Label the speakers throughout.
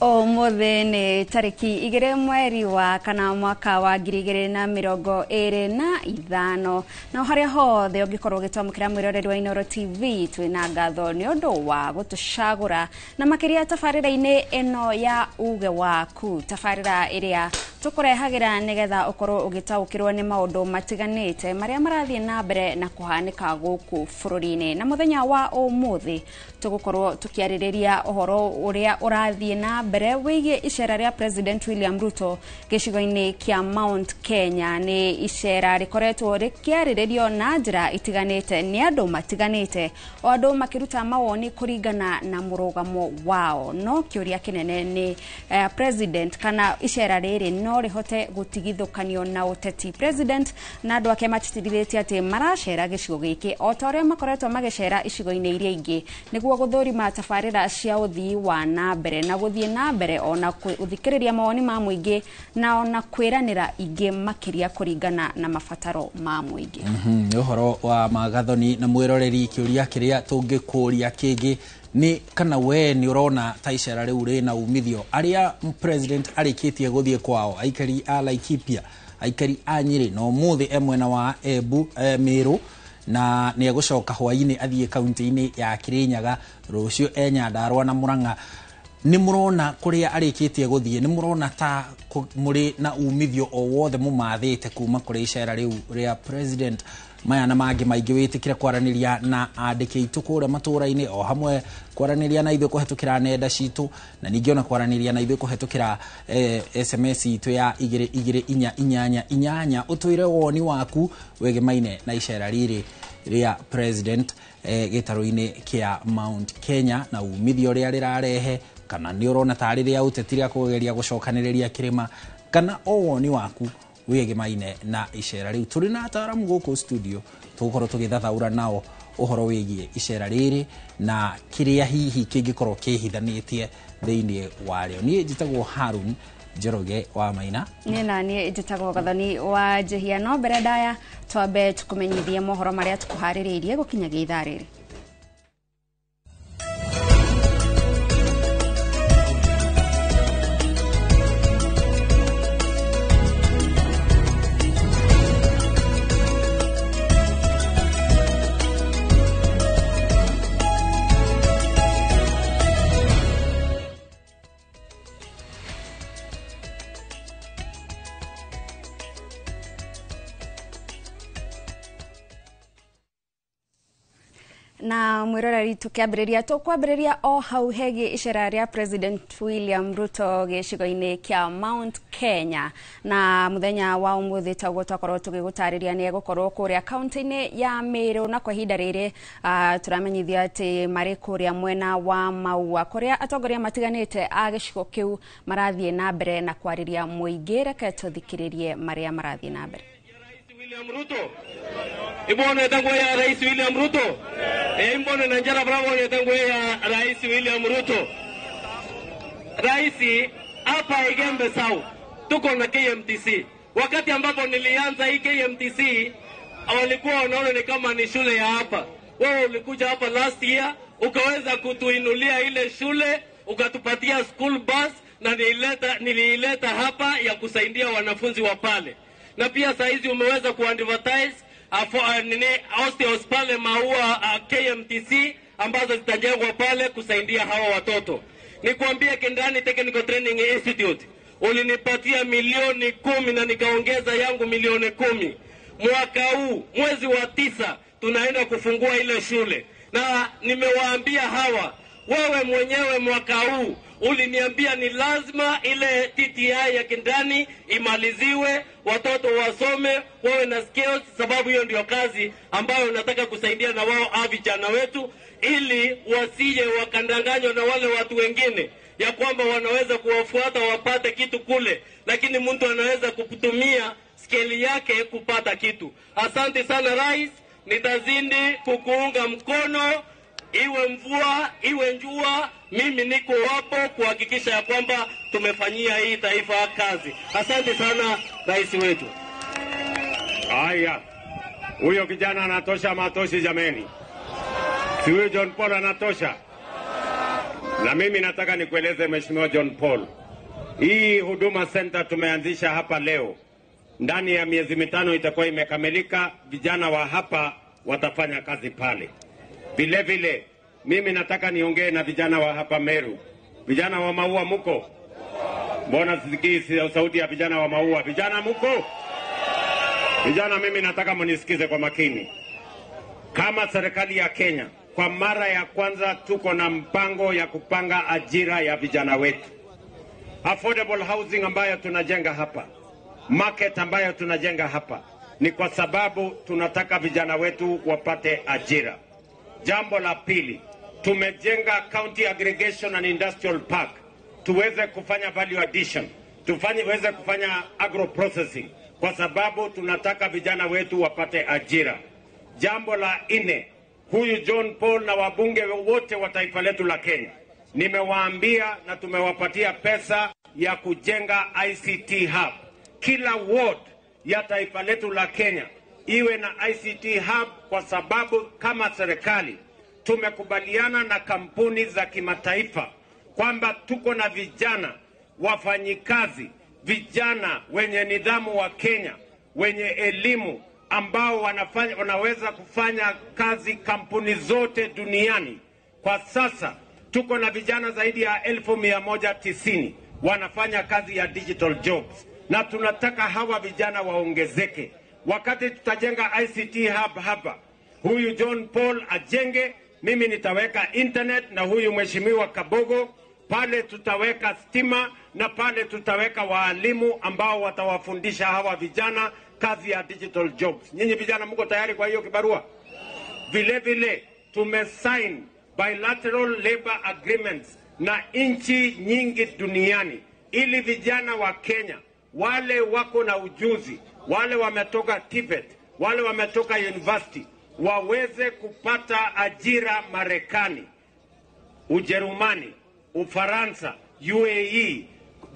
Speaker 1: Ũmũthĩ nĩ tarĩki 2 mweri wa kana mwaka wa 2025 na harĩa hothe ũngĩkorwo ũgĩtwamũkĩra mwĩroreri wa Inooro TV twĩna ngatho nĩ ũndũ wa gũtũcagũra na makĩria tabarĩra-inĩ ĩno ya uge waku, tabarĩra ĩrĩa tũkũrehagĩra nĩgetha ũkorwo ũgĩtaũkĩrwo nĩ maũndũ matiganĩte marĩa marathiĩ na mbere na kũhanĩka gũkũ bũrũri-inĩ. Na mũthenya wa ũmũthĩ tũgũkorwo tũkĩarĩrĩria ũhoro ũrĩa ũrathiĩ na mbere wĩgiĩ icera rĩa President William Ruto gĩcigo-inĩ kĩa Mount Kenya. Nĩ icera rĩkoretwo rĩkĩarĩrĩrio na njĩra itiganĩte nĩ andũ matiganĩte, o andũ makĩruta mawoni kũringana na mũrũgamo wao. No kĩũria kĩnene nĩ President kana icera rĩrĩ no rĩhote gũtigithũkanio na ũteti. President na andũ ake matitithĩtie atĩ maracera gĩcigo gĩkĩ o ta ũrĩa makoretwo magĩcera icigo-inĩ iria ingĩ nĩguo gũthũrima tabarĩra cia ũthii wa na mbere na gũthiĩ na mbere ona gũthikĩrĩria mawoni ma mũingĩ na ona kwĩranĩra ingĩ makĩria kũringana na mabataro ma mũingĩ.
Speaker 2: Nĩ ũhoro wa magathoni na mwĩroreri, kĩũria kĩrĩa tũngĩkũria kĩngĩ nĩ kana we nĩ ũrona ta icera rĩu rĩna umithio arĩa President arĩkĩtie gũthiĩ kwao, aikari a Laikipia, aikari a Nyĩrĩ, na ũmũthĩ e mwena wa Embu, Meru, na nĩ egũcoka hwainĩ athiĩ kaunti-inĩ ya Kirinyaga, rũciũ e Nyandarua na Murang'a. Nĩ mũrona kũrĩa arĩkĩtie gũthiĩ, nĩ mũrona ta mũrĩ na umithio o wothe mũmathĩte kuma kũrĩ icera rĩu rĩa President? Maya na mangĩ maingĩ wĩtĩkĩre kwaranĩria na andĩki aitũ kũrĩa matũũra-inĩ, o hamwe kwaranĩria na ithuĩ kũhetũkĩra nenda citũ, na ningĩ ona kwaranĩria na ithuĩ kũhetũkĩra SMS itũ ya 22488, ũtwĩre woni waku wĩgemaine na icera rĩrĩ rĩa President gĩtarũ-inĩ kĩa Mount Kenya na umithio ũrĩa rĩrarehe, kana nĩ ũrona tarĩ rĩa ũteti rĩa kũgeria gũcokanĩrĩria kĩrĩma, kana o woni waku wĩgemaine na icera rĩu. Tũrĩ na ataaramu gũkũ studio tũgũkorwo tũgĩthathaũra nao ũhoro wĩgiĩ icera rĩrĩ na kĩrĩa hihi kĩngĩkorwo kĩhithanĩtie thĩinĩ warĩo. Niĩ njĩtagwo Harun Njoroge wa Maina.
Speaker 1: Niĩ na niĩ njĩtagwo Gathoni wa Njehia. No mbere ndaya twambe tũkũmenyithie mohoro marĩa tũkũharĩrĩirie gũkinyagia ithaa rĩrĩ. Na mwiroreri tukiambĩrĩria tũkwambĩrĩria o hau hegiĩ icera rĩa President William Ruto gĩcigo-inĩ kĩa Mount Kenya. Na mũthenya wa ũmũthĩ taguo twakorwo tũgĩgũtarĩria nĩ egũkorwo kũrĩa kaunti-inĩ ya Meru, na kwa ihinda rĩrĩ tũramenyithia atĩ marĩ kũrĩa mwena wa Maua kũrĩa atongoria matiganĩte a gĩcigo kĩu marathiĩ na mbere na kwarĩria mũingĩ. Reke tũthikĩrĩrie marĩa marathiĩ na mbere.
Speaker 3: William Ruto. Ibone tangu ya Rais William Ruto. Imbone na njara bravo ni tangu ya Rais William Ruto. Rais hapa Igembe South tuko na KMTC. Wakati ambapo nilianza hii KMTC walikuwa wanaona ni kama ni shule ya hapa. Wewe ulikuja hapa last year ukaweza kutuinulia ile shule, ukatupatia school bus na niliileta hapa ya kusaidia wanafunzi wa pale. Na pia saizi umeweza kuadvertise hostels pale Maua KMTC ambazo zitajengwa pale kusaidia hawa watoto. Nikwambie Kindani Technical Training Institute ulinipatia 10,000,000 na nikaongeza yangu 10,000,000. Mwaka huu mwezi wa 9 tunaenda kufungua ile shule. Na nimewaambia hawa, wewe mwenyewe mwaka huu uliniambia ni lazima ile TTI ya Kindani imaliziwe, watoto wasome, wawe na skills, sababu hiyo ndio kazi ambayo nataka kusaidia na wao vijana wetu, ili wasije wakandanganywa na wale watu wengine ya kwamba wanaweza kuwafuata wapate kitu kule, lakini mtu anaweza kutumia skeli yake kupata kitu. Asante sana Rais, nitazidi kukuunga mkono, iwe mvua iwe njua, mimi niko hapo kuhakikisha ya kwamba tumefanyia hii taifa kazi. Asante sana rais wetu.
Speaker 4: Haya, huyo kijana anatosha matoshi jameni. Si huyo John Paul anatosha? Na mimi nataka nikueleze Mheshimiwa John Paul, hii Huduma Center tumeanzisha hapa leo, ndani ya miezi 5 itakuwa imekamilika. Vijana wa hapa watafanya kazi pale. Vile vile mimi nataka niongee na vijana wa hapa Meru. Vijana wa Maua muko? Mbona sisikii sauti ya vijana wa Maua? Vijana muko? Vijana, mimi nataka mnisikize kwa makini. Kama serikali ya Kenya, kwa mara ya kwanza tuko na mpango ya kupanga ajira ya vijana wetu. Affordable housing ambayo tunajenga hapa, market ambayo tunajenga hapa, ni kwa sababu tunataka vijana wetu wapate ajira. Jambo la pili, tumejenga County Aggregation and Industrial Park tuweze kufanya value addition, tuweze kufanya agro processing, kwa sababu tunataka vijana wetu wapate ajira. Jambo la nne, huyu John Paul na wabunge wote wa taifa letu la Kenya, nimewaambia na tumewapatia pesa ya kujenga ICT hub. Kila ward ya taifa letu la Kenya iwe na ICT hub, kwa sababu kama serikali tumekubaliana na kampuni za kimataifa kwamba tuko na vijana wafanyikazi, vijana wenye nidhamu wa Kenya, wenye elimu, ambao wanaweza kufanya kazi kampuni zote duniani. Kwa sasa tuko na vijana zaidi ya 190,000 wanafanya kazi ya digital jobs, na tunataka hawa vijana waongezeke. Wakati tutajenga ICT hub hapa, huyu John Paul ajenge, mimi nitaweka internet na huyu Mheshimiwa Kabogo pale tutaweka stima, na pale tutaweka waalimu ambao watawafundisha hawa vijana kazi ya digital jobs. Nyinyi vijana mko tayari kwa hiyo kibarua? Vile vile tumesign bilateral labor agreements na nchi nyingi duniani ili vijana wa Kenya wale wako na ujuzi, wale wametoka TVET, wale wametoka university waweze kupata ajira Marekani, Ujerumani, Ufaransa, UAE,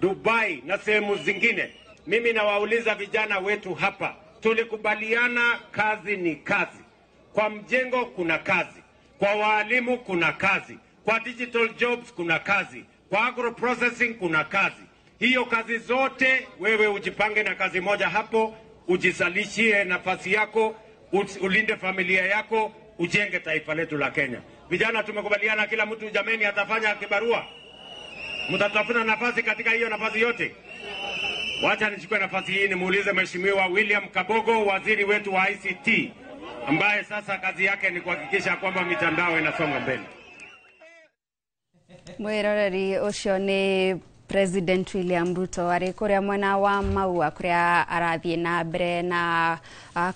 Speaker 4: Dubai na sehemu zingine. Mimi nawauliza vijana wetu hapa, tulikubaliana kazi ni kazi. Kwa mjengo kuna kazi, kwa walimu kuna kazi, kwa digital jobs kuna kazi, kwa agro processing kuna kazi. Hiyo kazi zote wewe ujipange na kazi moja hapo, ujizalishie nafasi yako, ulinde familia yako, ujenge taifa letu la Kenya. Vijana tumekubaliana kila mtu jameni atafanya kibarua. Mtatafuta nafasi katika hiyo nafasi yote. Wacha nichukue nafasi hii nimuulize Mheshimiwa William Kabogo, waziri wetu wa ICT, ambaye sasa kazi yake ni kuhakikisha kwamba mitandao inasonga mbele.
Speaker 1: Mwiroreri ucio ni President William Ruto ari kuria mwena wa Maua kuria arathie na mbere na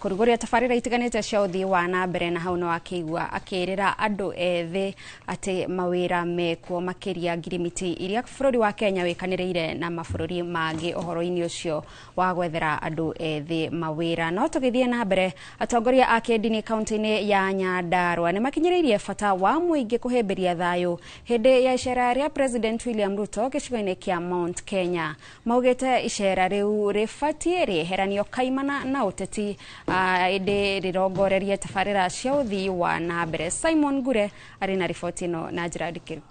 Speaker 1: kuruguria tabarira itiganite cia uthii wa na mbere, na hau no akigua akirira andu ethe ati mawira mekuo makiria ngirimiti iria bururi wa Kenya wikaniriire na mabururi mangi uhoro-ini ucio wa gwethera andu ethe mawira. No tugithie na mbere, atongoria a kĩndini kaunti-ini ya Nyandarua ni makinyiriirie bata wa muingi kuhimbiria thayu hindi ya icera ria President William Ruto gĩcigo-inĩ kia Mount Kenya. Maugite icera riu ribatie rieheranio kaimana na uteti indi rirongorerie tabarira cia uthii wa na mbere. Simon Ngure ari na riboti ino na njira ndikiru.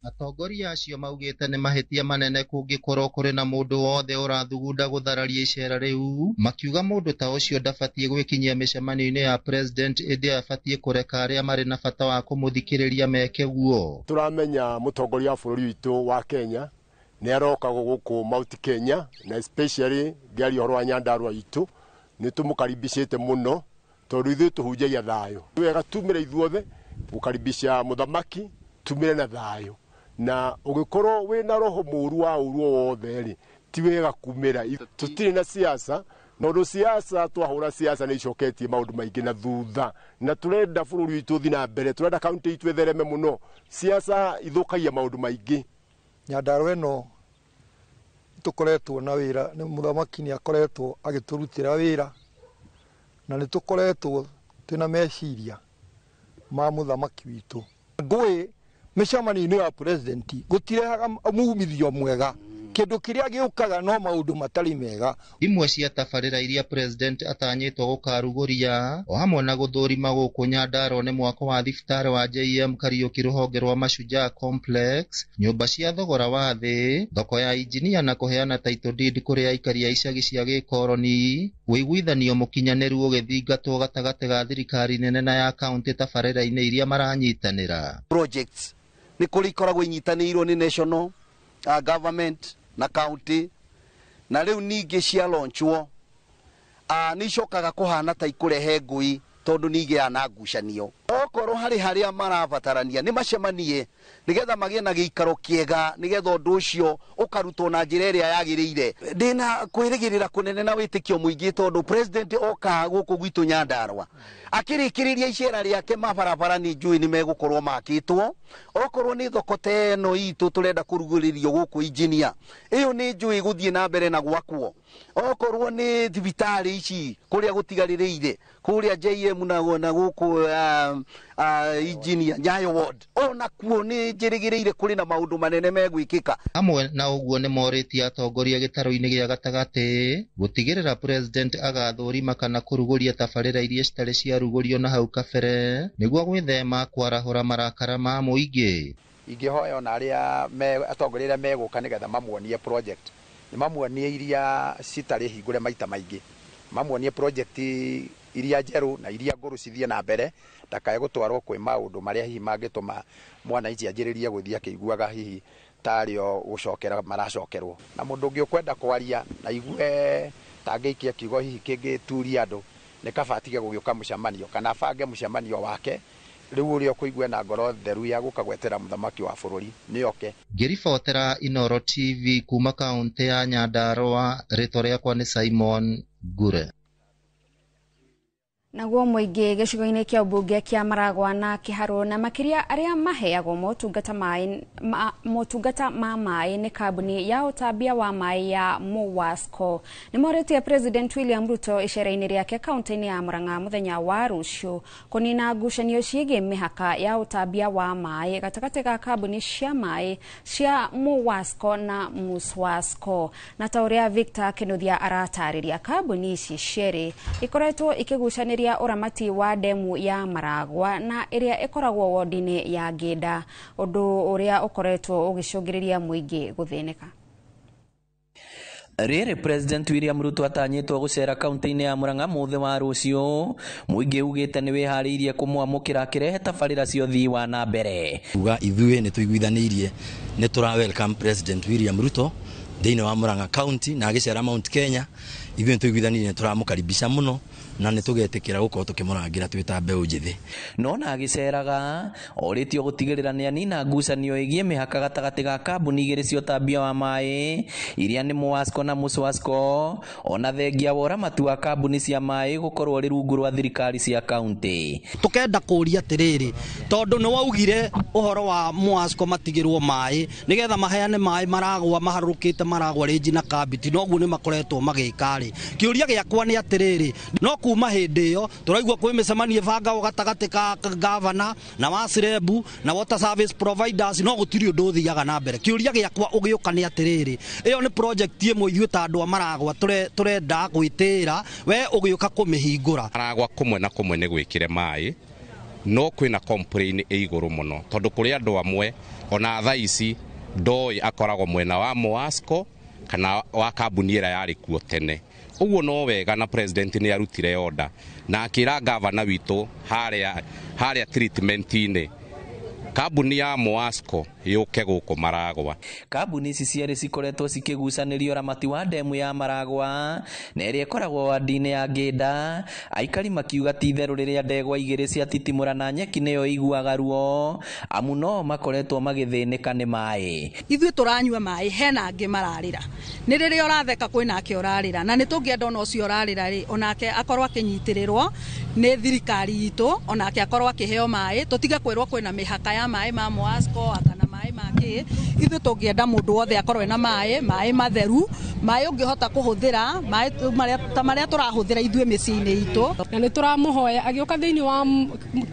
Speaker 5: Atongoria acio maugite nĩ mahĩtia manene kũngĩkorwo kũrĩ na mũndũ wothe ũrathugunda gũthararia icera rĩu, makiuga mũndũ ta ũcio ndabatiĩ gwĩkinyia mĩcemanio-inĩ ya president, ĩndĩ abatiĩ kũreka arĩa marĩ na bata wa kũmũthikĩrĩria meke guo.
Speaker 6: Tũramenya mũtongoria wa bũrũri witũ wa Kenya nĩ aroka gũkũ Mount Kenya, na especially ngĩaria ũhoro wa Nyandarua itũ nĩ tũmũkaribicĩte mũno tondũ ithuĩ tũhunjagia thayũ. Wega tumĩre ithuothe gũkaribisha mũthamaki, tumĩre na thayũ, na ũgĩkorwo wĩna roho mũru wa ũru o wothe rĩ, ti wega kumĩra. Tũtirĩ na siasa, tondũ siasa twahũra siasa nĩ icoketie maũndũ maingĩ na thutha, na tũrenda bũrũri witũ ũthiĩ na mbere, tũrenda kaunti itũ ĩthereme mũno. Siasa ithũkagia maũndũ maingĩ.
Speaker 7: Nyandarua ĩno tũkoretwo na wĩra, nĩ mũthamaki nĩ akoretwo agĩtũrutĩra wĩra, na nĩ tũkoretwo twĩna meciria ma mũthamaki witũ. Ngũĩ mĩcemanio-inĩ ya president gũtirehaga mumithio mwega. Kĩndũ kĩrĩa gĩũkaga no maũndũ matarĩ mega.
Speaker 5: Imwe cia tabarĩra iria president atanyĩtwo gũkarugũria o hamwe na gũthũrima gũkũ Nyandarua nĩ mwako wa thibitarĩ wa JM Kariuki rũhonge rwa Mashujaa Complex, nyũmba cia thogora wa thĩ, thoko ya injinia na kũheana title deed kũrĩ aikari a icagi cia gĩkoroni, ũiguithanio mũkinyanĩru ũgĩthingatwo gatagatĩ ga thirikari nene na ya kaunti tabarĩra-inĩ iria maranyitanĩra.
Speaker 8: Projects nĩ kũrĩ ikoragwo inyitanĩirwo nĩ national government na county, na rĩu ningĩ cia launchwo nĩ icokaga kũhana ta ikũrehe ngũi tondũ nĩ igĩaga na ngucanio. Okorwo harĩ harĩa marabatarania nĩ macemanie nĩgetha magĩe na gĩikaro kĩega, nĩgetha ũndũ ũcio ũkarutwo na njĩra ĩrĩa yagĩrĩire. Ndĩna kwĩrĩgĩrĩra kũnene na wĩtĩkio mũingĩ tondũ president oka gũkũ gwitũ Nyandarua akĩrĩkĩrĩria icera rĩake mabarabara nĩ njũĩ nĩ megũkorwo makĩtwo. Okorwo nĩ thoko ta ĩno itũ tũrenda kũrugũrĩrio gũkũ injinia, ĩyo nĩ njũĩ gũthiĩ na mbere na gwakwo. Okorwo nĩ thibitarĩ ici kũrĩa gũtigarĩrĩire kũrĩa JM na gũkũ injinia Nyayo ward, ona kuo nĩ njĩrĩgĩrĩire kũrĩ na maũndũ manene megwĩkĩka.
Speaker 5: Hamwe na ũguo nĩ morĩtie atongoria gĩtarũ-inĩ gĩa gatagatĩ gũtigĩrĩra president agathũrima kana kũrugũria tabarĩra iria citarĩ ciarugũrio na hau kabere nĩguo gwĩthema kwarahũra marakara ma mũingĩ.
Speaker 9: Ingĩhoya ona arĩa atongoria arĩa megũka nĩgetha mamuonie project, nĩ mamuonie iria citarĩ hingũre maita maingĩ, mamuonie project iria njerũ na iria ngũrũ cithiĩ na mbere, ndakae gũtwarwo kwĩ maũndũ marĩa hihi mangĩtũma mwananchi anjĩrĩrie gũthiĩ akĩiguaga hihi tarĩo gũcokera maracokerwo. Na mũndũ ũngĩ ũkwenda kwaria na igue tangĩikia kiugo hihi kĩngĩturia andũ, nĩ kaba atige gũgĩũka mũcemanio kana abange mũcemanio wake rĩu ũrĩa ũkũigua na ngoro theru ya gũka gwetera mũthamaki wa bũrũri nĩ oke.
Speaker 5: Ngĩribotera Inooro TV kuma kaũntĩ ya Nyandarua, rĩtwa rĩakwa nĩ Simon Ngure.
Speaker 1: Naguo mũingĩ gĩcigo-inĩ kĩa ũmbunge kĩa Maragwa na Kĩharũ na makĩria arĩa maheagwo motungata ma maĩ nĩ kambuni ya ũtambia wa maĩ ya MUWASCO nĩ morĩtie President William Ruto icera-inĩ rĩake kaunti-inĩ ya Murang'a mũthenya wa rũciũ kũnina ngucanio ciĩgiĩ mĩhaka ya ũtambia wa maĩ gatagatĩ ga kambuni cia maĩ cia MUWASCO na MUSWASCO. Na ta ũrĩa Victor Kinuthia aratarĩria, kambuni ici cierĩ ikoretwo ikĩgucanĩria ũramati wa demu ya Maragwa na ĩrĩa ĩkoragwo wodi-inĩ ya Ngĩnda, ũndũ ũrĩa ũkoretwo ũgĩcũngĩrĩria mũingĩ gũthĩnĩka.
Speaker 10: Rĩrĩ President William Ruto atanyĩtwo gũcera kaunti-inĩ ya Murang'a mũthĩ wa rũciũ, mũingĩ ugĩte nĩ wĩharĩirie kũmwamũkĩra akĩrehe tabarĩra cia ũthii wa na mbere.
Speaker 11: Uga ithuĩ nĩ tũiguithanĩirie nĩ tũra welcome President William Ruto thĩinĩ wa Murang'a County na agĩcera Mount Kenya. Ithuĩ nĩ tũiguithanĩirie nĩ tũramũkaribisha mũno na nĩ tũgetĩkĩra gũkorwo tũkĩmũrangĩra twĩ ta mbeũ njĩthĩ.
Speaker 10: No na agĩceraga orĩtio gũtigĩrĩra nĩ anina ngucanio ĩgiĩ mĩhaka gatagatĩ ga kambuni igĩrĩ cia ũtambia wa maĩ iria nĩ MUWASCO na MUSWASCO, ona thengia wa ũramati wa kambuni cia maĩ gũkorwo rĩ rungu rwa thirikari cia kaunti.
Speaker 12: Tũkenda kũria atĩrĩrĩ, tondũ nĩ waugire ũhoro wa MUWASCO matigĩrwo maĩ nĩgetha maheane maĩ Maragwa maharũrũkĩte Maragwa rĩnji na Kambiti, noguo nĩ makoretwo magĩka rĩ. Kĩũria gĩakwa nĩ atĩrĩrĩ, no kuma hĩndĩ ĩyo tũraigua kwĩ mĩcemanio ĩbangagwo gatagatĩ ka gavana na wasirebu na water service providers, no gũtirĩ ũndũ ũthiaga na mbere. Kĩũria gĩakwa ũgĩũka nĩ atĩrĩrĩ, ĩyo nĩ project ĩmwe ithuĩ ta andũ a Maragwa tũrenda gwĩtĩĩra, we ũgĩũka kũmĩhingũra.
Speaker 13: Maragwa kũmwe na kũmwe nĩ gwĩkĩre maĩ, no kwĩna complain ĩ igũrũ mũno tondũ kũrĩ andũ amwe ona thaa ici ndoĩ akoragwo mwena wa MUWASCO kana wa kambuni ĩrĩa yarĩ kuo tene. Ũguo no wega na president nĩ arutire order na akĩra gavana witũ harĩa treatment-inĩ kambuni ya MUWASCO yũke gũkũ Maragwa.
Speaker 10: Kambuni ici cierĩ cikoretwo cikĩgucanĩrio ũramati wa demu ya Maragwa na ĩrĩa ĩkoragwo wadi-inĩ ya Ngĩnda, aikari makiuga ti itherũ rĩrĩa ndegwa igĩrĩ ciatitimũra na nyeki nĩyo iguaga ruo, amu no makoretwo magĩthĩnĩka nĩ maĩ.
Speaker 14: Ithuĩ tũranyua maĩ, hena angĩ mararĩra, nĩ rĩrĩa ũratheka kwĩnake ũrarĩra, na nĩ tũngĩenda ona ũcio ũrarĩra rĩ onake akorwo akĩnyitĩrĩrwo nĩ thirikari itũ, onake akorwo akĩheo maĩ, tũtige kwĩrwo kwĩna mĩhaka ya maĩ ma MUWASCO kana maĩ ma kĩ. Ithuĩ tũngĩenda mũndũ wothe akorwo ena maĩ, maĩ matheru, maĩ ũngĩhota kũhũthĩra, maĩ ta marĩa tũrahũthĩra ithuĩ mĩciĩ-inĩ itũ.
Speaker 15: Na nĩ tũramũhoya agĩũka thĩinĩ wa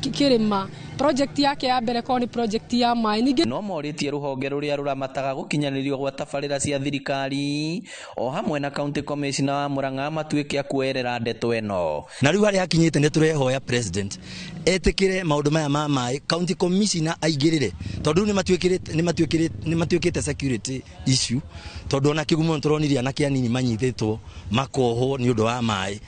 Speaker 15: kĩrĩma Project yake ya mbere korwo nĩ project ya maĩ ningĩ.
Speaker 10: No morĩtie rũhonge rũrĩa rũramataga gũkinyanĩrio gwa tabarĩra cia thirikari o hamwe na county commissioner wa Murang'a matuĩke a kuoerera ndeto ĩno.
Speaker 11: Na rĩu harĩa hakinyĩte nĩ tũrehoya president etĩkĩre maũndũ maya ma maĩ, county commissioner aingĩrĩre, tondũ rĩu nĩ matuĩkĩte security issue, tondũ ona kĩgumo nĩ tũronire anake anini manyitĩtwo makohwo nĩ ũndũ wa maĩ.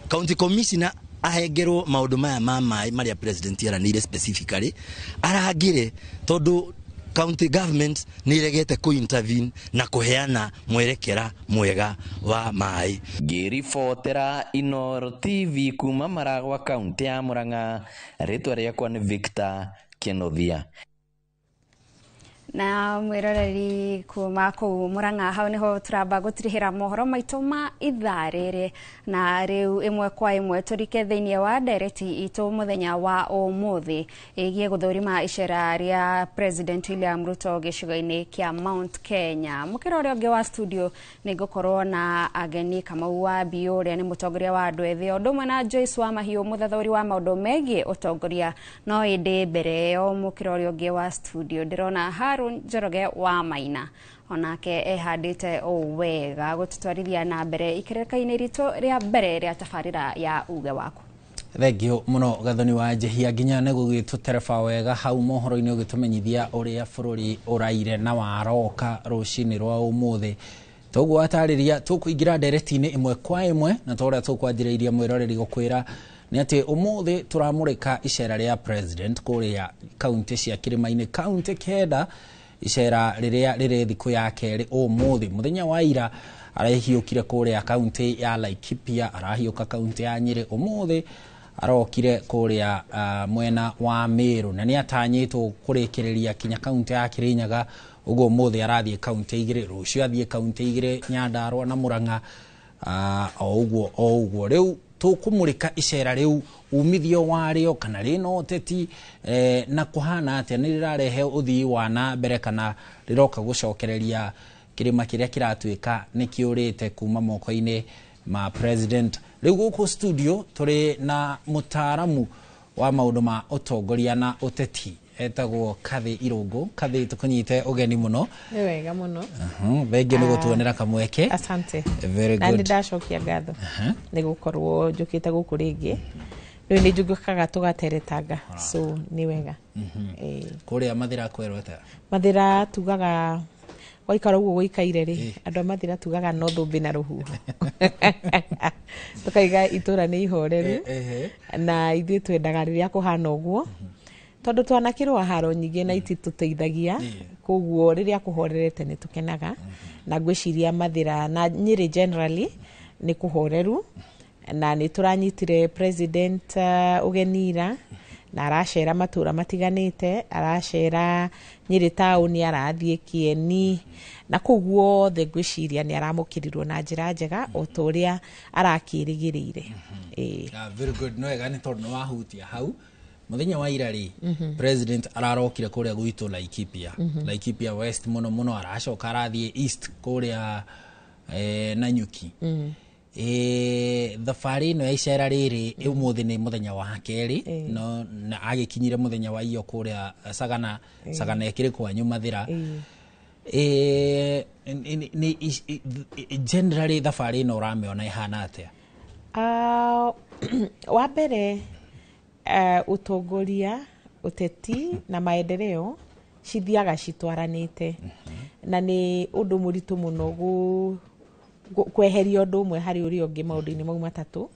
Speaker 11: County commissioner ahengerwo maũndũ maya ma maĩ marĩa president aranĩire specifically arangĩre, tondũ county government nĩ ĩregete kũ intervene na kũheana mwerekera mwega wa maĩ.
Speaker 10: Ngĩribotera Inooro TV kuma Maragwa, kaunti ya Murang'a, rĩtwa rĩakwa nĩ Victor Kĩnuthia.
Speaker 1: Na mwiroreri kuma kũu Murang'a, hau niho turamba gũtirihĩra mohoro maitũ ma ithaa rĩrĩ, na rĩu ĩmwe kwa ĩmwe tũrike thĩinĩ wa ndereti itũ mũthenya wa ũmũthĩ ĩgiĩ gũthũrima icera rĩa President William Ruto gĩcigo-inĩ kĩa Mount Kenya. Mũkĩra ũrĩa ũngĩ wa studio nĩ ngũkorwo na ageni Kamau wa Biũ ũrĩa nĩ mũtongoria wa andũ ethĩ, ũndũ ũmwe na Joyce wa Mahiũ, mũthathaũri wa maũndũ megiĩ ũtongoria. No ĩndĩ mbere ĩyo, mũkĩra ũrĩa ũngĩ wa studio ndĩrona Harun Njoroge wa Maina onake ehandĩte o wega gũtũtwarithia na mbere ikereka-inĩ ritũ rĩa mbere rĩa tabarĩra ya Uge Waku.
Speaker 2: Thengio mũno Gathoni wa Njehia nginya nĩ gũgĩtũtereba wega hau mohoro-inĩ, ũgĩtũmenyithia ũrĩa bũrũri ũraire na waroka rũcinĩ rwa ũmũthĩ. Toguo atarĩria, tũkũingĩra ndereti-inĩ ĩmwe kwa ĩmwe, na ta ũrĩa tũkwanjĩrĩirie mwĩroreri gũkwĩra nĩ atĩ ũmũthĩ tũramũrĩka icera rĩa president kũrĩa kaunti cia kĩrĩma-inĩ, kaunti 9, icera rĩrĩa rĩrĩ thikũ ya kerĩ ũmũthĩ. Mũthenya wa ira arahiũkire kũrĩa kaunti ya Laikipia, arahiũka kaunti ya Nyĩrĩ, ũmũthĩ arokire kũrĩa mwena wa Meru, na nĩ atanyĩtwo kũrĩkĩrĩria kinya kaunti ya Kirinyaga. Ũguo ũmũthĩ arathiĩ kaunti 2, rũciũ athiĩ kaunti 2, Nyandarua na Murang'a, o ũguo o ũguo. Rĩu tũkũmũrĩka icera rĩu, umithio warĩo, kana rĩna ũteti na kũhana atĩa, nĩ rĩrarehe ũthii wa na mbere kana rĩroka gũcokereria kĩrĩma kĩrĩa kĩratuĩka nĩ kĩũrĩte kuma moko-inĩ ma president. Rĩu gũkũ studio tũrĩ na mũtaaramu wa maũndũ ma ũtongoria na ũteti etagwo Kathĩ Irũngũ. Kathĩ, tũkũnyite ũgeni mũno.
Speaker 16: Nĩ wega mũno.
Speaker 2: Thengiũ nĩ gũtuonera kamweke.
Speaker 16: Asante.
Speaker 2: Very
Speaker 16: Na nĩ
Speaker 2: good.
Speaker 16: ndacokia ngatho nĩ gũkorwo njũkĩte gũkũ rĩngĩ. Rĩu nĩ njũkaga tũgateretanga, so nĩ wega.
Speaker 2: Kũrĩa Mathĩra kwerwo atĩa?
Speaker 16: Mathĩra tugaga gwaikara ũguo gũikaire rĩ, andũ a Mathĩra tugaga no thũmbĩ na rũhuho, tũkaiga itũra nĩ ihoreru, na ithuĩ twendaga rĩrĩa kũhana ũguo, tondũ twanakĩrũa haro nyingĩ na ititũteithagia. Koguo rĩrĩa kũhorerete nĩ tũkenaga, na ngwĩciria Mathĩra na Nyĩrĩ generally nĩ kũhoreru, na nĩ tũranyitire president ũgeni ira, na aracera matũra matiganĩte, aracera Nyĩrĩ taũni, arathiĩ Kĩeni, na kũu guothe ngwĩciria nĩ aramũkĩrirwo na njĩra njega o ta ũrĩa arakĩrĩgĩrĩire. Ĩĩ.
Speaker 2: Very good. No wega nĩ tondũ nĩ wahutia hau mũthenya wa ira rĩ, president ararokire kũrĩa gwitũ Laikipia, Laikipia West mũno mũno, aracoka arathiĩ East kũrĩa Nanyuki. Thabarĩ ĩno ya icera rĩrĩ ũmũthĩ nĩ mũthenya wa kerĩ, no na agĩkinyire mũthenya wa iyo kũrĩa Sagana. Sagana ĩkĩrĩ kwanyu Mathĩra. Generally thabarĩ ĩno ũramĩona ĩhana atĩa?
Speaker 16: Wa mbere, ũtongoria, ũteti na maendeleo cithiaga citwaranĩte, na nĩ ũndũ mũritũ mũno kweheria ũndũ ũmwe harĩ ũrĩa ũngĩ maũndũ-inĩ mau matatũ,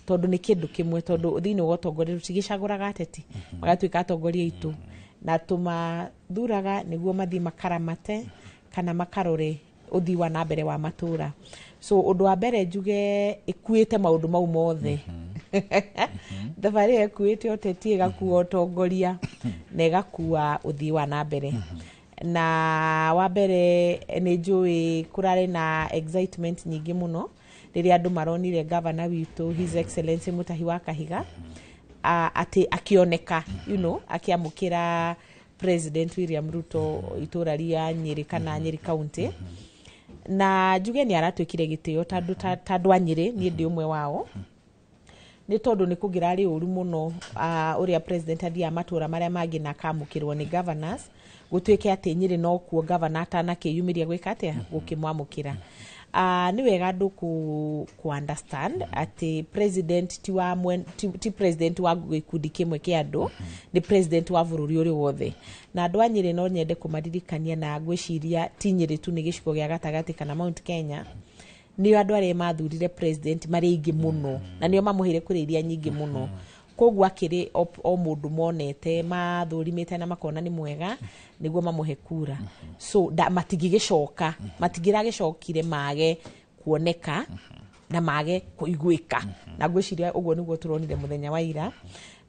Speaker 16: tondũ nĩ kĩndũ kĩmwe, tondũ thĩinĩ wa ũtongoria tũtigĩcagũraga ateti magatuĩka atongoria aitũ, na tũmathuraga nĩguo mathiĩ makaramate kana makarore ũthii wa na mbere wa matũra. So ũndũ wa mbere njuge ĩkuĩte maũndũ mau mothe. Thabarĩ ĩyo ĩkuĩte ũteti, ĩgakua ũtongoria na ĩgakua ũthii wa na mbere. Na wa mbere nĩ njũĩ kũrarĩ na excitement nyingĩ mũno rĩrĩa andũ maronire gavana witũ, His Excellency Mutahi wa Kahiga, atĩ akĩoneka akĩamũkĩra President William Ruto itũra rĩa Nyĩrĩ kana Nyĩrĩ County. Na njuge nĩ aratuĩkire gĩtĩo tondũ ta andũ a Nyĩrĩ, niĩ ndĩ ũmwe wao, Nĩ tondũ nĩ kũngĩrarĩ ũru mũno ũrĩa president athiaga matũra marĩa mangĩ na akamũkĩrwo nĩ governors, gũtuĩke atĩ Nyĩrĩ nokuo governor atanakĩyumĩria gwĩka atĩa, gũkĩmwamũkĩra. Nĩ wega andũ ku understand atĩ president ti wa ti president wa gĩkundi kĩmwe kĩa andũ, nĩ president wa bũrũri ũrĩ wothe. Na andũ a Nyĩrĩ no nyende kũmaririkania, na ngwĩciria ti Nyĩrĩ tu, nĩ gĩcigo gĩa gatagatĩ kana Mount Kenya, nĩo andũ arĩa mathurire president marĩ aingĩ mũno na nĩo mamũheire kura iria nyingĩ mũno. Koguo akĩrĩ o mũndũ monete, mathũrimĩte na makona nĩ mwega nĩguo mamũhe kura. So matingĩgĩcoka, matingĩragĩcokire mage kuoneka na mage kũiguĩka, na ngwĩciria ũguo nĩguo tũronire mũthenya wa ira.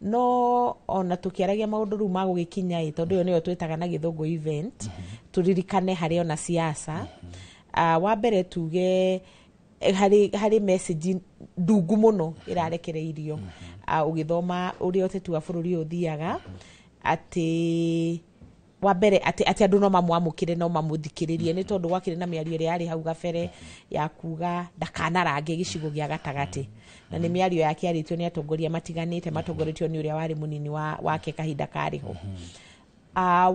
Speaker 16: No ona tũkĩaragia maũndũ rĩu ma gũgĩkinya ĩ, tondũ ĩyo nĩyo twĩtaga na gĩthũngũ event, tũririkane harĩ ona siasa. Wa mbere tuge harĩ message ndungu mũno ĩrarekereirio ũgĩthoma ũrĩa ũteti wa bũrũri ũyũ ũthiaga, atĩ wa mbere atĩ andũ no mamwamũkĩre, no mamũthikĩrĩrie, nĩ tondũ gwakĩrĩ na mĩario ĩrĩa yarĩ hau gabere ya kuga ndakanarange gĩcigo gĩa gatagatĩ, na nĩ mĩario yakĩarĩtio nĩ atongoria matiganĩte matongoretio nĩ ũrĩa warĩ mũnini wake kahinda karĩ ho.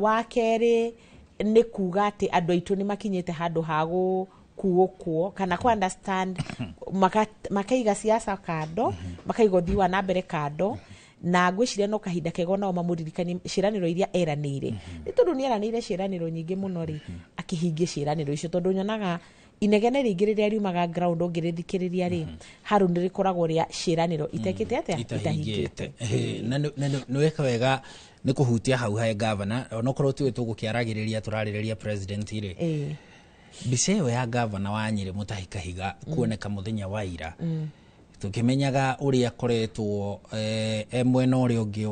Speaker 16: Wa kerĩ nĩ kuga atĩ andũ aitũ nĩ makinyĩte handũ ha gũkuũkwo kana ku understand, makaiga siasa kando, makaiga ũthii wa na mbere kando, na ngwĩciria no kahinda kega nao mamũririkanie ciĩranĩro iria eranĩire, nĩ tondũ nĩ eranĩire ciĩranĩro nyingĩ mũno rĩ, akĩhingie ciĩranĩro icio, tondũ nyonaga inegene rĩingĩ rĩrĩa riumaga ground ũngĩrĩthikĩrĩria rĩ, haru nĩ rĩkoragwo rĩa ciĩranĩro itekĩte atĩa,
Speaker 2: itahingĩte. Na nĩ weka wega nĩ kũhutia hau hae governor, onokorwo tiwe tũgũkĩaragĩrĩria, tũrarĩrĩria president rĩ. Mbica ĩyo ya gavana wa Nyĩrĩ Mutahi Kahiga kuoneka mũthenya wa ira, tukimenyaga ũrĩa akoretwo e mwena ũrĩa ũngĩ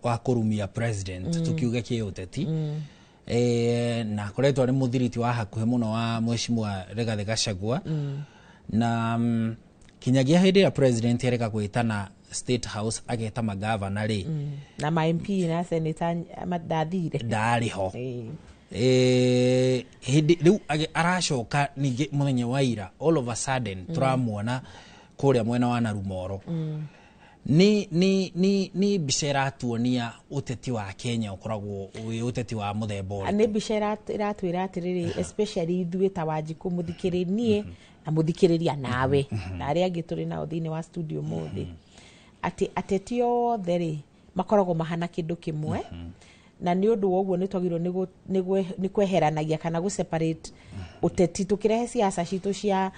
Speaker 2: wa kũrumia president, tukiuge kĩũteti, na akoretwo arĩ mũthiriti wa hakuhĩ mũno wa Mheshimiwa Rigathĩ Gachagua, na kinyagia hĩndĩ ĩrĩa president erĩga gwĩtana State House ageta magavana rĩ,
Speaker 16: na ma MP na senator ndathire,
Speaker 2: ndarĩ ho. Hĩndĩ rĩu aracoka ningĩ mũthenya wa ira, all of a sudden tũramuona kũrĩa mwena wa Narumoro. Nĩ mbica ĩratuonia ũteti wa Kenya ũkoragwo wĩ ũteti wa mũthemba ũrĩkũ?
Speaker 16: Nĩ mbica ĩratwĩra atĩrĩrĩ, especially ithuĩ ta Wanjikũ mũthikĩrĩria niĩ na mũthikĩrĩria nawe na arĩa angĩ tũrĩ nao thĩinĩ wa studio mũthĩ, atĩ ateti othe rĩ makoragwo mahana kĩndũ kĩmwe, na nĩ ũndũ wa ũguo nĩ twagĩrĩirwo nĩ kweheranagia kana gũ separate ũteti, tũkĩrehe siasa citũ cia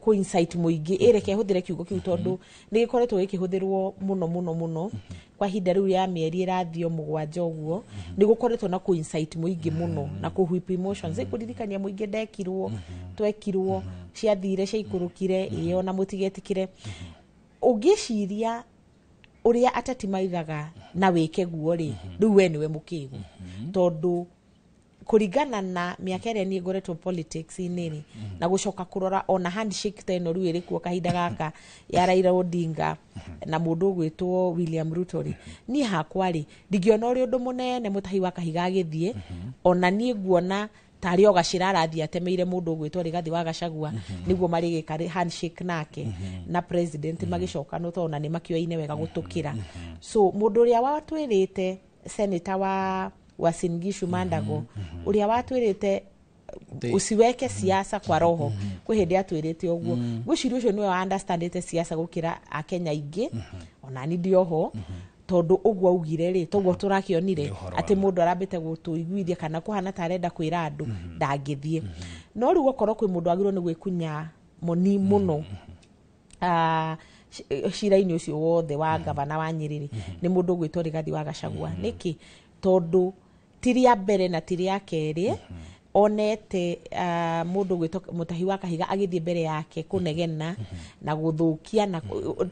Speaker 16: ku insight mũingĩ. Ĩreke hũthĩre kiugo kĩu tondũ nĩ gĩkoretwo gĩkĩhũthĩrwo mũno mũno mũno kwa ihinda rĩu rĩa mĩeri ĩrathiĩ o 7 ũguo, nĩ gũkoretwo na ku insight mũingĩ mũno na kũ whip emotions, kũririkania mũingĩ ndekirwo, twekirwo, ciathire, ciaikũrũkire, ĩyo na mũtigetĩkĩre. Ũngĩciria ũrĩa ateti maigaga na wĩke guo rĩ, rĩu we nĩwe mũkĩgu, tondũ kũringana na mĩaka ĩrĩa niĩ ngoretwo politics-inĩ rĩ, na gũcoka kũrora ona handshake ta ĩno rĩu ĩrĩ kuo kahinda gaka ya Raila Odinga na mũndũ ũgwĩtwo William Ruto rĩ, niĩ hakwa rĩ ndingĩona ũrĩ ũndũ mũnene Mutahi wa Kahiga agĩthiĩ, ona niĩ nguona tarĩ o gacĩra arathiĩ atemeire mũndũ ũgwĩtwo Rigathĩ wa Gachagua nĩguo marĩgĩka handshake nake na president magĩcoka, no tondũ ona nĩ makĩoyaine wega gũtũkĩra. So mũndũ ũrĩa watwĩrĩte senator wa Uasin Gishu Mandago, ũrĩa watwĩrĩte usiweke siasa kwa roho, kwĩ hĩndĩ atwĩrĩte ũguo, ngwĩciria ũcio nĩwe understandĩte siasa gũkĩra Akenya aingĩ, ona niĩ ndĩ oho, tondũ ũguo augire rĩ, toguo tũrakĩonire atĩ mũndũ arambĩte gũtũiguithia kana kũhana ta arenda kwĩra andũ ndangĩthiĩ. No rĩu okorwo kwĩ mũndũ wagĩrĩirwo nĩ gwĩkunya moni mũno cira-inĩ ũcio wothe wa gavana wa Nyĩrĩ rĩ, nĩ mũndũ ũgwĩtwo Rigathĩ wa Gachagua. Nĩkĩ? Tondũ ti rĩa mbere na ti rĩa kerĩ onete mũndũ ũgwĩtwo Mutahi wa Kahiga agĩthiĩ mbere yake kũnegena na gũthũkia na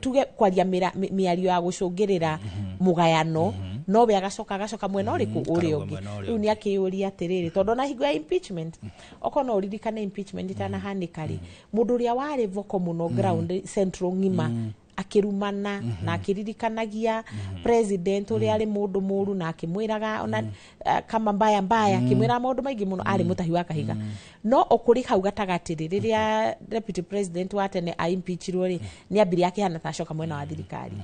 Speaker 16: tuge kwaria mĩario ya gũcũngĩrĩra mũgayano, nowe agacoka mwena ũrĩkũ ũrĩa ũngĩ. Rĩu nĩ akĩyũria atĩrĩrĩ, tondũ ona hingo ya impeachment, okorwo no ũririkane impeachment ĩtanahanĩka rĩ, mũndũ ũrĩa warĩ vocal mũno ground central ng'ima Akĩrumana na akĩririkanagia president ũrĩa arĩ mũndũ mũru, na akĩmwĩraga ona kama mbaya mbaya, akĩmwĩraga maũndũ maingĩ mũno, arĩ mũtahi wa kahiga. No ũkũrĩ hau gatagatĩ rĩ, rĩrĩa deputy president wa tene aimpeachirwo rĩ, nĩ ambire akĩhana ta acoka mwena wa thirikari.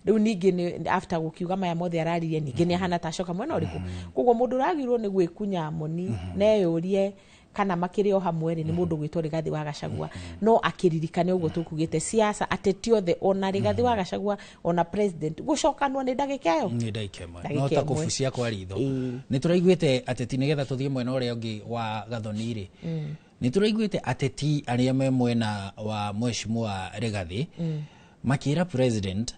Speaker 16: Rĩu ningĩ nĩ after gũkiuga maya mothe araririe, ningĩ nĩ ahana ta acoka mwena ũrĩkũ. Koguo mũndũ ũragĩrwo nĩ gwĩkunya moni na eyũrie kana makĩrĩ o hamwe rĩ, nĩ mũndũ gwĩtwo Rigathĩ wa Gachagua. No akĩririkane ũguo tũkugĩte, siasa, ateti othe, ona Rigathĩ wa Gachagua, ona president, gũcokanwo nĩ ndagĩka ĩyo.
Speaker 2: Nĩ ndagĩka ĩmwe.
Speaker 16: Ndagĩka
Speaker 2: No ta
Speaker 16: ĩmwe.
Speaker 2: kũbucia kwa ritho. Nĩ tũraiguĩte ateti, nĩgetha tũthiĩ mwena ũrĩa ũngĩ wa Gathoni rĩ, nĩ tũraiguĩte ateti arĩa me mwena wa Mheshimiwa Rigathĩ makĩra president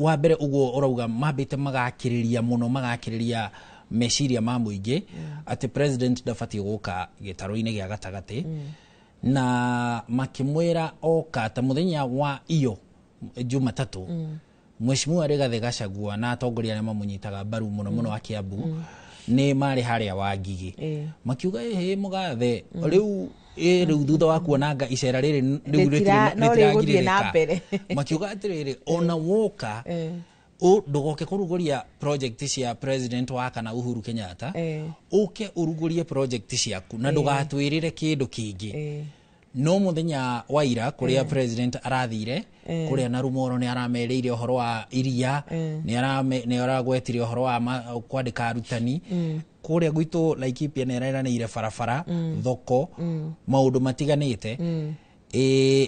Speaker 2: wa mbere ũguo ũrauga mambĩte magakĩrĩria mũno, magakĩrĩria meciria ma mũingĩ atĩ president ndabatiĩ gũka gĩtarũ-inĩ gĩa gatagatĩ, na makĩmwĩra oka ta mũthenya wa iyo Jumatatũ, Mheshimiwa Rigathĩ Gachagua na atongoria arĩa mamũnyitaga mbaru mũno mũno a Kiambu nĩ marĩ harĩa Wangigĩ, makiuga ĩhĩ mũgathe rĩu ĩ rĩu thutha wa kuonanga icera rĩrĩ rĩu
Speaker 16: No rĩgũthiĩ na
Speaker 2: rĩtiragirĩrĩka.
Speaker 16: mbere.
Speaker 2: Makiuga atĩrĩrĩ, ona woka ndũgoke kũrugũria project cia president wa kana Uhuru Kenyatta, ũke ũrugũrie project ciaku na ndũgatwĩrĩre kĩndũ kĩngĩ. No mũthenya wa ira kũrĩa president arathire kũrĩa na Rumoro, nĩ aramerĩire ũhoro wa iria, nĩ aragwetire ũhoro wa kwandĩka arutani kũrĩa gwitũ Laikipia, nĩ areranĩire barabara, thoko, maũndũ matiganĩte.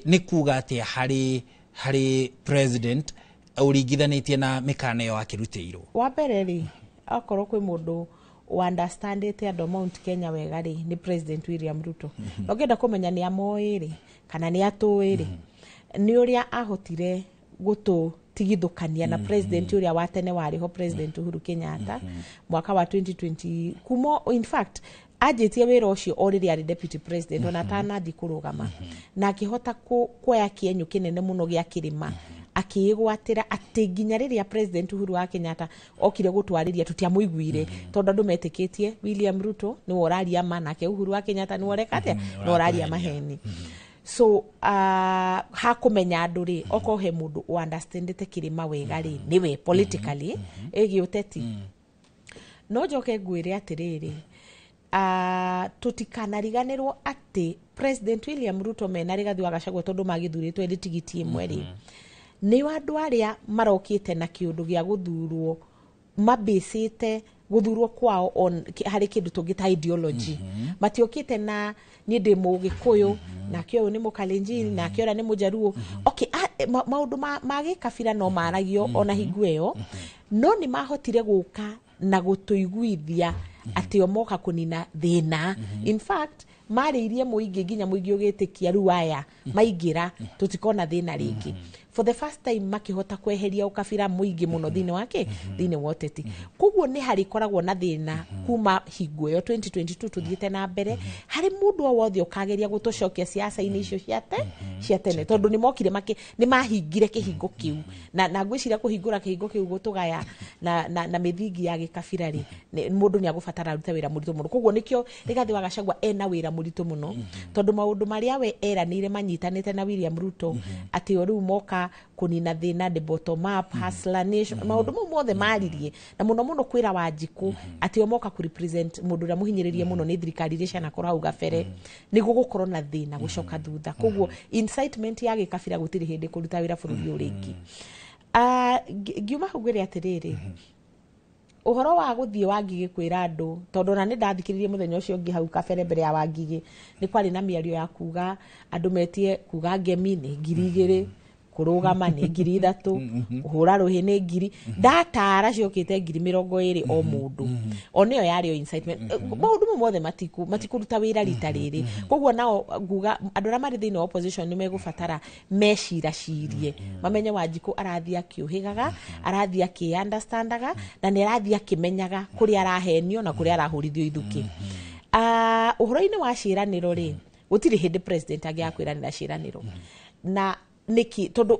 Speaker 2: Nĩ kuga atĩa harĩ president ũringithanĩtie na mĩkana ĩyo akĩrutĩirwo?
Speaker 16: Wa mbere rĩ, akorwo kwĩ mũndũ understandĩte andũ a Mount Kenya wega rĩ, nĩ President William Ruto. Na ũngĩenda kũmenya nĩ amoĩ rĩ, kana nĩ atũĩ rĩ, nĩ ũrĩa ahotire gũtũtigithũkania na president ũrĩa wa tene warĩ ho, President Uhuru Kenyatta, mwaka wa 2020 kuma. In fact, anjĩtie wĩra ũcio o rĩrĩa arĩ deputy president, ona atanathiĩ kũrũgama, na akĩhota kuoya kĩenyũ kĩnene mũno gĩa kĩrĩma, akĩĩgwatĩra atĩ nginya rĩrĩa President Uhuru wa Kenyatta okire gũtwarĩria, tũtiamũiguire, tondũ andũ metĩkĩtie William Ruto nĩwe ũraria ma, nake Uhuru wa Kenyatta nĩwe ũreka atĩa, nĩwe ũraria maheni. So hakũmenya andũ rĩ, okorwo he mũndũ ũunderstandĩte kĩrĩma wega rĩ, nĩwe politically ĩgiĩ ũteti. No njoke ngwĩre atĩrĩrĩ, tũtikanariganĩrwo atĩ President William Ruto mena Rigathi wa Gachagua, tondũ magĩthurĩtwo ĩrĩ tigiti ĩmwe rĩ, nĩ andũ arĩa marokĩte na kĩũndũ gĩa gũthurwo, mabĩcĩte gũthurwo kwao on harĩ kĩndũ tũngĩ ta ideology. Matiokĩte na niĩ ndĩ Mũgĩkũyũ, nake ũyũ nĩ Mũkalenjin, nake ũrĩa nĩ Mũjaruo. Okay, maũndũ ma gĩkabira no maragio ona hingo ĩyo, no nĩ mahotire gũka na gũtũiguithia atĩ o moka kũnina thĩna. In fact, marĩirie mũingĩ nginya mũingĩ ũgĩtĩkia rĩu aya maingĩra tũtikona thĩna rĩngĩ. For the first time makĩhota kweheria ũkabira mũingĩ mũno thĩinĩ wake, thĩinĩ wa ũteti. Koguo nĩ harĩkoragwo na thĩna kuma hingo ĩyo 2022 tũthiĩte na mbere, harĩ mũndũ o wothe ũkageria gũtũcokia siasa-inĩ icio cia tene, tondũ nĩ mokire nĩ mahingire kĩhingo kĩu, na ngwĩciria kũhingũra kĩhingo kĩu gũtũgaya na mĩthingi ya gĩkabira rĩ, mũndũ nĩ agũbatara arute wĩra mũritũ mũno. Koguo nĩkĩo Rigathĩ wa Gachagua ena wĩra mũritũ mũno, tondũ maũndũ marĩa we eranĩire manyitanĩte na William Ruto, atĩ o rĩu moka kũnina thĩna, the bottom up, hustler nation, maũndũ mau mothe maririe, na mũno mũno kwĩra Wanjikũ atĩ o moka kũrepresent mũndũ ũrĩa mũhinyĩrĩrie mũno nĩ thirikari iria cianakorwo hau gabere, nĩguo gũkorwo na thĩna gũcoka thutha. Koguo incitement ya gĩkabira gũtirĩ hĩndĩ kũruta wĩra bũrũri ũyũ rĩngĩ. Ngiuma hau ngwĩre atĩrĩrĩ, ũhoro wa gũthiĩ Wangigĩ kwĩra andũ, tondũ ona nĩ ndathikĩrĩrie mũthenya ũcio ũngĩ hau kabere mbere ya Wangigĩ, nĩ kwarĩ na mĩario ya kuga andũ metie kuga ngemi nĩ 2000, kũrũgama nĩ 3000, kũhũra rũhĩ nĩ ngiri, ndatara ciokĩte 20,000 o mũndũ, o nĩyo yarĩ o incitement. Maũndũ mau mothe matikũruta wĩra rita rĩrĩ. Koguo nao nguga andũ arĩa marĩ thĩinĩ wa opposition nĩ megũbatara meciracirie, mamenye Wanjikũ arathiĩ akĩũhĩgaga, arathiĩ akĩ-understandaga, na nĩ arathiĩ akĩmenyaga kũrĩa arahenio na kũrĩa arahũrithio ithukĩ. Ũhoro-inĩ wa ciĩranĩro rĩ, gũtirĩ hĩndĩ president angĩaga kwĩranĩra ciĩranĩro. Na nĩkĩ? Tondũ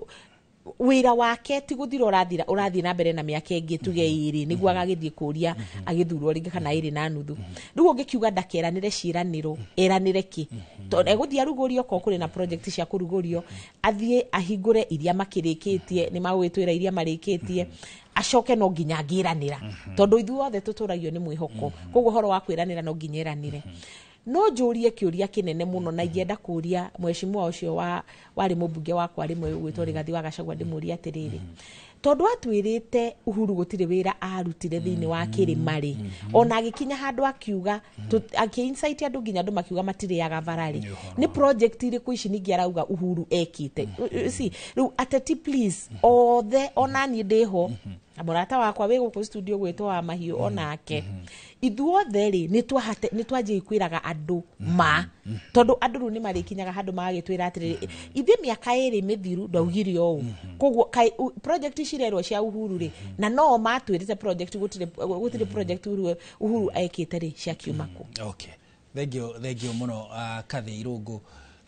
Speaker 16: Wĩra wake ti gũthira ũrathira, ũrathiĩ na mbere na mĩaka ĩngĩ tuge 2 nĩguo agagĩthiĩ kũria agĩthurwo rĩngĩ kana 2.5. Rĩu ũngĩkiuga ndakeranĩre ciĩranĩro, eranĩre kĩ? Tondũ egũthiĩ arugũrie, okorwo kũrĩ na project cia kũrugũrio, athiĩ ahingũre iria makĩrĩkĩtie, nĩ magũgĩtwĩra iria marĩkĩtie, acoke no nginya angĩranĩra, tondũ ithuothe tũtũragio nĩ mwĩhoko. Koguo ũhoro wa kwĩranĩra no nginya eranĩre. No njũrie kĩũria kĩnene mũno na ingĩenda kũria mheshimiwa ũcio wa warĩ mũmbunge wakwa rĩmwe ũgwĩtwo Rigathi wa Gachagua, ndĩmũrie atĩrĩrĩ, tondũ atwĩrĩte Uhuru gũtirĩ wĩra arutire thĩinĩ wa kĩrĩma rĩ, ona agĩkinya handũ akiuga akĩ-incite andũ nginya andũ makiuga matirĩaga bara rĩ, nĩ project irĩkũ ici ningĩ arauga Uhuru ekĩte? See, rĩu ateti please othe, ona niĩ ndĩho na mũrata wakwa wĩ gũkũ studio gwĩtwo wa mahiũ, onake, ithuothe rĩ, nĩ twanjie kwĩraga andũ ma, tondũ andũ rĩu nĩ marĩkinyaga handũ magagĩtwĩra atĩrĩrĩ, ithuĩ mĩaka 2 mĩthiru ndaugire ũũ. Koguo project ici irerwo cia Uhuru rĩ, na no matwĩrĩte project gũtirĩ project Uhuru ekĩte rĩ, ciakiuma kũ?
Speaker 2: Okay, thank you, thank you muno, Kathi Irungu,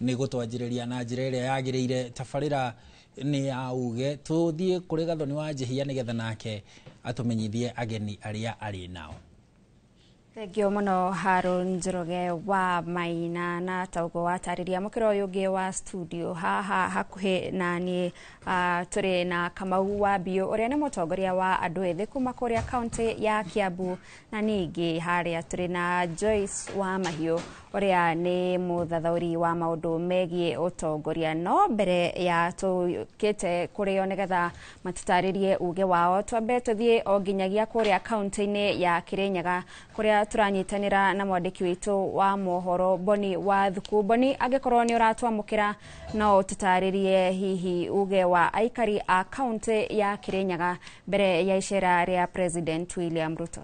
Speaker 2: nĩ gũtwanjĩrĩria na njĩra ĩrĩa yagĩrĩire. Tabarĩra nĩ ya uge, tũthiĩ kũrĩ Gathoni wa Njĩhia nĩgetha nake atũmenyithie ageni arĩa arĩ nao.
Speaker 1: Thengio mũno Harun Njoroge wa Maina, na taugo watarĩria mũkĩra ũyũ ũngĩ wa studio haha hakuhĩ na niĩ, tũrĩ na Kamau wa Biũ ũrĩa nĩ mũtongoria wa andũ ethĩ kuma kũrĩa kaunti ya Kiambu, na ningĩ harĩa tũrĩ na Joyce wa Mahiũ ũrĩa nĩ mũthathaũri wa maũndũ megiĩ ũtongoria. No mbere ya tũkĩte kũrĩo nĩgetha matũtarĩrie uge wao, twambe tũthiĩ o nginyagia kũrĩa kaunti-inĩ ya Kirinyaga kũrĩa tũranyitanĩra na mwandĩki witũ wa mohoro Boni wa Thuku. Boni, angĩkorwo nĩ ũratwamũkĩra, no ũtũtarĩrie hihi uge wa aikari a kaunti ya Kirinyaga mbere ya icera rĩa President William Ruto.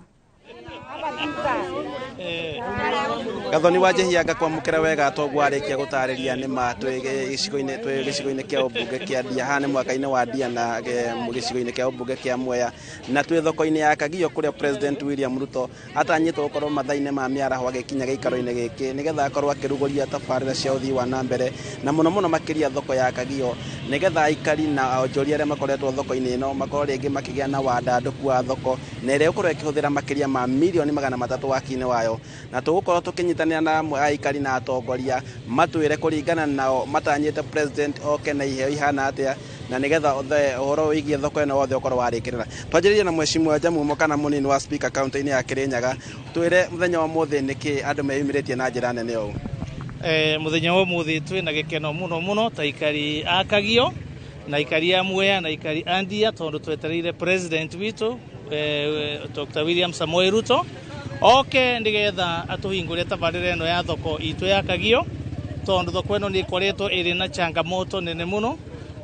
Speaker 17: Gathoni wa Njĩhia, ngakwamũkĩra wega. Toguo arĩkia gũtarĩria, nĩ ma twĩ gĩcigo-inĩ kĩa ũmbunge kĩa Ndia. Haha nĩ mwaka-inĩ wa Ndia na gĩcigo-inĩ kĩa ũmbunge kĩa Mwea, na twĩ thoko-inĩ ya Kagio kũrĩa President William Ruto atanyĩtwo gũkorwo mathaa-inĩ ma mĩaraho agĩkinya gĩikaro-inĩ gĩkĩ nĩgetha akorwo akĩrugũria tabarĩra cia ũthii wa na mbere, na mũno mũno makĩria thoko ya Kagio, nĩgetha aikari na onjoria arĩa makoretwo thoko-inĩ ĩno makorwo rĩngĩ makĩgĩa na wandandũku wa thoko, na ĩrĩa ĩgũkorwo ĩkĩhũthĩra makĩria ma mirioni 300 waki-inĩ wayo. Na tũgũkorwo tũkĩnyitanĩra na amwe a aikari na atongoria matwĩre kũringana nao matanyĩte president oke na iheo ihana atĩa, na nĩgetha ũhoro wĩgiĩ thoko ĩno wothe ũkorwo warĩkĩrĩra. Twanjĩrĩrie na mheshimiwa Jamumo kana mũnini wa speaker kaunti-inĩ ya Kirinyaga. Twĩre mũthenya wa ũmũthĩ nĩkĩ andũ meyumĩrĩtie na njĩra nene ũũ?
Speaker 18: Muthenya wa umuthi twina gikeno muno muno ta ikari a Kagio na ikari a Mwea na ikari a Ndia, tondu twetereire president witu Dr. William Samoei Ruto oke nigetha atuhingũre tabarĩra ĩno ya thoko itũ ya Kagio, tondu thoko ĩno nĩ ĩkoretwo ĩrĩ na changamoto nene mũno.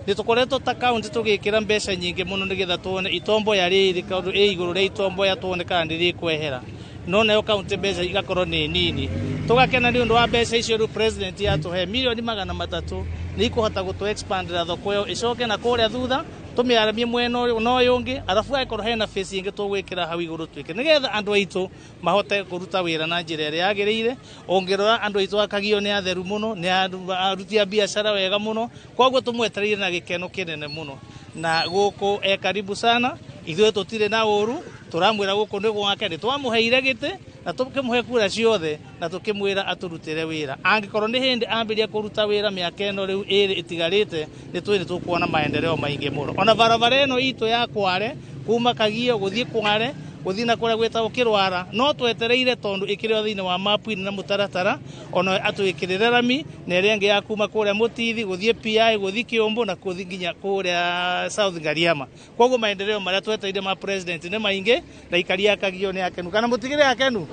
Speaker 18: Nĩ tũkoretwo ta kaunti tũgĩkĩra mbeca nyingĩ mũno nĩgetha tuone itomboya rĩrĩ kaũndũ ĩ igũrũ rĩa itomboya, tuone kana nĩ rĩkwehera, no nayo kaunti mbeca igakorwo nĩ nini. Tũgakena nĩ ũndũ wa mbeca icio rĩu president yatũhe mirioni 300, nĩ ikũhota gũtũ expandĩra thoko ĩyo ĩcoke na kũrĩa thutha, tũmĩaramie mwena ũyũ na ũyũ ũngĩ, arabu angĩkorwo hena phase ĩngĩ tũgwĩkĩra hau igũrũ twĩke nĩgetha andũ aitũ mahote kũruta wĩra na njĩra ĩrĩa yagĩrĩire. Ũngĩrora andũ aitũ a Kagio nĩ atheru mũno, nĩ aruti a biacara wega mũno, koguo tũmwetereire na gĩkeno kĩnene mũno, na gũkũ e karibu sana. Ithuĩ tũtirĩ na ũru, tũramwĩra gũkũ nĩ gwake, nĩ twamũheire gĩtĩ na tũkĩmũhe kura ciothe na tũkĩmwĩra atũrutĩre wĩra. Angĩkorwo nĩ hĩndĩ ambĩrĩria kũruta wĩra mĩaka ĩno rĩu 2 ĩtigarĩte, nĩ tũĩ nĩ tũkuona maendeleo maingĩ mũno. Ona barabara ĩno itũ ya Kware, kuma Kagio gũthiĩ Kware, gũthiĩ na kũrĩa gwĩtagwo Kĩrwara, no twetereire tondũ ĩkĩrĩ o thĩinĩ wa mapu-inĩ na mũtaratara, ona atwĩkĩrĩre rami, na ĩrĩa ĩngĩ ya kuma kũrĩa Mũtithi gũthiĩ PI, gũthiĩ Kĩũmbũ na gũthiĩ nginya kũrĩa South Ngariama. Koguo maendeleo marĩa twetereire ma president nĩ maingĩ, na ikari a Kagio nĩ akenu. Kana mũtigĩre akenu?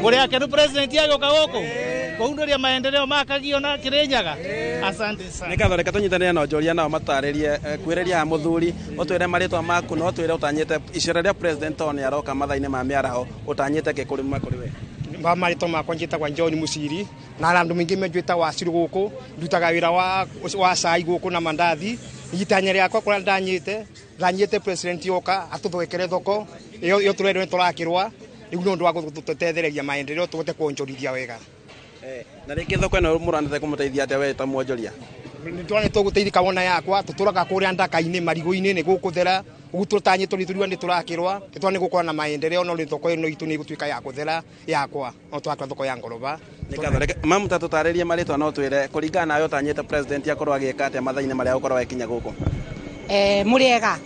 Speaker 18: Mũrĩ akenu president agĩũka gũkũ kũhundũria maendeleo ma Kagio na Kirinyaga? Asante sana.
Speaker 17: Nĩ ngatho. Reke tũnyitanĩre na onjoria nao matarĩrie. Kwĩrĩria haha mũthuri, ũtwĩre marĩtwa maku na ũtwĩre ũtanyĩte icera rĩa president tondũ nĩ aroka mathaa-inĩ ma mĩaraho, ũtanyĩte kĩ kũrĩ we?
Speaker 19: Ba marĩtwa makwa njĩtagwa John Musiri, na andũ maingĩ menjwĩta Waciru. Gũkũ ndutaga wĩra wa cai gũkũ na mandathi. Itanya rĩakwa kũrĩa ndanyĩte president yoka atũthwekere thoko ĩyo tũrerwo nĩ tũrakĩrwa rĩu nĩ ũndũ wa gũtũtethereria maendeleo tũhote kuonjorithia wega.
Speaker 17: Na rĩngĩ thoko ĩno mũranĩte kũmũteithia atĩa we ta mwonjoria?
Speaker 19: Nĩ tũgũteithĩka wona yakwa tũtũraga kũrĩa ndaka-inĩ marigũ-inĩ nĩ gũkũthera ũguo tũtanyĩtwo nĩ tũriwa nĩ tũrakĩrwa tũtwa nĩ gũkorwo na maendeleo no nĩ thoko ĩno itũ nĩ ĩgũtuĩka ya kũthera yakwa no twakĩra thoko ya ngoroba.
Speaker 17: Mamu ta tũtarĩrie marĩtwa no twĩre kũringana nawe ũtanyĩte president akorwo agĩka atĩa mathaa-inĩ marĩa gũkorwo agĩkinya gũkũ.
Speaker 20: Mũrĩega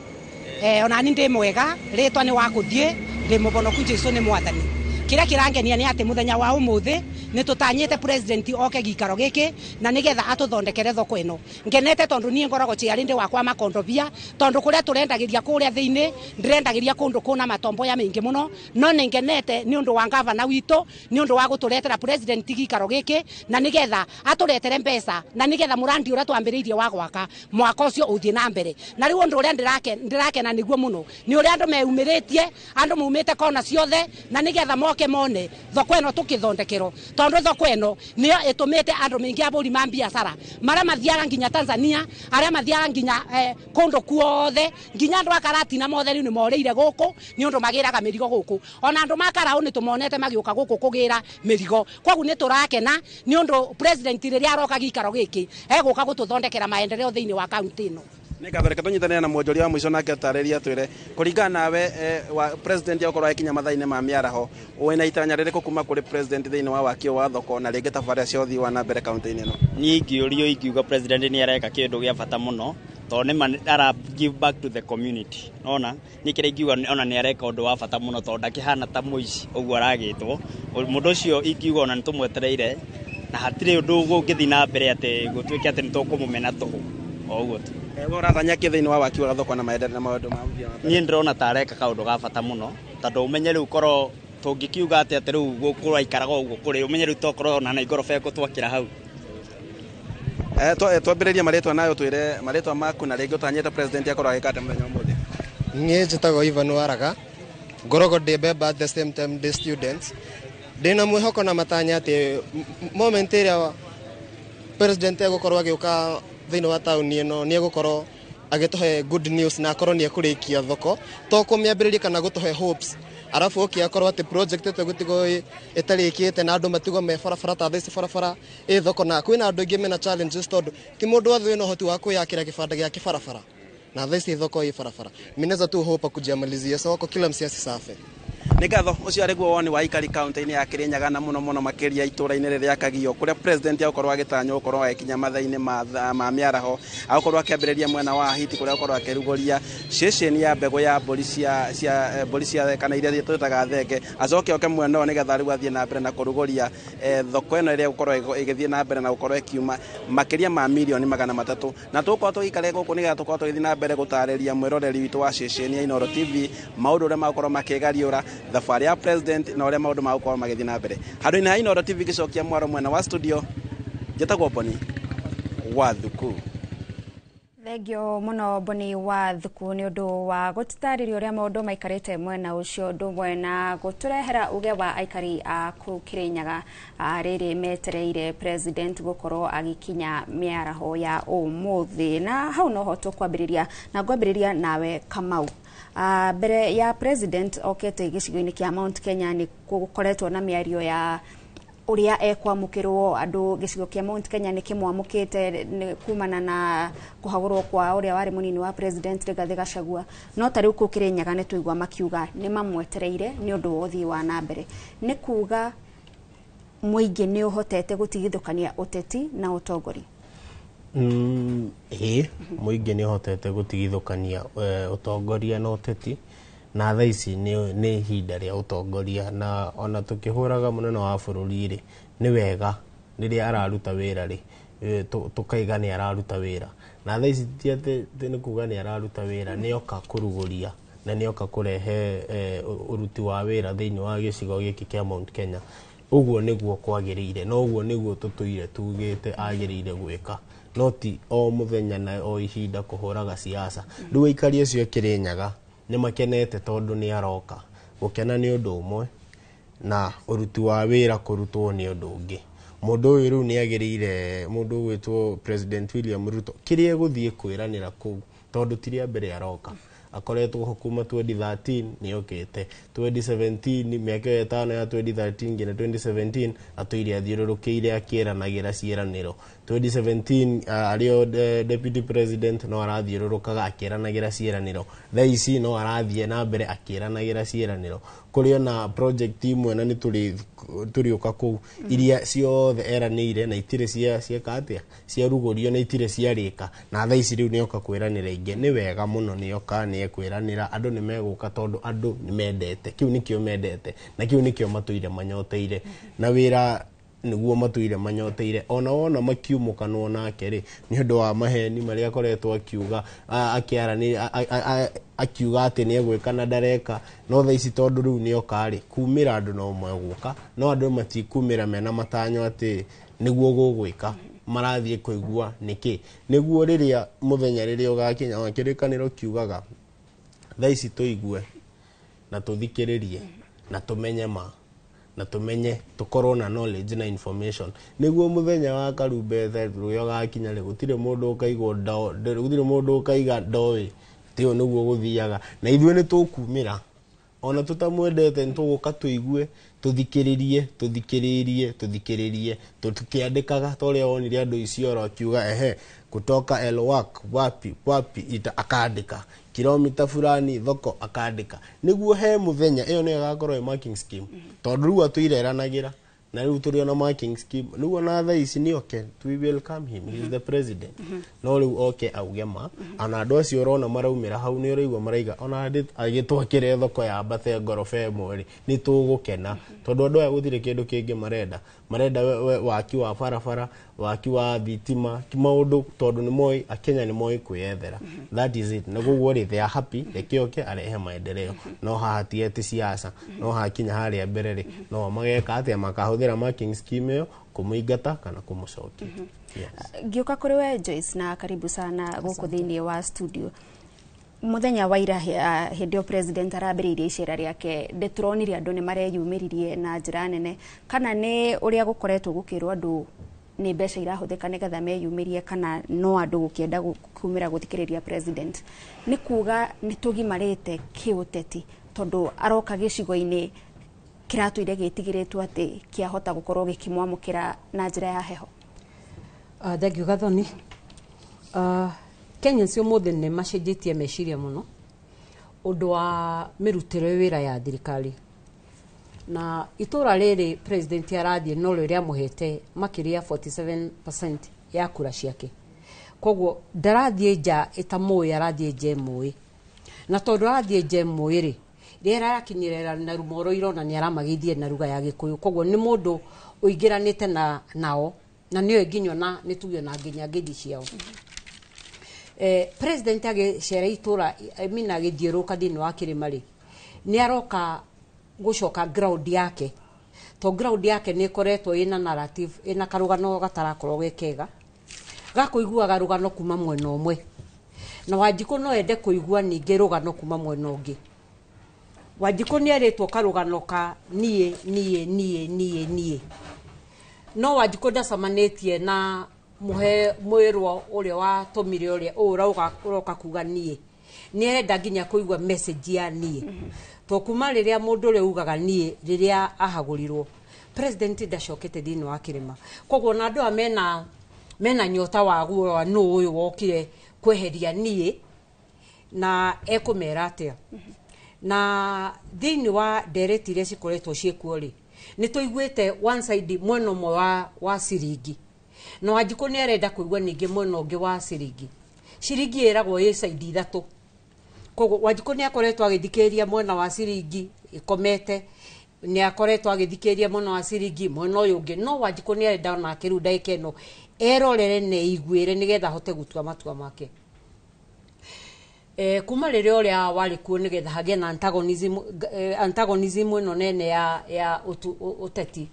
Speaker 20: ona ni ndĩ mwega rĩtwa nĩ wa kũthiĩ ndĩ mũbonoku Jesũ nĩ mwathani. Kĩrĩa kĩrangenia nĩ atĩ mũthenya wa ũmũthĩ nĩ tũtanyĩte president oke gĩikaro gĩkĩ na nĩgetha atũthondekere thoko ĩno. Ngenete tondũ niĩ ngoragwo ciarĩ ndĩ wakwa makondobia tondũ kũrĩa tũrendagĩria kũrĩa thĩinĩ ndĩrendagĩria kũndũ kũna matomboya maingĩ mũno, no nĩ ngenete nĩ ũndũ wa gavana witũ nĩ ũndũ wa gũtũretera president gĩikaro gĩkĩ na nĩgetha atũretere mbeca na nĩgetha mũrandi ũrĩa twambĩrĩirie wa gwaka mwaka ũcio ũthiĩ na mbere. Na rĩu ũndũ ũrĩa ndĩrakena nĩguo mũno nĩ ũrĩa andũ meumĩrĩtie, andũ maumĩte kona ciothe na nĩgetha moke mone thoko ĩno tũkĩthondekerwo tondũ thoko ĩno nĩyo ĩtũmĩte andũ maingĩ abũri ma biacara marĩa mathiaga nginya Tanzania, arĩa mathiaga nginya kũndũ kuothe, nginya andũ a Karatina mothe rĩu nĩ morĩire gũkũ nĩ ũndũ magĩraga mĩrigo gũkũ. Ona andũ ma Karaũ nĩ tũmonete magĩũka gũkũ kũgĩra mĩrigo. Kwoguo nĩ tũrakena nĩ ũndũ president rĩrĩa aroka gĩikaro gĩkĩ egũka gũtũthondekera maendeleo thĩinĩ wa kaunti ĩno.
Speaker 17: Nĩ ngatho, reke tũnyitanĩre na mwonjoria wa mũico nake ũtarĩrie atwĩre kũringana nawe wa president akorwo agĩkinya mathaa-inĩ ma mĩaraho wĩna itanya rĩrĩkũ kuma kũrĩ president thĩinĩ wa waki wa thoko na rĩngĩ tabarĩra cia ũthii wa na mbere kaunti-inĩ ĩno?
Speaker 21: Niĩ ingĩũrio ingiuga president nĩ areka kĩndũ gĩa bata mũno tondũ nĩ ara give back to the community. Nona niĩ kĩrĩa ingiuga ona nĩ areka ũndũ wa bata mũno tondũ ndakĩhana ta mũici ũguo aragĩtwo. Mũndũ ũcio ingiuga ona nĩ tũmwetereire na hatirĩ ũndũ ũngĩthiĩ na mbere atĩ gũtuĩke atĩ nĩ tũkũmũmena tũhũ o ũguo tu.
Speaker 17: We ũrathanya kĩ thĩinĩ wa waki wa thoko na maendeleo na maũndũ ma ũthii wa na mbere?
Speaker 21: Niĩ ndĩrona ta areka kaũndũ ga bata mũno tondũ ũmenye rĩu korwo tũngĩkiuga atĩ atĩ rĩu gũkũraikaraga ũguo kũrĩ ũmenye rĩu tokorwo ona na ingoroba ĩgũtwakĩra hau.
Speaker 17: Twambĩrĩrie marĩtwa nayo twĩre marĩtwa maku na rĩngĩ ũtanyĩte president akorwo agĩka atĩa mũthenya wa ũmũthĩ.
Speaker 22: Niĩ njĩtagwo Ivan Waraga, ngoragwo ndĩ member at the same time ndĩ student. Ndĩna mwĩhoko na matanya atĩ moment ĩrĩa president egũkorwo agĩũka thĩinĩ wa taũni ĩno nĩ egũkorwo agĩtũhe good news na akorwo nĩ ekũrĩkia thoko to kũmĩambĩrĩria kana gũtũhe hopes, arabu oke akorwo atĩ project ĩto ĩgũtigwo ĩtarĩkĩte na andũ matigwo me barabara ta thaa ici barabara ĩ thoko na kwĩna andũ aingĩ mena challenges tondũ ti mũndũ wothe wĩna ũhoti wa kwĩyakĩra kĩbanda gĩake barabara na thaa ici thoko ĩ barabara. Minaweza tu hope kujiamalizia soko kila msiasi safe.
Speaker 17: Nĩ ngatho, ũcio arĩ guo woni wa aikari kaunti-inĩ ya Kĩrĩnyaga na mũno mũno makĩria itũra-inĩ rĩrĩa Kagio kũrĩa president agũkorwo agĩtanywo gũkorwo agĩkinya mathaa-inĩ ma mĩaraho agũkorwo akĩambĩrĩria mwena wa Ahiti kũrĩa agũkorwo akĩrugũria ceceni ya mbegũ ya mbũri cia mbũri cia kana iria twĩtaga thenge, acoke oke mwena ũyũ nĩgetha rĩu athiĩ na mbere na kũrugũria thoko ĩno ĩrĩa ĩgũkorwo ĩgĩthiĩ na mbere na gũkorwo ĩkiuma makĩria ma mirioni 300. Na tũgũkorwo tũgĩikara gũkũ nĩgetha tũkorwo tũgĩthiĩ na mbere gũtarĩria mwĩroreri witũ wa ceceni ya Inooro TV maũndũ ũrĩa magũkorwo makĩgariũra thabarĩ ya president na ũrĩa maũndũ magũkorwo magĩthiĩ na mbere. Handũ-inĩ ha Inooro TV gĩcokia mwaro mwena wa studio, njĩtagwo Boni wa Thuku.
Speaker 1: Thengio mũno Boni wa Thuku nĩ ũndũ wa gũtũtarĩria ũrĩa maũndũ maikarĩte mwena ũcio ũndũ ũmwe na gũtũrehera uge wa aikari a kũu Kĩrĩnyaga rĩrĩ metereire president gũkorwo agĩkinya mĩaraho ya ũmũthĩ. Na hau noho tũkwambĩrĩria na ngwambĩrĩria nawe Kamau. Mbere ya president okete gĩcigo-inĩ kĩa Mount Kenya nĩ gũkoretwo na mĩario ya ũrĩa ekwamũkĩrwo andũ gĩcigo kĩa Mount Kenya nĩ kĩmwamũkĩte kumana na kũhagũrwo kwa ũrĩa warĩ mũnini wa president Rigathĩ Gachagua, no ta rĩu kũu Kĩrĩnyaga nĩ tũigua makiuga nĩ mamwetereire nĩ ũndũ wa ũthii wa na mbere. Nĩ kuga mũingĩ nĩ ũhotete gũtigithũkania ũteti na ũtongoria?
Speaker 23: Ĩĩ, mũingĩ nĩ ũhotete gũtigithũkania ũtongoria na ũteti na thaa ici nĩ ihinda rĩa ũtongoria na ona tũkĩhũraga mũnene wa bũrũri rĩ nĩ wega rĩrĩa araruta wĩra rĩ tũkaiga nĩ araruta wĩra na thaa ici ti atĩ nĩ kuga nĩ araruta wĩra, nĩ oka kũrugũria na nĩ oka kũrehe ũruti wa wĩra thĩinĩ wa gĩcigo gĩkĩ kĩa Mount Kenya. Ũguo nĩguo kwagĩrĩire na ũguo nĩguo tũtũire tugĩte agĩrĩire gwĩka, no ti o mũthenya na o ihinda kũhũraga siasa. Rĩu aikari acio a Kĩrĩnyaga nĩ makenete tondũ nĩ aroka. Gũkena nĩ ũndũ ũmwe na ũruti wa wĩra kũrutwo nĩ ũndũ ũngĩ. Mũndũ ũyũ rĩu nĩ agĩrĩire, mũndũ ũgwĩtwo President William Ruto, kĩrĩa egũthiĩ kwĩranĩra kũu tondũ ti rĩa mbere aroka. Akoretwo ho kuma 2013 nĩ okĩte, 2017 mĩaka ĩyo ĩtano ya 2013 nginya 2017 atũire athiũrũrũkĩire akĩranagĩra ciĩranĩro. 2017 arĩ o deputy president no arathiũrũrũkaga akĩranagĩra ciĩranĩro. Thaa ici no arathiĩ na mbere akĩranagĩra ciĩranĩro. Kũrĩ ona project imwe na nĩ tũrĩũka kũu, iria ciothe eranĩire na itirĩ cia cieka atĩa, ciarugũrio na itirĩ ciarĩka, na thaa ici rĩu nĩoka kwĩranĩra ingĩ. Nĩ wega mũno nĩoka nĩekwĩranĩra, andũ nĩ megũka tondũ andũ nĩ mendete kĩu, nĩkĩo mendete na kĩu nĩkĩo matũire manyoteire, na wĩra nĩguo matũire manyoteire. Ona wona makiumũkanwo nake rĩ, nĩ ũndũ wa maheni marĩa akoretwo akiuga, akĩaranĩria, akiuga atĩ nĩ egwĩka na ndareka. No thaa ici tondũ rĩu nĩoka rĩ, kumĩra andũ no megũka, no andũ matikumĩra mena matanyo atĩ nĩguo gũgwĩka. Marathiĩ kũigua nĩkĩ, nĩguo rĩrĩa mũthenya rĩrĩa ũgakinya. Ona kĩrĩkanĩro kiugaga thaa ici tũigue na tũthikĩrĩrie na tũmenye ma na tũmenye, tũkorwo na knowledge na information, nĩguo mũthenya wa karumbeta rũrĩa ũgakinya rĩ, gũtirĩ mũndũ ũkaigwo gũtirĩ mũndũ ũkaiga ndoĩ. Tĩo nĩguo gũthiaga, na ithuĩ nĩ tũkumĩra ona tũtamwendete, nĩ tũgũka tũigue, tũthikĩrĩrie, tũthikĩrĩrie, tũthikĩrĩrie, tũkĩandĩkaga ta ũrĩa wonire andũ Isiolo akiuga ehe kutoka Elwak wapi wapi ita akandĩka kilomita fulani thoko akandĩka, nĩguo he mũthenya ĩyo nĩyo ĩgakorwo ĩ marking scheme, tondũ rĩu atũire eranagĩra na rĩu tũrĩ ona marking scheme. Rĩu ona thaa ici nĩ oke, we welcome him, he is the president, no rĩu oke auge ma. Ona andũ acio ũrona maraumĩra hau, nĩ ũraigua maraiga ona agĩtwakĩre thoko ya mbate ngoroba ĩmwe rĩ, nĩ tũgũkena, tondũ andũ aya gũtirĩ kĩndũ kĩngĩ marenda. Marenda waki wa barabara, waki wa thitima, maũndũ, tondũ nĩ moĩ akenya nĩ moĩ kwĩyethera. That is it. Na koguo rĩ, they are happy, reke oke arehe maendeleo. No haha ti eti siasa, no hakinya harĩa mbere rĩ, no mageka atĩa, makahũthĩra marking scheme ĩyo kũmũingata kana kũmũcokia. Yes.
Speaker 1: Ngĩũka kũrĩ we Joyce, na karibu sana gũkũ thĩinĩ wa studio. Mũthenya wa ira, hĩndĩ ĩyo president arambĩrĩirie icera rĩake, ndĩtũronire andũ nĩ mareyumĩririe na njĩra nene. Kana nĩ ũrĩa gũkoretwo gũkĩrwo andũ nĩ mbeca irahũthĩka nĩgetha meyumĩrie, kana no andũ gũkĩenda kumĩra gũthikĩrĩria president? Nĩ kuga nĩ tũgimarĩte kĩũteti, tondũ aroka gĩcigo-inĩ kĩratũire gĩtigĩrĩtwo atĩ kĩahota gũkorwo gĩkĩmwamũkĩra na njĩra ya heho?
Speaker 3: Thank you, Gathoni. Kenyans ũmũthĩ nĩ macenjetie meciria mũno ũndũ wa mĩrutĩre wĩra ya thirikari, na itũra rĩrĩ president arathiĩ no rĩrĩa amũhete makĩria 47% ya kura ciake. Koguo ndarathiĩ nja ĩtamũĩ, arathiĩ nja ĩmũĩ, na tondũ arathiĩ nja ĩmũĩ rĩ, rĩera arakinyĩrĩra na rumoro irona nĩ aramagĩithie na ruga ya Gĩkũyũ. Koguo nĩ mũndũ ũingĩranĩte na nao, na nĩoĩ nginya ona nĩ tuge ona nginya ngeithi ciao. President agĩcera itũra, I mean agĩthiũrũrũka thĩinĩ wa kĩrĩma rĩ, nĩ aroka gũcoka ground yake, to ground yake nĩ ĩkoretwo ĩna narrative, ĩna karũgano gatarakorwo ge kega, gakũiguaga rũgano kuma mwena ũmwe, na Wanjikũ no ende kũigua ningĩ rũgano kuma mwena ũngĩ. Wanjikũ nĩ erĩtwo karũgano ka niĩ niĩ niĩ niĩ niĩ, no Wanjikũ ndacemanĩtie na mũhe mwĩrwo ũrĩa watũmire ũrĩa ũũ ũroka kuga niĩ. Nĩ arenda nginya kũigua message ya niĩ, to kuma rĩrĩa mũndũ ũrĩa ugaga niĩ rĩrĩa ahagũrirwo president ndacokete thĩinĩ wa kĩrĩma. Koguo na andũ aya mena nyota wa guoya, nũ ũyũ wokire kweheria niĩ na ekũmera atĩa? Na thĩinĩ wa ndereti iria cikoretwo ciĩkuo rĩ, nĩ tũiguĩte one side, mwena ũmwe wa ciringi, na Wanjikũ nĩ arenda kũigua ningĩ mwena ũngĩ wa ciringi. Ciringi ĩragwo ĩ side ithatũ. Koguo Wanjikũ nĩ akoretwo agĩthikĩrĩria mwena wa ciringi ĩkomete, nĩ akoretwo agĩthikĩrĩria mwena wa ciringi mwena ũyũ ũngĩ, no Wanjikũ nĩ arenda onake rĩu ndagĩka ĩno erorere na eiguĩre nĩgetha ahote gũtua matua make. Kuma rĩrĩa ũrĩa warĩ kuo, nĩgetha hagĩe na antagonism ĩno nene ya ũteti,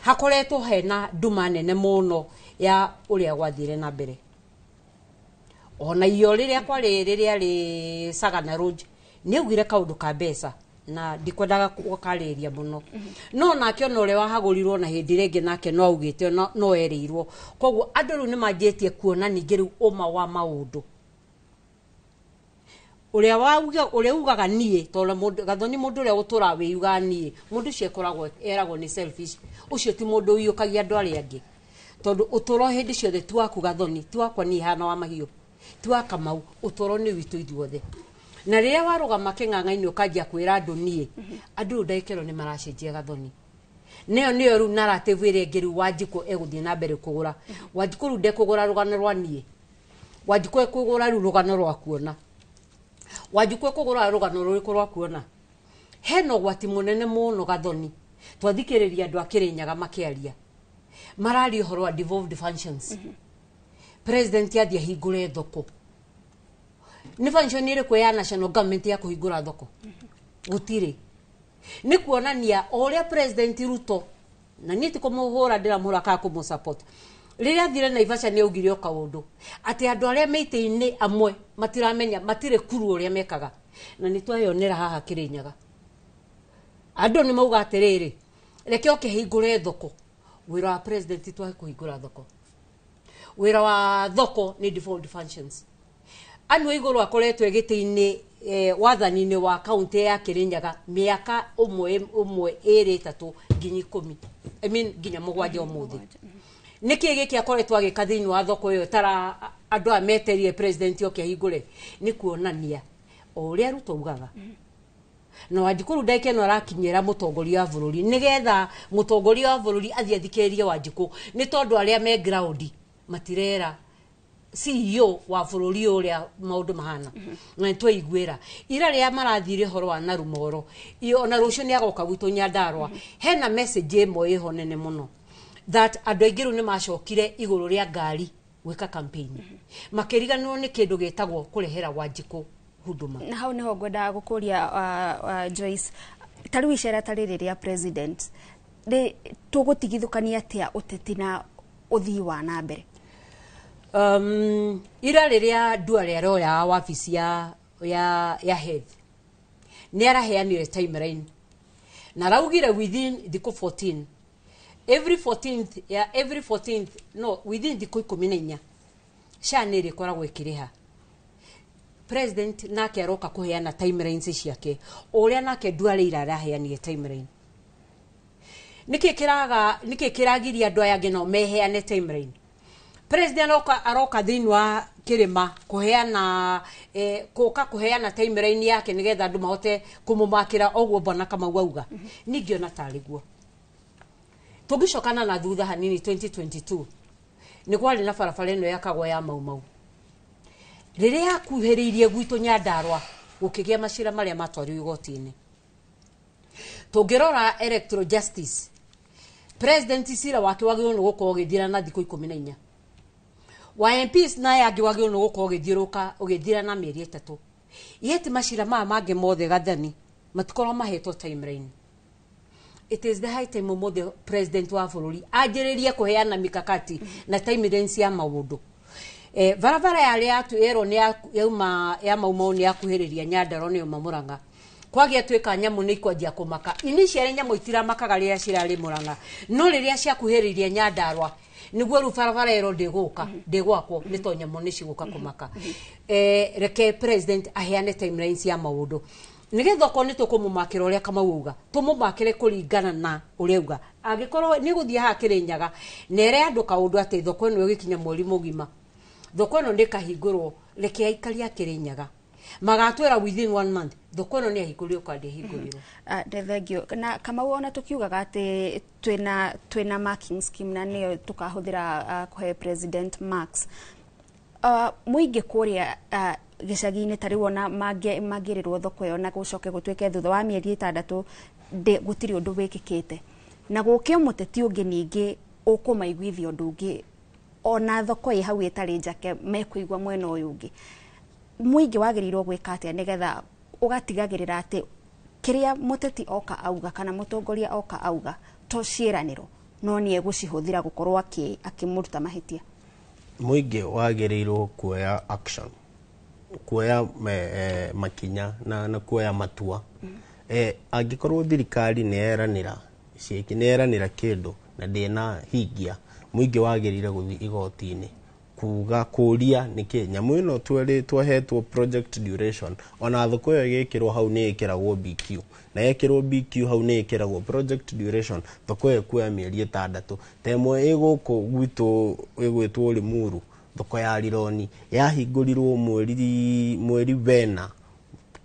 Speaker 3: hakoretwo hena nduma nene mũno ya ũrĩa gwathire na mbere. Ona iyo rĩrĩa kwarĩ rĩrĩa rĩ Sagana Road, nĩ augire kaũndũ ka mbeca na ndikwendaga gũkarĩria mũno, no nake ona ũrĩa wahagũrirwo na hĩndĩ ĩrĩa ĩngĩ nake no augĩte no erĩirwo. Koguo andũ rĩu nĩ manjĩtie kuona ningĩ rĩu ũma wa maũndũ ũrĩa wauga, ũrĩa ugaga niĩ, tondũ mũndũ Gathoni, mũndũ ũrĩa ũtũraga wĩyugaga niĩ, mũndũ ũcio akoragwo eragwo nĩ selfish. Ũcio ti mũndũ ũiyũkagia andũ arĩa angĩ. Tondũ ũtũro hĩndĩ ciothe ti waku Gathoni, ti wakwa niĩ hana wa mahiũ, ti wa Kamau, ũtũro nĩ witũ ithuothe. Na rĩrĩa warũgama kĩng'ang'a-inĩ ũkanjia kwĩra andũ niĩ, andũ rĩu ndagĩka ĩno nĩ maracenjia Gathoni. Nĩyo nĩyo rĩu narrative ĩrĩa ĩngĩ rĩu Wanjikũ egũthiĩ na mbere kũgũra. Wanjikũ rĩu ndekũgũra rũgano rwa niĩ. Wanjikũ ekũgũra rĩu rũgano rwa kuona. Wanjikũ ekũgũra rũgano rũrĩkũ rwa kuona? Hena ũgwati mũnene mũno Gathoni. Twathikĩrĩria andũ a Kĩrĩnyaga makĩaria. Mararia ũhoro wa devolved functions. President athiĩ ahingũre thoko. Nĩ function ĩrĩkũ ya national government ya kũhingũra thoko? Gũtirĩ. Nĩ kuonania o ũrĩa President Ruto, na niĩ ti kũmũhũra ndĩramũhũra kana kũmũ-support. Rĩrĩa athire Naivasha nĩ augire o kaũndũ atĩ andũ arĩa me itĩ-inĩ amwe matiramenya, matirĩ kuru ũrĩa mekaga. Na nĩ tweyonera haha Kĩrĩnyaga. Andũ nĩ mauga atĩrĩrĩ, reke oke hingũre thoko. Wĩra wa president twahe kũhingũra thoko. Wĩra wa thoko nĩ devolved functions. Anne Waigũrũ akoretwo gĩtĩ-inĩ wathani-inĩ wa kaunti ya Kĩrĩnyaga mĩaka ũmwe ũmwe ĩrĩ ĩtatũ nginya 10, I mean nginya 7 ũmũthĩ. Nĩkĩ gĩkĩ akoretwo agĩka thĩinĩ wa thoko ĩyo tara andũ aya meterire president oke ahingũre? Nĩ kuonania o ũrĩa Ruto augaga. Na Wanjikũ rĩu ndagĩka ĩno arakinyĩra mũtongoria wa bũrũri nĩgetha mũtongoria wa bũrũri athiĩ athikĩrĩrie Wanjikũ, nĩ tondũ arĩa me ground matirera CEO wa bũrũri ũrĩa maũndũ mahana. Na nĩ twaiguĩra ira rĩrĩa marathire ũhoro wa Narumoro, ona rũciũ nĩ agoka gwitũ Nyandarua. Hena message ĩmwe ĩho nene mũno that andũ aingĩ rĩu nĩ macokire igũrũ rĩa ngari gwĩka campaign, makĩriganĩrwo nĩ kĩndũ gĩtagwo kũrehera Wanjikũ huduma.
Speaker 1: Na hau niho ngwendaga gũkũria, Joyce, ta rĩu icera ta rĩrĩ rĩa president rĩ, tũgũtigithũkania atĩa ũteti na ũthii wa na mbere?
Speaker 3: Ira rĩrĩa Duale aroya wabici ya health, nĩ araheanire timeline na araugire within thikũ 14, every 14th ya every 14th, no, within thikũ 14 SHA nĩ ĩrĩkoragwo ĩkĩrĩha. President nake aroka kũheana timelines ciake o ũrĩa nake Duale ira araheanire timeline. Nĩkĩ kĩraga, nĩkĩ kĩragiria andũ aya angĩ nao meheane timeline? President aroka thĩinĩ wa kĩrĩma kũheana, kũka kũheana timeline yake nĩgetha andũ mahote kũmũmakĩra ũguo bwana Kamau auga. Ningĩona tarĩ guo. Tũngĩcokana na thutha hanini, 2022 nĩ kwarĩ na barabara ĩno yakagwo ya Mau Mau. Rĩrĩa yakuhĩrĩirie gwitũ Nyandarua, gũkĩgĩa macira marĩa matwarirwo igoti-inĩ. Tũngĩrora electoral justice, president cira wake wagĩrĩirwo nĩ gũkorwo ũgĩthira na thikũ 14, wa MPs na aya angĩ wagĩrĩirwo nĩ gũkorwo ũgĩthiũrũka ũgĩthira na mĩeri 3. Yet macira maya mangĩ mothe Gathani matikorwo mahetwo timeline. It is the high time ũmũthĩ president wa bũrũri anjĩrĩrie kũheana mikakati na timelines ya maũndũ. Barabara yarĩa yerwo nĩ yauma ya Mau Mau nĩ yakuhĩrĩria Nyandarua, nĩyo Murang'a. Kwagĩa tuĩka nyamũ nĩ ikwanjia kũmaka. Initially nyamũ itiramakaga rĩrĩa cirarĩ Murang'a, no rĩrĩa ciakuhĩrĩria Nyandarua nĩguo rĩu barabara ĩro ndĩgũka ndĩgwakwo, nĩ to nyamũ nĩ cigũka kũmaka. Reke president aheane timelines ya maũndũ nĩgetha okorwo nĩ tũkũmũmakĩra ũrĩa Kamau auga, tũmũmakĩre kũringana na ũrĩa auga. Angĩkorwo nĩ gũthiĩ haha Kĩrĩnyaga na ere andũ kaũndũ atĩ thoko ĩno ĩgĩkinya mweri mũgima thoko ĩno nĩ ĩkahingũrwo, reke aikari a Kĩrĩnyaga magatwĩra within one month thoko ĩno nĩ yahingũrirwo kana ndĩhingũrirwo.
Speaker 1: Nĩ thengio. Na Kamau, ona tũkiugaga atĩ twĩna marking scheme na nĩyo tũkahũthĩra kũhe president marks, mũingĩ kũrĩa gĩcagi-inĩ ta rĩu ona mangĩrĩrwo thoko ĩyo na gũcoke gũtuĩke thutha wa mĩeri 6 gũtirĩ ũndũ wĩkĩkĩte, na gũke mũteti ũngĩ ningĩ ũkũmaiguithia ũndũ ũngĩ, ona thoko ĩ hau ĩtarĩ njake mekũigua mwena ũyũ ũngĩ, mũingĩ wagĩrĩirwo gwĩka atĩa nĩgetha ũgatigagĩrĩra atĩ kĩrĩa mũteti oka auga kana mũtongoria oka auga to ciĩranĩro no nĩ egũcihũthĩra gũkorwo akĩmũruta mahĩtia?
Speaker 23: Mũingĩ wagĩrĩirwo kuoya action, kuoya makinya na kuoya matua. Angĩkorwo thirikari nĩ yeranĩra ciĩki nĩ yeranĩra kĩndũ na ndĩna hingia, mũingĩ wagĩrĩire gũthiĩ igoti-inĩ. Kuga kũria nĩkĩ nyamũ ĩno twere twahetwo project duration, ona thoko ĩyo ĩgĩkĩrwo hau nĩ ĩkĩragwo BQ, na yekĩrwo BQ hau nĩ ĩkĩragwo project duration. Thoko ĩyo ĩkuoya mĩeri 6. Ta ĩmwe ĩ gũkũ gwitũ ĩgwĩtwo Limuru, thoko ya Rironi, yahingũrirwo mweri wena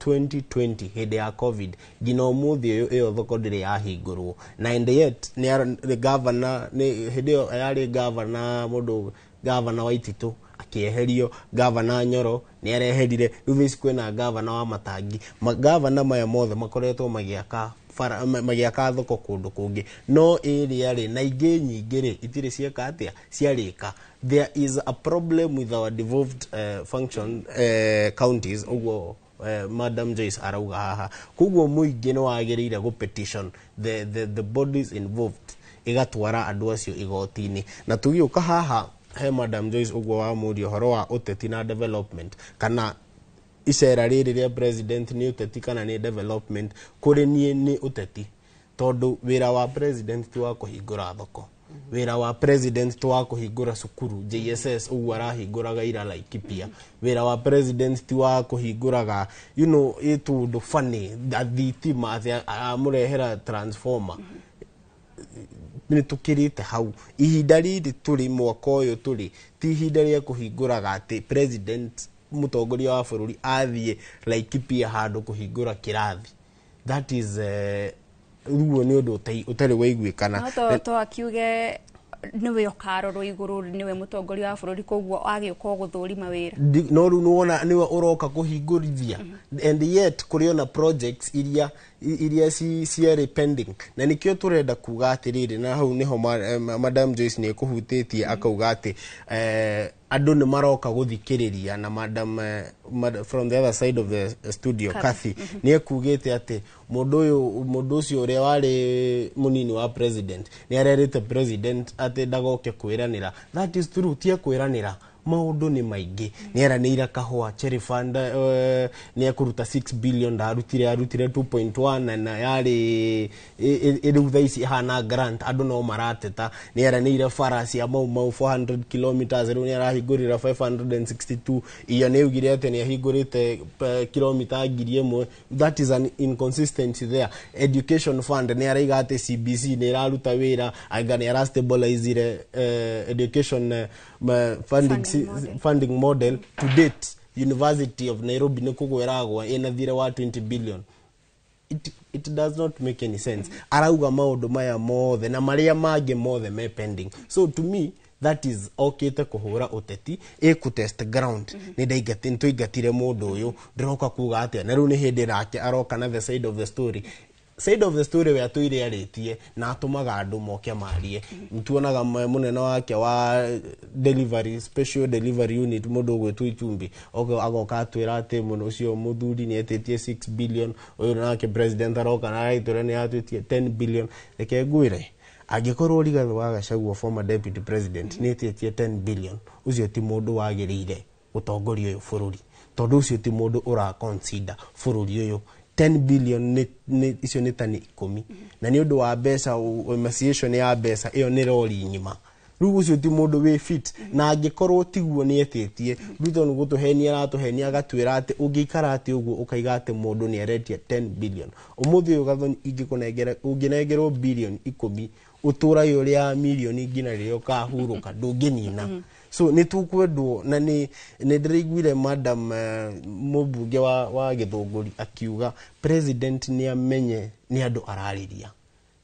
Speaker 23: 2020, hĩndĩ ya COVID. Nginya ũmũthĩ ũyũ ĩyo thoko ndĩrĩ yahingũrwo, na and yet nĩ governor, nĩ hĩndĩ ĩyo yarĩ governor, mũndũ governor wa Waititu akĩeherio, governor Nyoro nĩ areherire, rĩu thaa ici kwĩna governor wa Matangi. Magavana maya mothe makoretwo magĩaka bara, magĩaka thoko kũndũ kũngĩ, no ĩrĩa rĩ na ingĩ nyingĩ rĩ itirĩ cieka atĩa ciarĩka. There is a problem with our devolved function counties, ũguo Madam Joyce arauga haha. Koguo mũingĩ nĩ wagĩrĩire gũ petition the bodies involved, ĩgatwara andũ acio igoti-inĩ. Na tũgĩũka haha he Madam Joyce, ũguo wamũria ũhoro wa ũteti na development, kana icera rĩrĩ rĩa president nĩ ũteti kana nĩ development. Kũrĩ niĩ nĩ ũteti, tondũ wĩra wa president ti wa kũhingũra thoko, wĩra wa president ti wa kũhingũra cukuru JSS ũguo arahingũraga ira Laikipia, wĩra wa president ti wa kũhingũraga ĩtũndũ funny thitima atĩ amũrehera transformer. Nĩ tũkĩrĩte hau. Ihinda rĩrĩ tũrĩ, mwaka ũyũ tũrĩ, ti ihinda rĩa kũhingũraga atĩ president, mũtongoria wa bũrũri, athiĩ Laikipia handũ kũhingũra kĩrathi. That is ruo, nĩ ũndũ ũtarĩ waiguĩkana.
Speaker 1: No to akiuge nĩwe ũkarorwo igũrũ, nĩwe mũtongoria wa bũrũri, koguo agĩũka gũthũrima wĩra.
Speaker 23: No rĩu nĩwona nĩwe ũroka kũhingũrithia, and yet kũrĩ ona projects iria ciarĩ pending. Na nĩkĩo tũrenda kuga atĩrĩrĩ, na hau nĩho Madam Joyce nĩ ekũhutĩtie akauga atĩ andũ nĩ maroka gũthikĩrĩria, na madam from the other side of the studio,
Speaker 1: Kathy.
Speaker 23: Kathy nĩ ekugĩte atĩ mũndũ ũyũ, mũndũ ũcio ũrĩa warĩ mũnini wa president nĩ arerĩte president atĩ ndagoke kwĩranĩra. That is true, ti ekwĩranĩra, maũndũ nĩ maingĩ. Nĩ eranĩire kahũa Cherry Fund, nĩ ekũruta 6 billion, ndarutire, arutire 2.1, na yarĩ rĩu thaa ici ĩhana grant, andũ no marateta. Nĩ eranĩire bara cia Mau Mau 400 kilometers, rĩu nĩ arahingũrĩra 562. Iyo nĩ augire atĩ nĩ ahingũrĩte kilomita 1,000. That is an inconsistency there. Education fund, nĩ araiga atĩ CBC nĩ ĩraruta wĩra, anga nĩ arastabilizire education funding,
Speaker 1: Funding model.
Speaker 23: Funding model. To date, University of Nairobi nĩ kũgwa ĩragwa ĩna thirĩ wa 20 billion. It does not make any sense. Arauga maũndũ maya mothe na marĩa mangĩ mothe me pending. So to me, that is okĩte kũhũra ũteti, ĩkũ test ground. Nĩ ndaingati, nĩtũingatire mũndũ ũyũ, ndĩroka kuga atĩa? Na rĩu nĩ hĩndĩ nake aroka na the side of the story, side of the story we atũire arĩtie na atũmaga andũ moke marie. Nĩtuonaga mũnene wake wa delivery, special delivery unit, mũndũ ũgwĩtwo Itumbi, agoka atwĩra atĩ mũndũ ũcio mũthuri nĩ etĩtie 6 billion. Ũyũ nake president aroka na aratwĩra nĩ atwĩtie 10 billion. Reke ngwĩre, angĩkorwo Rigathĩ wa Gachagua, former deputy president, nĩ etĩtie 10 billion, ũcio ti mũndũ wagĩrĩire gũtongoria ũyũ bũrũri, tondũ ũcio ti mũndũ ũra consider bũrũri ũyũ. 10 billion nĩ icio nĩ tani 10, na nĩ ũndũ wa mbeca, emaciation ya mbeca ĩyo nĩ rori ng'ima. Rĩu ũcio ti mũndũ wĩ fit, na angĩkorwo tiguo nĩ etĩtie, Ruto nĩ gũtũhenia aratũhenia, agatwĩra atĩ ũngĩikara atĩ ũguo ũkaiga atĩ mũndũ nĩ aretia 10 billion ũmũthĩ ũyũ. Gathoni, ingĩkũnengera, ũngĩnengerwo bilioni 10, ũtũrage ũrĩa milioni nginya rĩrĩa ũkahurũka, ndũngĩnina. So nĩ tũkwendwo, na nĩ ndĩraiguire madam mũmbunge wa Gĩthũngũri akiuga president nĩ amenye nĩ andũ ararĩria,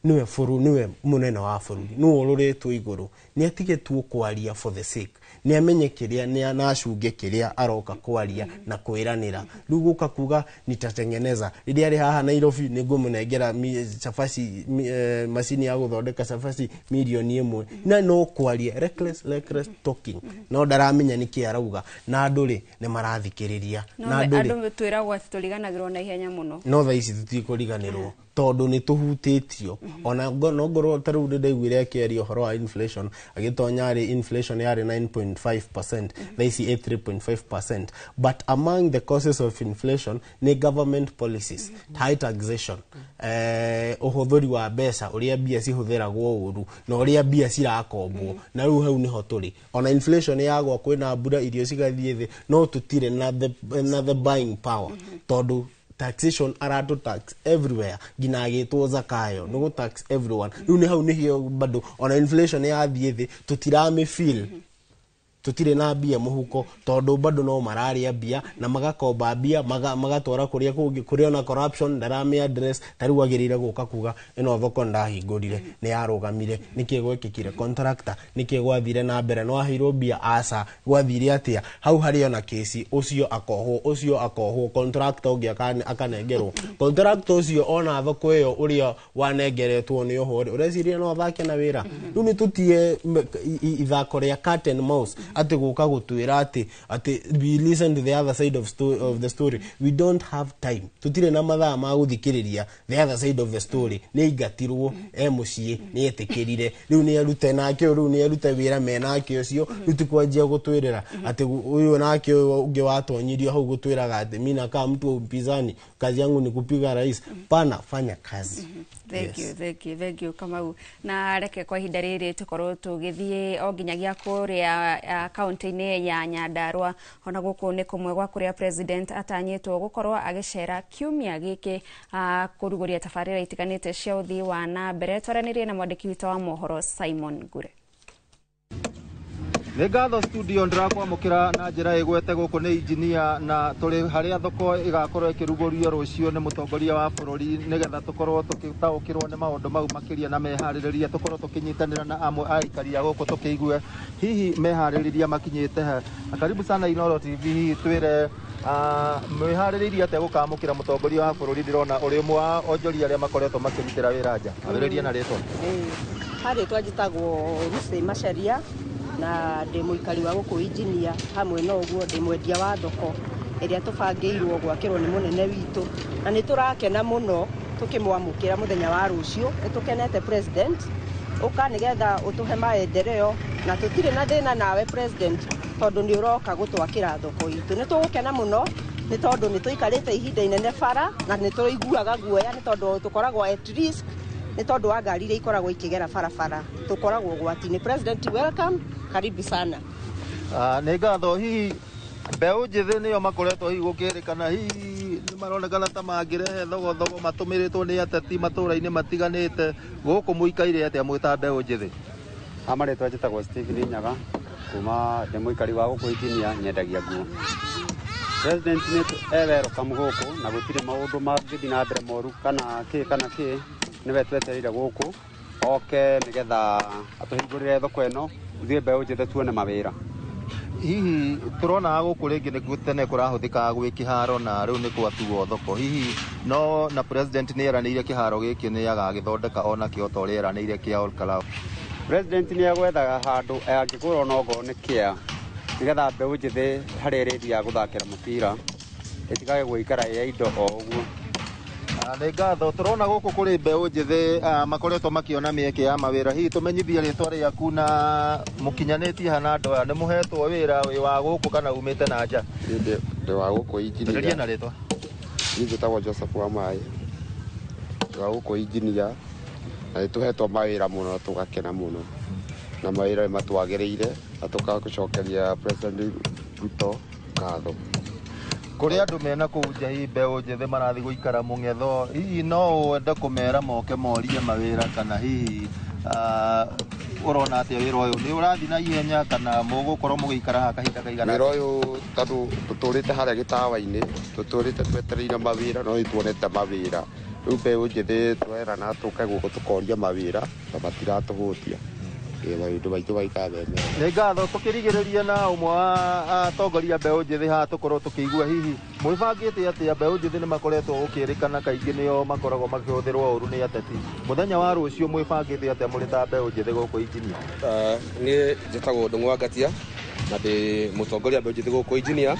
Speaker 23: niwe bũrũ, niwe mũnene wa bũrũri, niwe ũrũrĩtwo igũrũ, nĩ atige tu kwaria for the sake, nĩ amenye kĩrĩa nĩ na acunge kĩrĩa aroka kwaria na kwĩranĩra. Rĩu gũka kuga nitatengeneza, rĩrĩa arĩ haha Nairobi, nĩ ngũmũnengera cabaci, macini ya gũthondeka cabaci 1 million, na no kwaria reckless, reckless talking, no ndaramenya nĩkĩ arauga, na andũ rĩ nĩ marathikĩrĩria.
Speaker 1: No
Speaker 23: Na andũ rĩ
Speaker 1: andũ twĩragwo atĩ tũriganagĩrwo na ihenya mũno.
Speaker 23: No thaa ici tũtikũriganĩrwo, tondũ nĩ tũhutĩtio. Ona no ngorwo ta rĩu nĩ ndaiguire akĩaria ũhoro wa inflation, agĩtonya rĩ inflation yarĩ 9. 2.5%, thaa ici ĩ 3.5%. But among the causes of inflation nĩ government policies, high taxation, ũhũthĩri wa mbeca, ũrĩa mbia cihũthĩragwo ũru na ũrĩa mbia cirakombwo. Na rĩu hau nĩho tũrĩ. Ona inflation yagwa, kwĩna mbura, irio cigathiĩ thĩ, no tũtirĩ na the buying power, tondũ taxation aratũ tax everywhere, nginya agĩtwo Zakayo nĩ gũ tax everyone. Rĩu nĩ hau nĩhio bado ona inflation yathiĩ thĩ tũtiramĩ feel, tũtirĩ na mbia mũhuko, tondũ bado no mararĩa mbia na magakomba mbia magatwara kũrĩa kũngĩ kũrĩa ona corruption ndarame address. Ta rĩu agĩrĩire gũka kuga ĩno thoko ndahingũrire nĩ yarũgamire, nĩkĩ gwekĩkire? Contractor nĩkĩ gwathire na mbere? No aheirwo mbia? Aca. Gwathire atĩa? Hau harĩ ona kesi, ũcio akohwo, ũcio akohwo, contractor ũngĩ akanengerwo contractor ũcio. Ona thoko ĩyo ũrĩa wanengeretwo nĩ oho rĩ, ũreciria no athake na wĩra? Rĩu nĩ tũtie ithako rĩa cat and mouse, atĩ gũka gũtwĩra atĩ we listen to the other side of the story. We don't have time, tũtirĩ na mathaa ma gũthikĩrĩria the other side of the story. Nĩ aingatirwo e mũciĩ, nĩ etĩkĩrire, rĩu nĩ arute nake, rĩu nĩ arute wĩra menake ũcio. Rĩu ti kwanjia gũtwĩrĩra atĩ ũyũ nake ũyũ ũngĩ watonyirio hau gũtwĩraga atĩ mi nakaa mtu wa upinzani, kazi yangu ni kupiga rais. Pana, fanya kazi.
Speaker 1: Thank you, thank you, thank you, Kamau. Na reke kwa ihinda rĩrĩ tũkorwo tũgĩthiĩ o nginyagia kũrĩa kaunti-inĩ ya Nyandarua. Ona gũkũ nĩ kũmwe gwa kũrĩa president atanyĩtwo gũkorwo agĩcera kiumia gĩkĩ, kũrugũria tabarĩra itiganĩte cia ũthii wa na mbere. Twaranĩrie na mwandĩki witũ wa mohoro Simon Ngure.
Speaker 5: Nĩ ngatho studio, ndĩrakwamũkĩra na njĩra ĩgwete. Gũkũ nĩ injinia na tũrĩ harĩa thoko ĩgakorwo ĩkĩrugũrio rũciũ nĩ mũtongoria wa bũrũri, nĩgetha tũkorwo tũgĩtaũkĩrwo nĩ maũndũ mau makĩria na meharĩrĩria, tũkorwo tũkĩnyitanĩra na amwe a aikari a gũkũ tũkĩigue hihi meharĩrĩria makinyĩte ha. Na karibu sana Inooro TV. Hihi twĩre, mwĩharĩrĩirie atĩa gũkamũkĩra mũtongoria wa bũrũri? Ndĩrona ũrĩ ũmwe wa onjoria arĩa makoretwo makĩrutĩra wĩra nja. Ambĩrĩria na rĩtwa.
Speaker 4: Harĩtwa njĩtagwo Lucy Macharia na ndĩ mũikari wa gũkũ injinia. Hamwe na ũguo ndĩ mwendia wa thoko ĩrĩa tũbangĩirwo gwakĩrwo nĩ mũnene witũ, na nĩ tũrakena mũno tũkĩmwamũkĩra mũthenya wa rũciũ. Nĩ tũkenete president ũka nĩgetha ũtũhe maendeleo, na tũtirĩ na thĩna nawe president, tondũ nĩ ũroka gũtwakĩra thoko itũ. Nĩ tũgũkena mũno nĩ tondũ nĩ tũikarĩte ihinda inene bara na nĩ tũiguaga guoya, nĩ tondũ tũkoragwo at risk, nĩ tondũ wa ngari iria ikoragwo ikĩgera barabara, tũkoragwo ũgwati-inĩ. President, welcome, karibu sana.
Speaker 5: Nĩ ngatho. Hihi mbeũ njĩthĩ nĩo makoretwo hihi gũkĩrĩkana hihi nĩ maronekana ta mangĩrehe thogothogo matũmĩrĩtwo nĩ ateti matũũra-inĩ matiganĩte, gũkũ mũikaire atĩa mwĩ ta mbeũ njĩthĩ?
Speaker 6: Marĩtwa njĩtagwo Stephen Nyaga, kuma ndĩ mũikari wa gũkũ injinia, nyendagia nguo. President nĩ e welcome gũkũ na gũtirĩ maũndũ mangĩthiĩ na mbere moru kana kĩ kana kĩ. Nĩwe twetereire gũkũ oke nĩgetha atũhingũrĩre thoko ĩno, ithuĩ mbeũ njĩthĩ tuone mawĩra.
Speaker 5: Hihi tũrona gũkũ rĩngĩ nĩ tene kũrahũthĩkaga gwĩ kĩharo na rĩu nĩ gwatuo thoko, hihi no na president nĩ eranĩire kĩharo gĩkĩ nĩ agagĩthondeka onakĩo ta ũrĩa eranĩire kĩa Ol Kalou?
Speaker 6: President nĩ egwethaga handũ angĩgũra onokorwo nĩ kĩa nĩgetha mbeũ njĩthĩ harĩa ĩrĩthiaga gũthakĩra mũbira ĩtigage gũikara ĩ ya indo o ũguo.
Speaker 5: Nĩ ngatho. Tũrona gũkũ kũrĩ mbeũ njĩthĩ makoretwo makĩona mĩeke ya mawĩra. Hihi tũmenyithie rĩtwa rĩaku na mũkinyanĩtie hana andũ aya, nĩ mũhetwo wĩra, wĩ wa gũkũ kana umĩte na nja?
Speaker 7: Ndĩ wa gũkũ injinia.
Speaker 5: Ambĩrĩria na rĩtwa.
Speaker 7: Niĩ njĩtagwo Joseph wa Maĩ, ndĩ wa gũkũ injinia na nĩ tũhetwo mawĩra mũno, tũgakena mũno na mawĩra nĩ matwagĩrĩire na tũgagũcokeria President Ruto ngatho.
Speaker 5: Kũrĩ andũ mena kũu nja, hihi mbeũ njĩthĩ marathiĩ gũikara mũng'etho, hihi no wende kũmera moke morie mawĩra, kana hihi ũrona atĩa, wĩra ũyũ nĩ ũrathiĩ na ihenya kana mũgũkorwo mũgĩikara haha kahinda kaigana?
Speaker 7: Wĩra ũyũ, tondũ tũtũrĩte harĩa gĩtawa-inĩ, tũtũrĩte twetereire mawĩra, no nĩ tuonete mawĩra. Rĩu mbeũ njĩthĩ tũrerana tũke gũkũ tũkoria mawĩra na matiratũhũtia. Ĩĩ, maũndũ maitũ maikara me mega.
Speaker 5: Nĩ ngatho. Tũkĩrigĩrĩria na ũmwe wa atongoria mbeũ njĩthĩ haha, tũkorwo tũkĩigua hihi mwĩbangĩte atĩa. Mbeũ njĩthĩ nĩ makoretwo gũkĩrĩkana kaingĩ nĩo makoragwo makĩhũthĩrwo ũru nĩ ateti. Mũthenya wa rũciũ mwĩbangĩte atĩa mũrĩ ta mbeũ njĩthĩ gũkũ injinia?
Speaker 24: Niĩ njĩtagwo Ndũng'ũ wa Ngatia na ndĩ mũtongoria mbeũ njĩthĩ gũkũ injinia,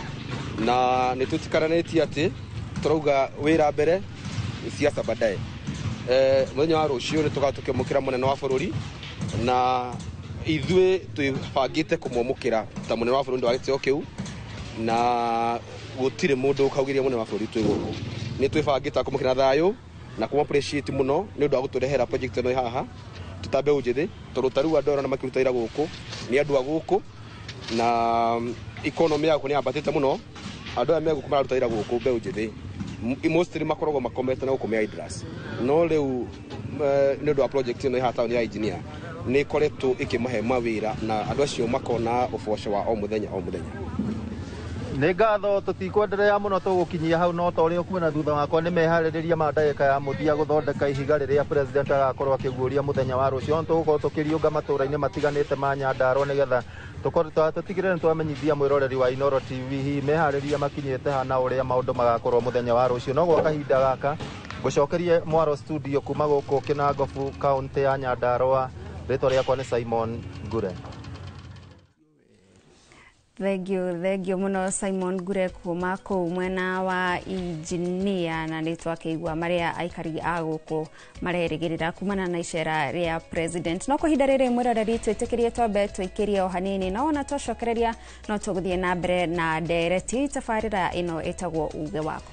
Speaker 24: na nĩ tũtikaranĩtie atĩ tũrauga wĩra mbere, siasa baadaye. Mũthenya wa rũciũ nĩ tũgakorwo tũkĩamũkĩra mũnene wa bũrũri na Ithuĩ twĩbangĩte kũmwamũkĩra ta mũnene wa bũrũri wa gĩtĩo kĩu, na gũtirĩ mũndũ ũkaugĩria mũnene wa bũrũri twĩ gũkũ. Nĩ twĩbangĩte kũmũkĩra thayũ na kũmũ appreciate mũno nĩ ũndũ wa gũtũrehera project ĩno haha tũta mbeũ njĩthĩ, tondũ ta rĩu andũ arĩa makĩruta wĩra gũkũ nĩ andũ a gũkũ, na economy ya gũkũ nĩ yambatĩte mũno. Andũ aya me gũkũ mararuta wĩra gũkũ mbeũ njĩthĩ mostly makoragwo makomete na gũkũ me idlers, no rĩu nĩ ũndũ wa project ĩno ĩhaha taũni ya Engineer nĩ ĩkoretwo ĩkĩmahe mawĩra na andũ acio makona ũboco wa o mũthenya o mũthenya.
Speaker 5: Nĩ ngatho, tũtikwenderea mũno, tũgũkinyia hau. No ta ũrĩa ũkuona thutha wakwa nĩ meharĩrĩria ma ndagĩka ya mũthia gũthondeka ihiga rĩrĩa president agakorwo akĩguũria mũthenya wa rũciũ. Tũgũkorwo tũkĩriũnga matũũra-inĩ matiganĩte ma Nyandarua nĩgetha tũkorwo tũtigĩrĩre nĩ twamenyithia mwĩroreri wa Inooro TV hihi meharĩria makinyĩte ha na ũrĩa maũndũ magakorwo mũthenya wa rũciũ. No gwa kahinda gaka ngũcokerie mwaro studio kuma gũkũ Kĩnangobu, kaũntĩ ya Nyandarua. Rĩtwa rĩakwa nĩ Simon Ngure.
Speaker 1: Thengio, thengio muno Simon Ngure kuma kũu mwena wa Engineer, na nĩ twakĩigua marĩa aikari a gũkũ marerĩgĩrĩra kumana na icera rĩa president. No kwa ihinda rĩrĩ, mwĩroreri, twĩtĩkĩrie twambe tũikĩrie o hanini, no ona twacokereria no tũgũthiĩ na mbere na ndereti. Tabarĩra ĩno ĩtagwo Uge Waku.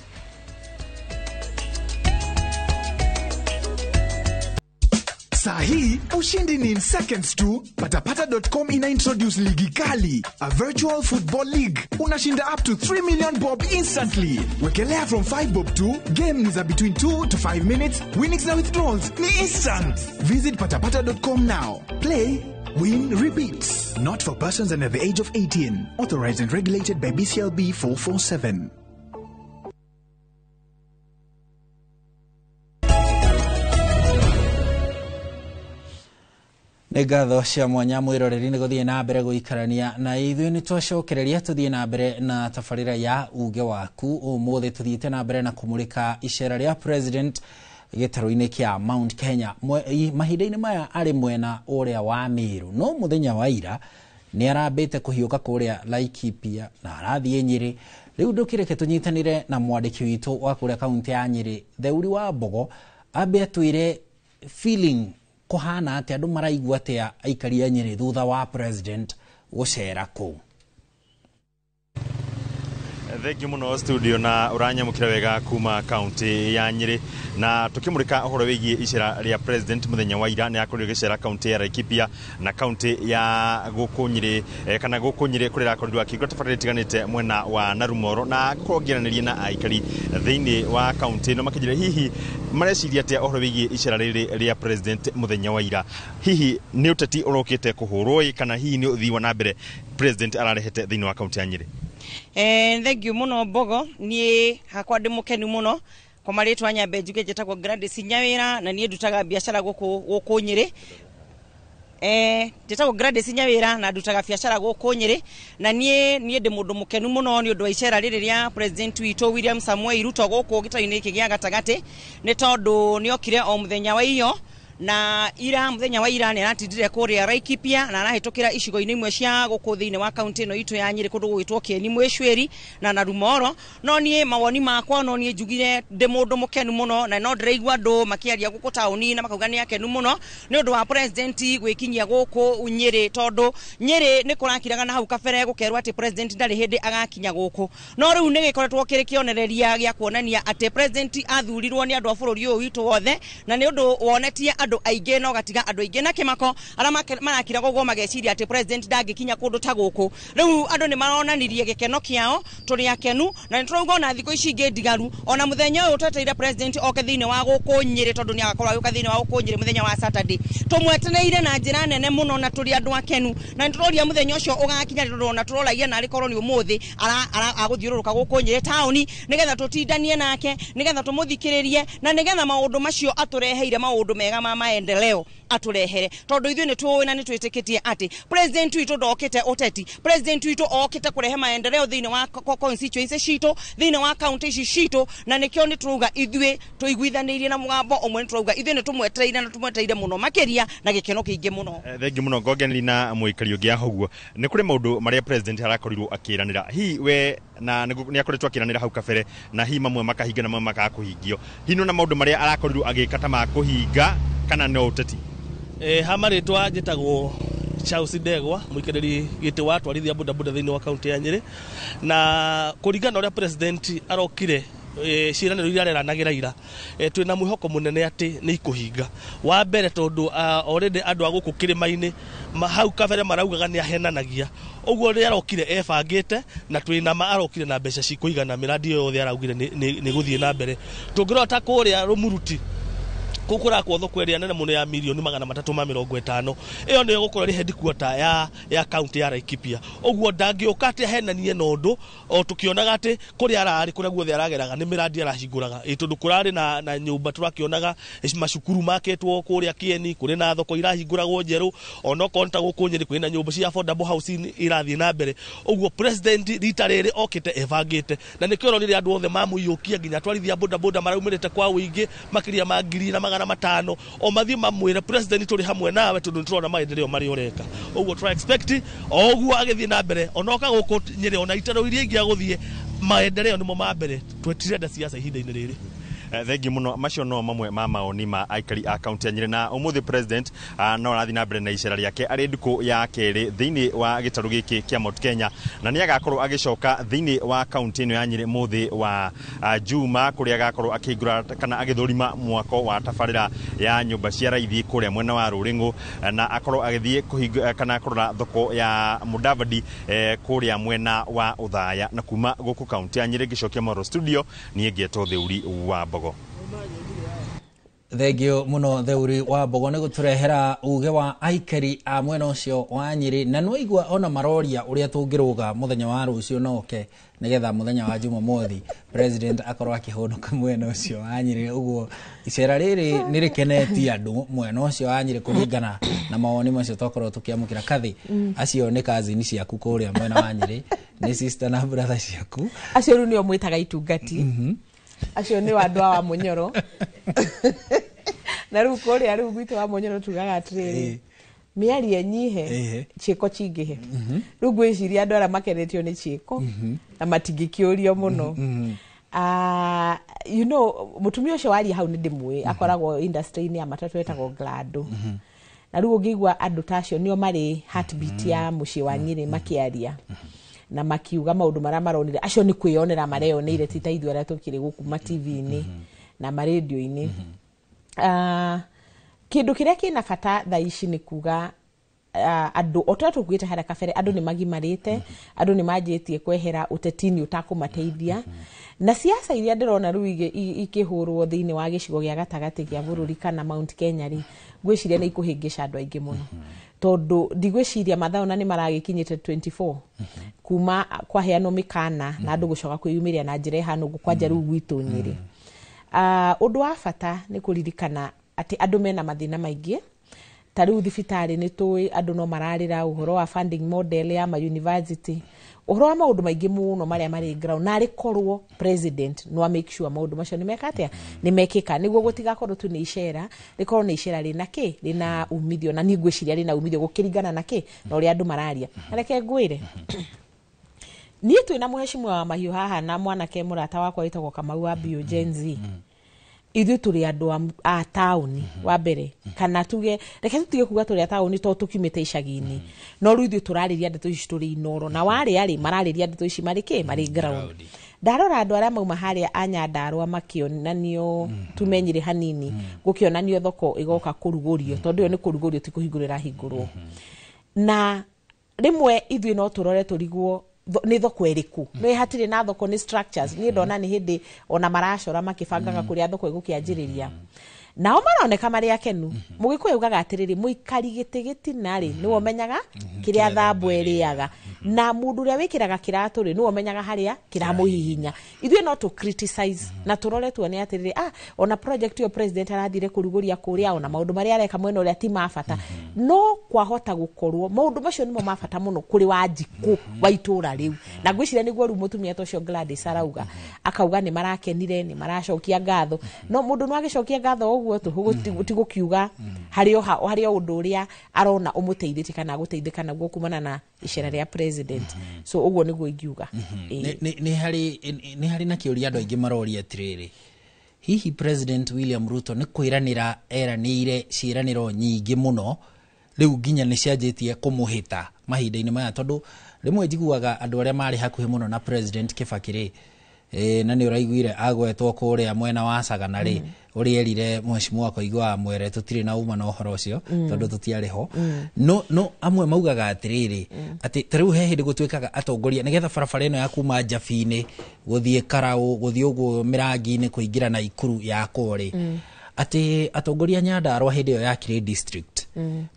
Speaker 8: Saa hii ushindi ni in seconds tu. Patapata.com ina introduce Ligi Kali, a virtual football league. Unashinda up to 3 million bob instantly. Wekelea from 5 bob tu. Game ni za between 2 to 5 minutes. Winnings na withdrawals ni instant. Visit patapata.com now. Play, win, repeat. Not for persons under the age of 18. Authorized and regulated by BCLB 447.
Speaker 2: Nĩ ngatho cia mwanya, mwĩroreri, nĩ gũthiĩ na mbere gũikarania na ithuĩ. Nĩ twacokereria tũthiĩ na mbere na tabarĩra ya Uge Waku. Ũmũthĩ tũthiĩte na mbere na kũmũrĩka icera rĩa president gĩtarũ-inĩ kĩa Mount Kenya. Mahinda-inĩ maya arĩ mwena ũrĩa wa Meru, no mũthenya wa ira nĩ arambĩte kũhiũka kũrĩa Laikipia na arathiĩ Nyĩrĩ. Rĩu ndũkĩreke tũnyitanĩre na mwandĩki witũ wa kũrĩa kaunti ya Nyĩrĩ, Theuri wa Mbogo, ambe atwĩre feeling kũhana atĩa, andũ maraigua atĩa aikari a Nyĩrĩ thutha wa president gũcera kũu.
Speaker 9: Thengiũ mũno studio na ũranyamũkĩra wega kuma kaunti ya Nyĩrĩ, na tũkĩmũrĩka ũhoro wĩgiĩ icera rĩa president mũthenya wa ira. Nĩ akorirwo gĩcera kaunti ya Laikipia na kaunti ya gũkũ Nyĩrĩ, kana gũkũ Nyĩrĩ kũrĩa arakorirwo akĩigua tabarĩra itiganĩte mwena wa Narumoro, na ngũkorwo ngĩaranĩria na aikari thĩinĩ wa kaunti ĩno makĩnjĩra hihi mareciria atĩa ũhoro wĩgiĩ icera rĩrĩ rĩa president mũthenya wa ira. Hihi nĩ ũteti ũrokĩte kũhũrwo ĩ, kana hihi nĩ ũthii wa na mbere president ararehete thĩinĩ wa kaunti ya Nyĩrĩ?
Speaker 12: Thank you muno Mbogo. Niĩ hakwa ndĩ mũkenu mũno. Kwa marĩtwa nyambe njuge njĩtagwo Gladys Nyawĩra, na niĩ ndutaga biacara gũkũ Nyĩrĩ. Njĩtagwo Gladys Nyawĩra na ndutaga biacara gũkũ Nyĩrĩ, na niĩ ndĩ mũndũ mũkenu mũno nĩ ũndũ wa icera rĩrĩ rĩa president witũ William Samoei Ruto gũkũ gĩtarũ-inĩ gĩkĩ gĩa gatagatĩ, nĩ tondũ nĩokire o mũthenya wa iyo na ira. Mũthenya wa ira nĩ aratindire kũrĩa Laikipia na arahĩtũkĩra icigo-inĩ imwe cia gũkũ thĩinĩ wa kaunti ĩno itũ ya Nyĩrĩ, kũndũ gũgwĩtwo Kieni Mwĩcuĩri na Narumoro. No niĩ mawoni makwa, no niĩ njugire ndĩ mũndũ mũkenu mũno, na no ndĩraigua andũ makĩaria gũkũ taũni na makauga nĩ akenu mũno nĩ ũndũ wa president gwĩkinyia gũkũ Nyĩrĩ, tondũ Nyĩrĩ nĩ kũrakiraga na hau kabere gũkerwo atĩ president ndarĩ hĩndĩ agakinya gũkũ. No rĩu nĩ gĩkoretwo kĩrĩ kĩonereria gĩa kuonania atĩ president athurirwo nĩ andũ a bũrũri ũyũ witũ wothe, na nĩ ũndũ wonetie andũ aingĩ no gatiga andũ aingĩ na kĩmako arĩa marakiraga ũguo mageciria atĩ president ndangĩkinya kũndũ ta gũkũ. Rĩu andũ nĩ maronanirie gĩkeno kĩao, tũrĩ akenu, na nĩ tũrauga ona thikũ ici ingĩ ndigaru, ona mũthenya ũyũ twetereire president oke thĩinĩ wa gũkũ Nyĩrĩ, tondũ nĩ agakorwo agĩũka thĩinĩ wa gũkũ Nyĩrĩ mũthenya wa Saturday, tũmwetereire na njĩra nene mũno na tũrĩ andũ akenu, na nĩ tũroria mũthenya ũcio ũgakinya, tondũ ona tũroragia narĩ korwo nĩ ũmũthĩ agũthiũrũrũka gũkũ Nyĩrĩ taũni nĩgetha tũtindanie nake, nĩgetha tũmũthikĩrĩrie, na nĩgetha maũndũ macio atũreheire, maũndũ mega ma maendeleo atũrehere, tondũ ithuĩ nĩ tũĩ na nĩ twĩtĩkĩtie atĩ president witũ ndokĩte ũteti. President witũ okĩte kũrehe maendeleo thĩinĩ wa constituency citũ, thĩinĩ wa county ici citũ, na nĩkĩo nĩ tũrauga ithuĩ tũiguithanĩirie na mũgambo ũmwe, nĩ tũrauga ithuĩ nĩ tũmwetereire na tũmwetereire mũno makĩria na gĩkeno kĩingĩ mũno.
Speaker 9: Thengiũ mũno. Ngongeneri na mũikari ũngĩ aho ũguo, nĩ kũrĩ maũndũ marĩa president arakorirwo akĩranĩra, hihi we na nĩ akoretwo akĩranĩra hau kabere, na hihi mamwe makahinga na mamwe makaga kũhingio. Hihi nĩ maũndũ marĩa arakorirwo agĩka ta ma kũhinga kana no ũteti?
Speaker 18: Ha marĩtwa njĩtagwo
Speaker 11: Charles Ndegwa, mũikarĩri gĩtĩ wa atwarithia bodaboda thĩinĩ wa kaunti ya Nyĩrĩ. Na kũringana na ũrĩa president arokire, ciĩranĩro iria areranagĩra ira, twĩna mwĩhoko mũnene atĩ nĩ ikũhinga. Wa mbere, tondũ already andũ a gũkũ kĩrĩma-inĩ hau kabere maraugaga nĩ ahenanagia. Ũguo rĩ arokire ebangĩte, na twĩna ma arokire na mbeca cikũigana mĩradi ĩyo yothe araugire nĩ gũthiĩ na mbere. Tũngĩrora ta kũrĩa Rũmuruti, kũu kũrakwo thoko ĩrĩa nene mũno ya mirioni 350. Ĩyo nĩyo ĩgũkorwo ĩrĩ headquarter ya kaunti ya Laikipia. Ũguo ndangĩũka atĩ ahenanie na ũndũ o tũkĩonaga atĩ kũrĩa ararĩ, kũrĩa guothe arageraga nĩ mĩradi arahingũraga. Ĩ tondũ kũrarĩ na nyũmba, tũrakĩonaga macukuru makĩtwo kũrĩa Kieni, kũrĩ na thoko irahingũragwo njerũ, onokorwo nĩ ta gũkũ Nyĩrĩ kwĩna nyũmba cia affordable housing irathiĩ na mbere. Ũguo president rita rĩrĩ okĩte ebangĩte, na nĩkĩo ũronire andũ othe mamũiyũkia, nginya atwarithia bodaboda maraumĩrĩte kwa ũingĩ makĩria ma 1,500, o mathiĩ mamwĩre, "President, tũrĩ hamwe nawe, tondũ nĩ tũrona maendeleo marĩa ũreka." Ũguo tũra expect o ũguo agĩthiĩ na mbere, onoka gũkũ Nyĩrĩ, ona itaro iria ingĩ agũthiĩ, maendeleo nĩmo ma mbere. Tũtirenda siasa ihinda-inĩ rĩrĩ.
Speaker 9: Thengi muno. Macio no mamwe ma maoni ma aikari a kaunti ya Nyĩrĩ. Na ũmũthĩ president no arathiĩ na mbere na icera rĩake arĩ ndukũ ya kerĩ thĩinĩ wa gĩtarũ gĩkĩ kĩa Mount Kenya, na nĩ agakorwo agĩcoka thĩinĩ wa kaunti ĩno ya Nyĩrĩ mũthĩ wa Juma, kũrĩa agakorwo akĩhingũra kana agĩthũrima mwako wa tabarĩra ya nyũmba cia raithi kũrĩa mwena wa Rũrĩng'ũ, na akorwo agĩthiĩ kũhinga kana kũrora thoko ya Mudavadi kũrĩa mwena wa Ũthaya. Na kuma gũkũ kaunti ya Nyĩrĩ, ngĩcokia Moro studio, niĩ ngetwo Theuri wa Mbogo.
Speaker 2: Thengio muno, Theuri wa Mbogo, nĩ gũtũrehera uge wa aikari a mwena ũcio wa Nyĩrĩ. Na nĩwaigua ona maroria ũrĩa tũngĩrũga mũthenya wa rũciũ noke, nĩgetha mũthenya wa Jumamothi president akorwo akĩhũnũka mwena ũcio wa Nyĩrĩ. Ũguo icera rĩrĩ nĩ rĩkenetie andũ mwena ũcio wa Nyĩrĩ, kũringana na mawoni macio twakorwo tũkĩamũkĩra. Kathĩ, acio nĩ kazini ciaku kũrĩa mwena wa Nyĩrĩ, nĩ sister na brother ciaku.
Speaker 16: Acio rĩu nĩo mwĩtaga itungati. Acio nĩ andũ a wa Mũnyoro. Na rĩu kũrĩa rĩu gwitũ wa Mũnyoro tugaga atĩrĩrĩ, mĩario ĩnyihe, ciĩko cingĩhe. Rĩu ngwĩciria andũ arĩa makenetio nĩ ciĩko na matingĩkĩũrio mũno. Mũtumia ũcio waria hau nĩ ndĩmũĩ, akoragwo industry-inĩ ya matatũ, etagwo Glado. Na rĩu ũngĩigua andũ ta acio nĩo marĩ heartbeat ya mũciĩ wa Nyĩrĩ makĩaria na makiuga maũndũ marĩa maronire, acio nĩ kwĩyonera mareyoneire, ti ta ithuĩ arĩa tũkĩrĩ gũkũ ma TV-inĩ na marendio-inĩ. Kĩndũ kĩrĩa kĩna bata thaa ici nĩ kuga andũ, o ta ũrĩa tũkuĩte harĩa kabere, andũ nĩ magimarĩte, andũ nĩ manjĩtie kwehera ũteti-inĩ ũtakũmateithia, na siasa iria ndĩrona rĩu ikĩhũrwo thĩinĩ wa gĩcigo gĩa gatagatĩ gĩa bũrũri kana Mount Kenya rĩ, ngwĩciria nĩ ikũhĩngĩca andũ aingĩ mũno, tondũ ndigwĩciria mathaa ona nĩ maragĩkinyĩte 24 kuma kwaheanwo mĩkana na andũ gũcoka kwĩyumĩria na njĩra ĩhana ũguo, kwanja rĩu gwitũ Nyĩrĩ. Ũndũ wa bata nĩ kũririkana atĩ andũ mena mathĩna maingĩ. Ta rĩu thibitarĩ nĩ tũĩ andũ no mararĩra ũhoro wa funding model ya ma university, ũhoro wa maũndũ maingĩ mũno marĩa marĩ ground, na arĩ korwo president no make sure maũndũ macio nĩ meka atĩa, nĩ mekĩka, nĩguo gũtigakorwo tu nĩ icera, rĩkorwo nĩ icera rĩna kĩ, rĩna umithio. Na niĩ ngwĩciria rĩna umithio gũkĩringana na kĩ na ũrĩa andũ mararia. Na reke ngwĩre, niĩ twĩna mũhecimiwa wa mahiũ haha na mwanake mũrata wakwa wĩtagwo Kamau wa Bio Gen Z, ithuĩ tũrĩ andũ a taũni wa mbere, kana tuge reke tũtige kuga tũrĩ a taũni tondũ tũkiumĩte icagi-inĩ, no rĩu ithuĩ tũrarĩria ndeto ici tũrĩ Inoro, na warĩa rĩ mararĩria ndeto ici marĩ kĩ, marĩ ground. Ndarora andũ arĩa mauma harĩa a Nyandarũa makĩonanio tumenyire hanini, gũkĩonanio thoko ĩgoka kũrugũrio, tondũ ĩyo nĩ kũrugũrio, ti kũhingũrwo ĩrahingũrwo. Na rĩmwe ithuĩ no tũrore tũrigwo nĩ thoko ĩrĩkũ, nĩ hatirĩ na thoko, nĩ structures. Niĩ ndona nĩ hĩndĩ ona maracora makĩbangaga kũrĩa thoko ĩgũkĩanjĩrĩria, nao maroneka marĩ akenu. Mũgĩkũyũ augaga atĩrĩrĩ, mũikari gĩtĩ gĩtina rĩ nĩwe ũmenyaga kĩrĩa thambwe ĩrĩaga, na mũndũ ũrĩa wĩkĩraga kĩratũ rĩ nĩwe ũmenyaga harĩa kĩramũhihinya. Ithuĩ no tũ criticize na tũrore tuone atĩrĩrĩ, ona project ĩyo president arathire kũrugũria kũrĩa, ona maũndũ marĩa areka mwena ũrĩa ti ma bata, no kwahota gũkorwo maũndũ macio nĩmo ma bata mũno kũrĩ Wanjikũ wa itũra rĩu. Na ngwĩciria nĩguo rĩu mũtumia ta ũcio Gladys arauga, akauga nĩ marakenire, nĩ maracokia ngatho. No mũndũ no agĩcokia ngatho ũguo tũhũ, ti gũkiuga harĩ o harĩ o ũndũ ũrĩa arona ũmũteithĩtie kana agũteithĩka naguo kumana na icera rĩa president. So ũguo nĩguo ingiuga. Ĩĩ.
Speaker 2: Nĩ harĩ na kĩũria andũ aingĩ maroria atĩrĩrĩ, hihi President William Ruto nĩ kwĩranĩra eranĩire ciĩranĩro nyingĩ mũno Rĩu nginya nĩ cianjĩtie kũmũhĩta mahinda-inĩ maya, tondũ rĩmwe njiguaga andũ arĩa marĩ hakuhĩ mũno na President Kibaki rĩ, na nĩ ũraiguire agwetwo kũrĩa mwena wa Sagana rĩ, ũrĩa erire Mheshimiwa Koigi wa Mwere tũtirĩ na uma na ũhoro ũcio, tondũ tũtiarĩ ho. No amwe maugaga atĩrĩrĩ, atĩ ta rĩu he hĩndĩ gũtuĩkaga atongoria nĩgetha barabara ĩno ya kuma Njabi-inĩ gũthiĩ Karaũ gũthiĩ ũguo Mĩrangi-inĩ kũingĩra na Ikuru yakwo rĩ, atĩ atongoria Nyandarũa hĩndĩ ĩyo yakire district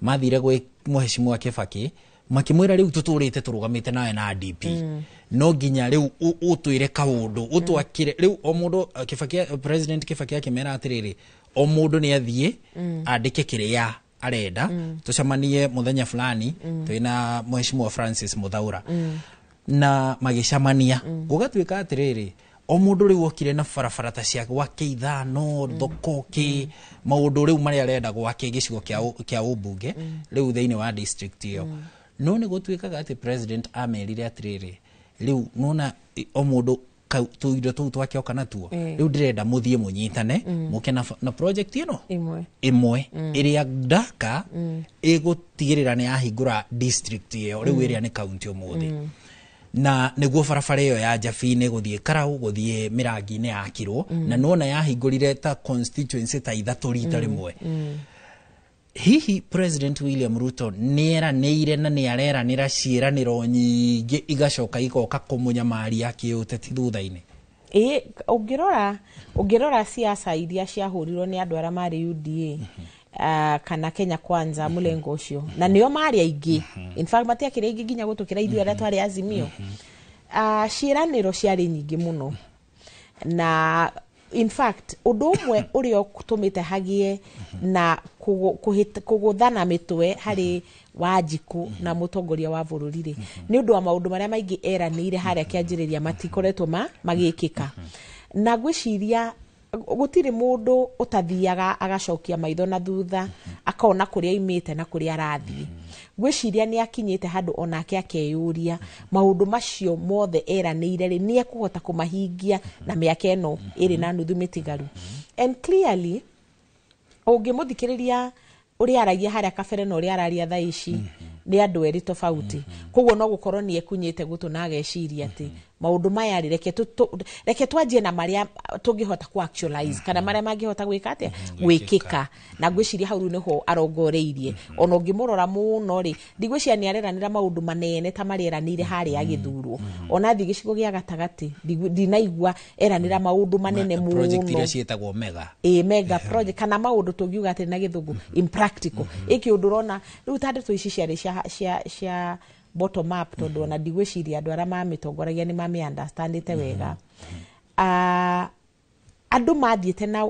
Speaker 2: mathire gwĩ Mheshimiwa Kibaki makĩmwĩra rĩu tũtũrĩte tũrũgamĩte nawe na DP, no nginya rĩu ũtwĩre kaũndũ ũtwakĩre. Rĩu o mũndũ Kibaki, President Kibaki akĩmera atĩrĩrĩ, o mũndũ nĩ athiĩ andĩke kĩrĩa arenda, tũcemanie mũthenya fulani twĩna Mheshimiwa Francis Muthaura. Na magĩcemania, gũgatuĩka atĩrĩrĩ, o mũndũ rĩu okire na barabara ta cia gwake ithano, thoko, kĩ maũndũ rĩu marĩa arenda gwake gĩcigo kĩa ũmbunge rĩu thĩinĩ wa district ĩyo. No nĩ gũtuĩkaga atĩ president amerire atĩrĩrĩ, rĩu nona o mũndũ tũindo tũu twake oka natuo, rĩu ndĩrenda mũthiĩ mũnyitane, mũke na project ĩno
Speaker 16: ĩmwe
Speaker 2: ĩmwe ĩrĩa ndaka ĩgũtigĩrĩra nĩ yahingũra district ĩyo rĩu ĩrĩa nĩ county ũmũthĩ. Na nĩguo barabara ĩyo ya Njabi-inĩ gũthiĩ Karau gũthiĩ Mĩrangi-inĩ yakirwo, na nona yahingũrire ta constituency ta ithatũ rita rĩmwe. Hihi President William Ruto nĩ eranĩire na nĩ areranĩra ciĩranĩro nyingĩ igacoka igoka kũmũnyamaria kĩũteti thutha-inĩ?
Speaker 16: Ĩĩ, ũngĩrora siasa iria ciahũrirwo nĩ andũ arĩa marĩ UDA kana Kenya Kwanza, mũlengo ũcio, na nĩo marĩ aingĩ, in fact matiakĩrĩ aingĩ nginya gũtũkĩra ithuĩ arĩa twarĩ Azimio, ciĩranĩro ciarĩ nyingĩ mũno. Na in fact ũndũ ũmwe ũrĩa ũtũmĩte hagĩe na kũgũthana mĩtwe harĩ Wanjikũ na mũtongoria wa bũrũri rĩ, nĩ ũndũ wa maũndũ marĩa maingĩ eranĩire harĩa kĩanjĩrĩria matikoretwo magĩkĩka. Na ngwĩciria gũtirĩ mũndũ ũtathiaga agacokia maitho na thutha akona kũrĩa aimĩte na kũrĩa arathiĩ. Ngwĩciria nĩ akinyĩte handũ onake akeyũria maũndũ macio mothe eranĩire rĩ, nĩ ekũhota kũmahingia na mĩaka ĩno ĩrĩ na nuthu mĩtigaru. And clearly ũngĩmũthikĩrĩria ũrĩa aragia harĩa kabere na ũrĩa araria thaa ici, nĩ andũ erĩ tofauti. Koguo no gũkorwo nĩ ekunyĩte gũtũ na ageciria atĩ maũndũ maya rĩ, reke twanjie na marĩa tũngĩhota ku actualize kana marĩa mangĩhota gwĩka atĩa, gwĩkĩka. Na ngwĩciria hau rĩu nĩho arongoreirie. Ona ũngĩmũrora mũno rĩ, ndigwĩciria nĩ areranĩra maũndũ manene ta marĩa eranĩire harĩa agĩthurwo. Ona athiĩ gĩcigo gĩa gatagatĩ, ndinaigua eranĩra maũndũ manene
Speaker 2: project iria
Speaker 16: mũno
Speaker 2: ciĩtagwo mega.
Speaker 16: Ĩ, mega project kana maũndũ tũngiuga atĩ na gĩthũngũ impractical. Ĩkĩ ũndũ ũrona rĩu ta ndeto ici ciarĩ cia bottom up, tondũ ona ndigwĩciria andũ arĩa mamĩtongoragia nĩ mamĩ understandĩte wega. Andũ mathiĩte na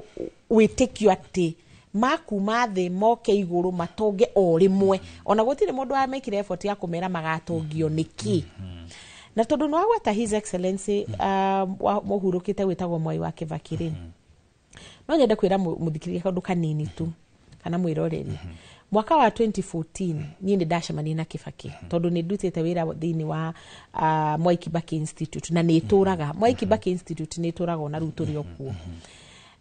Speaker 16: wĩtĩkio atĩ makuma thĩ moke igũrũ matonge o rĩmwe, ona gũtirĩ mũndũ wamekire effort ya kũmera magatongio nĩkĩ. Na tondũ nĩ wagweta His Excellency mũhurũkĩte wĩtagwo Mwai wa Kibaki rĩ, no nyende kwĩra mũthikĩrĩria kaũndũ kanini tu kana mwĩroreri. Mwaka wa 2014 niĩ nĩ ndacemania na Kibaki, tondũ nĩ ndutĩte wĩra thĩinĩ wa Mwai Kibaki Institute, na nĩ ĩtũraga Mwai Kibaki Institute nĩ ĩtũraga ona rĩu tũrĩ o kuo.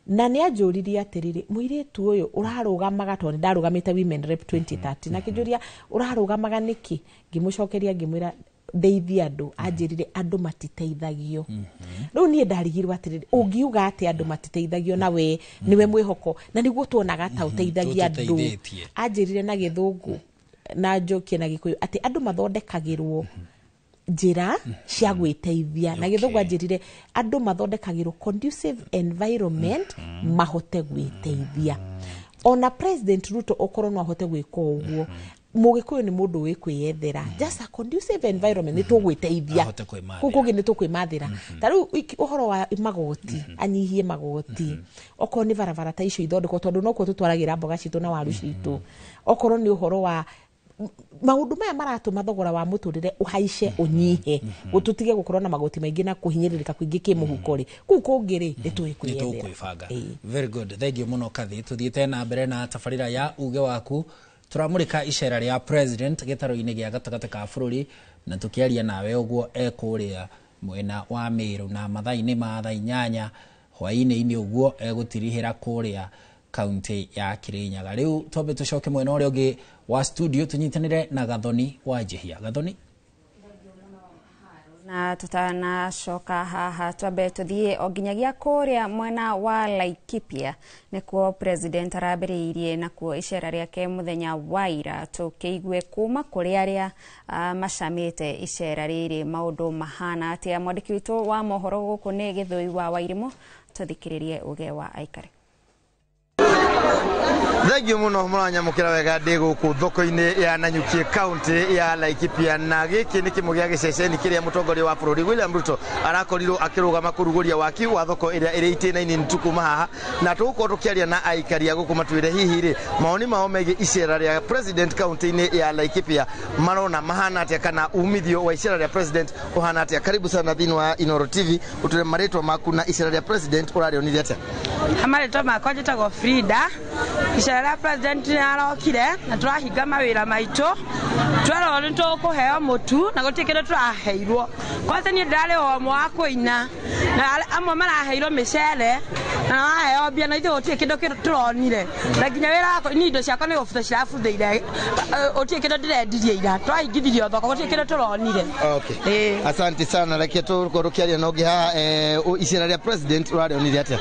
Speaker 16: Na nĩ anjũririe atĩrĩrĩ, mũirĩtu ũyũ ũrarũgamaga, tondũ nĩ ndarũgamĩte Women Rep 2013, na akĩnjũria ũrarũgamaga nĩkĩ? Ngĩmũcokeria ngĩmwĩra ndeithie andũ. Anjĩrire andũ matiteithagio. Rĩu niĩ ndarigirwo atĩrĩrĩ, ũngiuga atĩ andũ matiteithagio na we nĩwe mwĩhoko na nĩguo tuonaga ta ũteithagia andũ.
Speaker 2: Tũteithĩtie.
Speaker 16: Anjĩrire na gĩthũngũ na njokie na gĩkũyũ atĩ andũ mathondekagĩrwo njĩra cia gwĩteithia. Na gĩthũngũ anjĩrire andũ mathondekagĩrwo conducive environment mahote gwĩteithia. Ona President Ruto okorwo no ahote gwĩka ũguo, mũgĩkũyũ nĩ mũndũ wĩ kwĩyethera, just a conducive environment nĩ tũgwĩteithia.
Speaker 2: Ahote kwĩmathĩra.
Speaker 16: Kũu kũngĩ nĩ tũkwĩmathĩra. Ta rĩu ũhoro wa magoti, anyihie magoti, okorwo nĩ barabara ta icio ithondekwo, tondũ nokuo tũtwaragĩra mboga citũ na waru citũ. Okorwo nĩ ũhoro wa maũndũ maya maratũma thogora wa mũtũrĩre ũhaice ũnyihe, gũtũtige gũkorwo na magoti maingĩ na kũhinyĩrĩrĩka kũingĩ kĩmũhuko rĩ, kũu kũngĩ rĩ, nĩ tũĩ kwĩyethera.
Speaker 2: Nĩ tũkwĩbanga. Very good, thank you mũno Kathi. Tũthiĩte na mbere na tabarĩra ya uge waku, tũramũrĩka icera rĩa president gĩtaro-inĩ gĩa gatagatĩ ka bũrũri, na tũkĩaria nawe ũguo ekũrĩa mwena wa Meru na mathaa-inĩ ma thaa 8 hwaĩ-inĩ ũguo egũtirihĩra kũrĩa kaunti ya Kirinyaga. Riu twambe tucoke mwena ũrĩa ũngĩ wa studio tunyitanĩre na Gathoni wa Njihia. Gathoni,
Speaker 1: na tutanacoka haha twambe tuthie o nginyagia kuria mwena wa Laikipia nikuo president arambĩrĩirie nakuo icera rĩake mũthenya wa ira, tũkĩigue kuma kũrĩ arĩa macamĩte icera rĩrĩ maũndũ mahana atĩa. Mwandĩki witũ wa mohoro gũkũ nĩ Gĩthũi wa Wairimũ, tũthikĩrĩrie uge wa aikari.
Speaker 10: Thengiũ mũno mũranyamũkĩra wega ndĩ gũkũ thoko-inĩ ya Nanyuki kaunti ya Laikipia, na gĩkĩ nĩ kĩmwe gĩa gĩceceni kĩrĩa mũtongoria wa bũrũri William Ruto arakorirwo akĩrũgama kũrugũria waki wa thoko ĩrĩa ĩrĩ itĩna-inĩ tu kuma haha, na tũgũkorwo tũkĩaria na aikari a gũkũ matwĩre hihi rĩ maoni mao megiĩ icera rĩa president kaunti-inĩ ya Laikipia marona mahana atĩa, kana umithio wa icera rĩa president ũhana atĩa. Karibu sana thĩinĩ wa Inooro TV, ũtwĩre marĩtwa maku na icera rĩa president ũrarĩonire atĩa.
Speaker 13: Marĩtwa makwa njĩtagwo Frida. Icera rĩa president nĩ arokire na tũrahinga mawĩra maitũ, twerwo nĩ tũkũheo mũtu na gũtirĩ kĩndũ tũraheirwo. Kwanza niĩ ndĩrarĩ o ũmwe wa kũina na amwe maraheirwo mĩcere na maraheo mbia na ithuĩ gũtirĩ kĩndũ tũronire, na nginya wĩra wakwa niĩ indo ciakwa nĩ gũbutha cirabuthĩire, gũtirĩ kĩndũ ndĩrendirie ira, twahingithirio thoko gũtirĩ kĩndũ tũronire.
Speaker 10: Okay. Asante sana, reke tũkorwo tũkĩaria na ũngĩ haha. Icera rĩa president ũrarĩonire atĩa?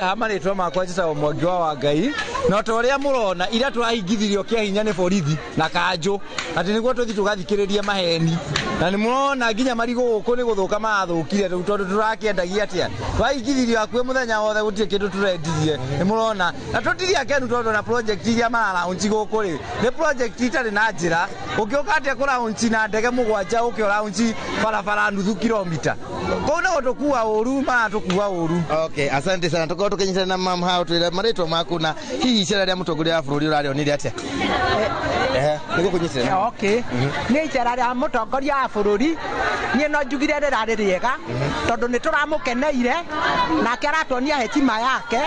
Speaker 14: Ha marĩtwa makwa njĩtagwo Mwangi wa Wangai, na ta ũrĩa mũrona ira tũrahingithirio kĩa hinya nĩ borithi na kanjũ atĩ nĩguo tũthiĩ tũgathikĩrĩrie maheni, na nĩ mũrona nginya marigũ gũkũ nĩ gũthũka marathũkire rĩu tondũ tũrakĩendagia atĩa, twahingithirio hakuhĩ mũthenya wothe gũtirĩ kĩndũ tũrendirie, nĩ mũrona. Na tũtirĩ akenu tondũ na project iria mararaunchi gũkũ rĩ nĩ project itarĩ na njĩra, ũngĩũka atĩa kũraunchi na ndege 7 ũke ũraunchi barabara nuthu kilomita, kũu nĩ gũtũkua ũru, maratũkua ũru.
Speaker 10: Okay, asante sana, tũkorwo tũkĩnyitana na mam hao twĩre marĩtwa maku na hihi icera rĩa mũtongoria wa bũrũri ũrarĩonire atĩa. Nĩguo kũnyitĩrĩra.
Speaker 15: Okay. Nĩ icera rĩa mũtongoria wa bũrũri niĩ no njugire rĩrarĩ rĩega tondũ nĩ tũramũkeneire nake aratuonia hekima yake,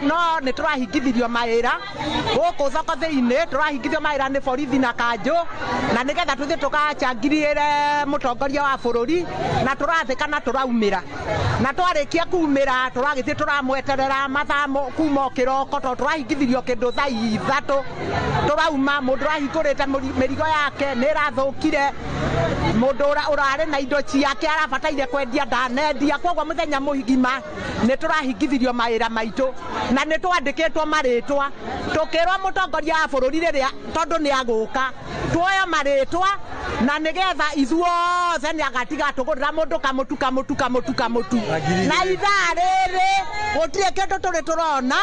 Speaker 15: no nĩ tũrahingithirio mawĩra gũkũ thoko thĩinĩ, tũrahingithio mawĩra nĩ borithi na kanjũ, na nĩgetha tũthiĩ tũgachangirĩre mũtongoria wa bũrũri, na tũrathĩka na tũraumĩra, na twarĩkia kumĩra tũragĩthiĩ tũramweterera mathaa kuma o kĩroko tondũ tũrahingithirio kĩndũ thaa 3 tũrauma, mũndũ ũrahingũrĩte mĩrigo yake nĩ ĩrathũkire, mũndũ ũrarĩ na indo ciake arabataire kwendia ndanendia, koguo mũthenya mũgima nĩ tũrahingithirio mawĩra maitũ na nĩ twandĩkĩtwo marĩtwa tũkĩrwo mũtongoria wa bũrũri rĩrĩa tondũ nĩ agũka tuoyo marĩtwa na nĩgetha ithuothe nĩ agatiga tũgũrĩra mũndũ kamũtu kamũtu kamũtu kamũtu, na ithaa rĩrĩ gũtirĩ kĩndũ tũrĩ tũrona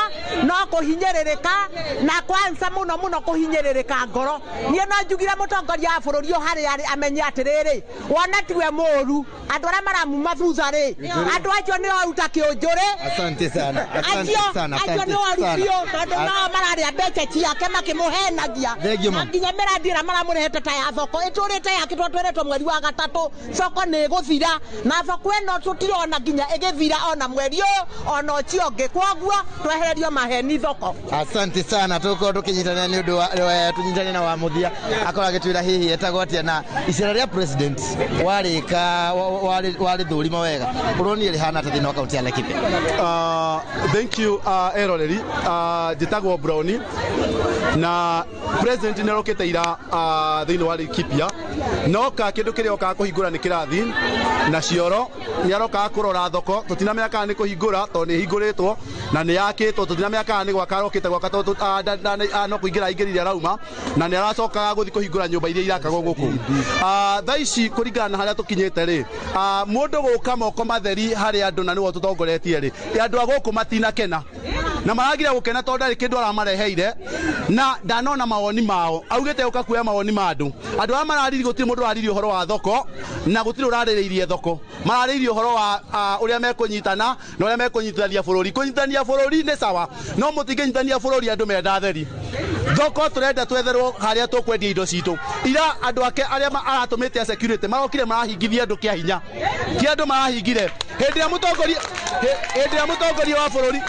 Speaker 15: no kũhinyĩrĩrĩka, na kwanza mũno mũno kũhinyĩrĩrĩka ngoro. Niĩ no njugire mũtongoria wa bũrũri ũyũ harĩa arĩ amenye atĩrĩrĩ, wona tiwe mũũru, andũ arĩa maramuma thutha rĩ, andũ acio nĩ oru ta kĩũnjũrĩ.
Speaker 10: Asante sana, asante sana,
Speaker 15: acio nĩ oru biũ tondũ nao mararĩa mbeca ciake makĩmũhenagia, na nginya mĩrandi ĩrĩa maramũrehete ta ya thoko ĩtũrĩte yakĩtwo twĩrĩtwo mweri wa 3 thoko nĩ ĩgũthira, na thoko ĩno tũtirona nginya ĩgĩthira ona mweri ũyũ ona ũcio ũngĩ, koguo twehererio maheni thoko.
Speaker 10: Asante sana, tũgũkorwo tũkĩnyitanĩra nĩ ũndũ wa tũnyitanĩre na wa mũthia akorwo agĩtwĩra hihi etagwo atĩa na icera rĩa president warĩka warĩthũrima wega ũronire rĩhana atĩa thĩinĩ wa kaunti ya Laikipia.
Speaker 25: Thank you eroreri, njĩtagwo Brownie na president nĩ arokĩte ira thĩinĩ wa Laikipia, noka kĩndũ kĩrĩa okaga kũhingũra nĩ kĩrathi na cioro, nĩ arokaga kũrora thoko, tũtinamenya kana nĩ kũhingũra tondũ nĩ ĩhingũrĩtwo na nĩ yakĩtwo, tũtinamenya kana nĩ gwaka arokĩte gwaka tondũ no kũingĩra aingĩrire arauma, na nĩ aracokaga gũthiĩ kũhingũra nyũmba iria irakagwo gũkũ. Thaa ici kũringana na harĩa tũkinyĩte rĩ, mũndũ gũka moko matheri harĩ andũ na nĩwe tũtongoretie rĩ, andũ a gũkũ matinakena na maragira gũkena tondũ ndarĩ kĩndũ aramareheire na ndanona mawoni mao, augĩte ũka kuoya mawoni ma andũ. Andũ arĩa marariri gũtirĩ mũndũ ũraririe ũhoro wa thoko na gũtirĩ ũrarĩrĩirie thoko, mararĩrĩirie ũhoro wa ũrĩa mekũnyitana na ũrĩa mekũnyitithania bũrũri. Kũnyitithania bũrũri nĩ sawa, no mũtingĩnyitithania bũrũri andũ menda theri. Thoko tũrenda twetherwo harĩa tũkwendia indo citũ. Ira andũ ake arĩa aratũmĩte a security marokire marahingithia andũ kĩa hinya, ti andũ marahingire. Hĩndĩ ĩrĩa mũtongoria Hĩndĩ ĩrĩa mũtongoria wa bũrũri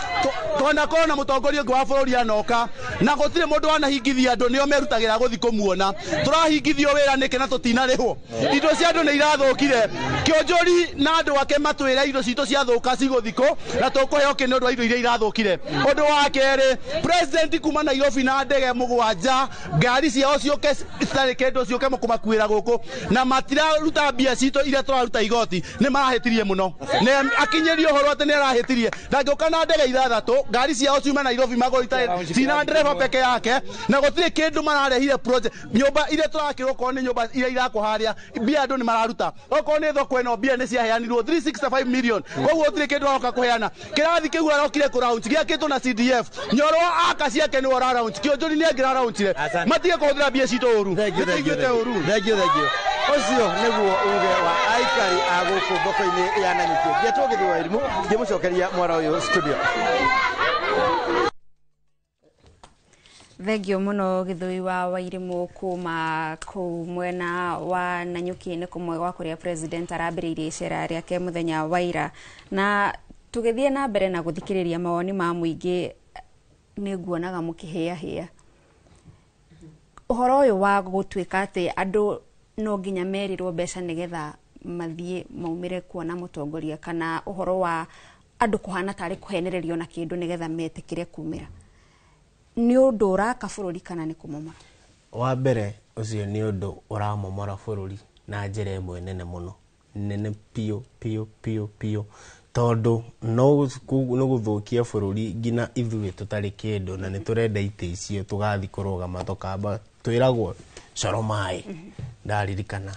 Speaker 25: twanakorwo na mũtongoria ũngĩ wa bũrũri anoka na gũtirĩ mũndũ wanahingithia andũ, nĩo merutagĩra gũthiĩ kũmuona. Tũrahingithio wĩra nĩkĩ na tũtinarĩhwo? Indo cia andũ nĩ irathũkire. Kĩonjori na andũ ake matwĩre indo citũ ciathũka cigũthikũ na tũkũheo kĩ nĩ ũndũ wa indo iria irathũkire. Ũndũ wa kerĩ, president kuma Nairobi na ndege 7, ngari ciao ciũke citarĩ kĩndũ, ciũke kũmakuĩra gũkũ, na matiraruta mbia citũ iria tũraruta igoti. Nĩ marahĩtirie mũno. Nĩ akinyĩrio ũhoro atĩ nĩ arahĩtirie. Ndangĩũka na ndege 6, ngari ciao ciuma Nairobi magũrũ itarĩ cina ndereba peke yake, na gũtirĩ kĩndũ mararehire project. Nyũmba iria tũrakĩrwo, okorwo nĩ nyũmba iria irakwo harĩa, mbia andũ nĩ mararuta. Okorwo nĩ thoko ĩno, mbia nĩ ciaheanirwo 365 million, koguo gũtirĩ kĩndũ aroka kũheana. Kĩrathi kĩu arokire kũ launch gĩakĩtwo na CDF. Nyoro aka ciake nĩwe ũra launch. Kĩonjori nĩ angĩra launchire. Matige kũhũthĩra mbia citũ ũru.
Speaker 10: Thank you, thank you,
Speaker 25: Nĩtũiguĩte ũru.
Speaker 10: Thank you, thank you. Ũcio nĩguo uge wa aikari a gũkũ thoko-inĩ ya Nanyuki. Ngetwo Gĩthũa Irimũ, ngĩmũcokeria mwara ũyũ studio.
Speaker 1: Thengio mũno Gĩthũi wa Wairimũ kuma kũu mwena wa Nanyuki, nĩ kũmwe gwa kũrĩa president arambĩrĩirie icera rĩake mũthenya wa ira. Na tũgĩthiĩ na mbere na gũthikĩrĩria mawoni ma mũingĩ, nĩ nguonaga mũkĩhĩahĩa ũhoro ũyũ wa gũtuĩka atĩ andũ no nginya merirwo mbeca nĩgetha mathiĩ maumĩre kuona mũtongoria, kana ũhoro wa andũ kũhana tarĩ kũhenererio na kĩndũ nĩgetha metĩkĩre kumĩra. Nĩ ũndũ ũraka bũrũri kana nĩ kũmomora?
Speaker 23: Wa mbere, ũcio nĩ ũndũ ũramomora bũrũri na njĩra ĩmwe nene mũno, nene piũ piũ piũ piũ, tondũ no gũthũkia bũrũri nginya ithuĩ tũtarĩ kĩndũ na nĩ tũrenda itĩ icio, tũgathiĩ kũrũgama tũkamba twĩragwo coro maĩ. Ndaririkana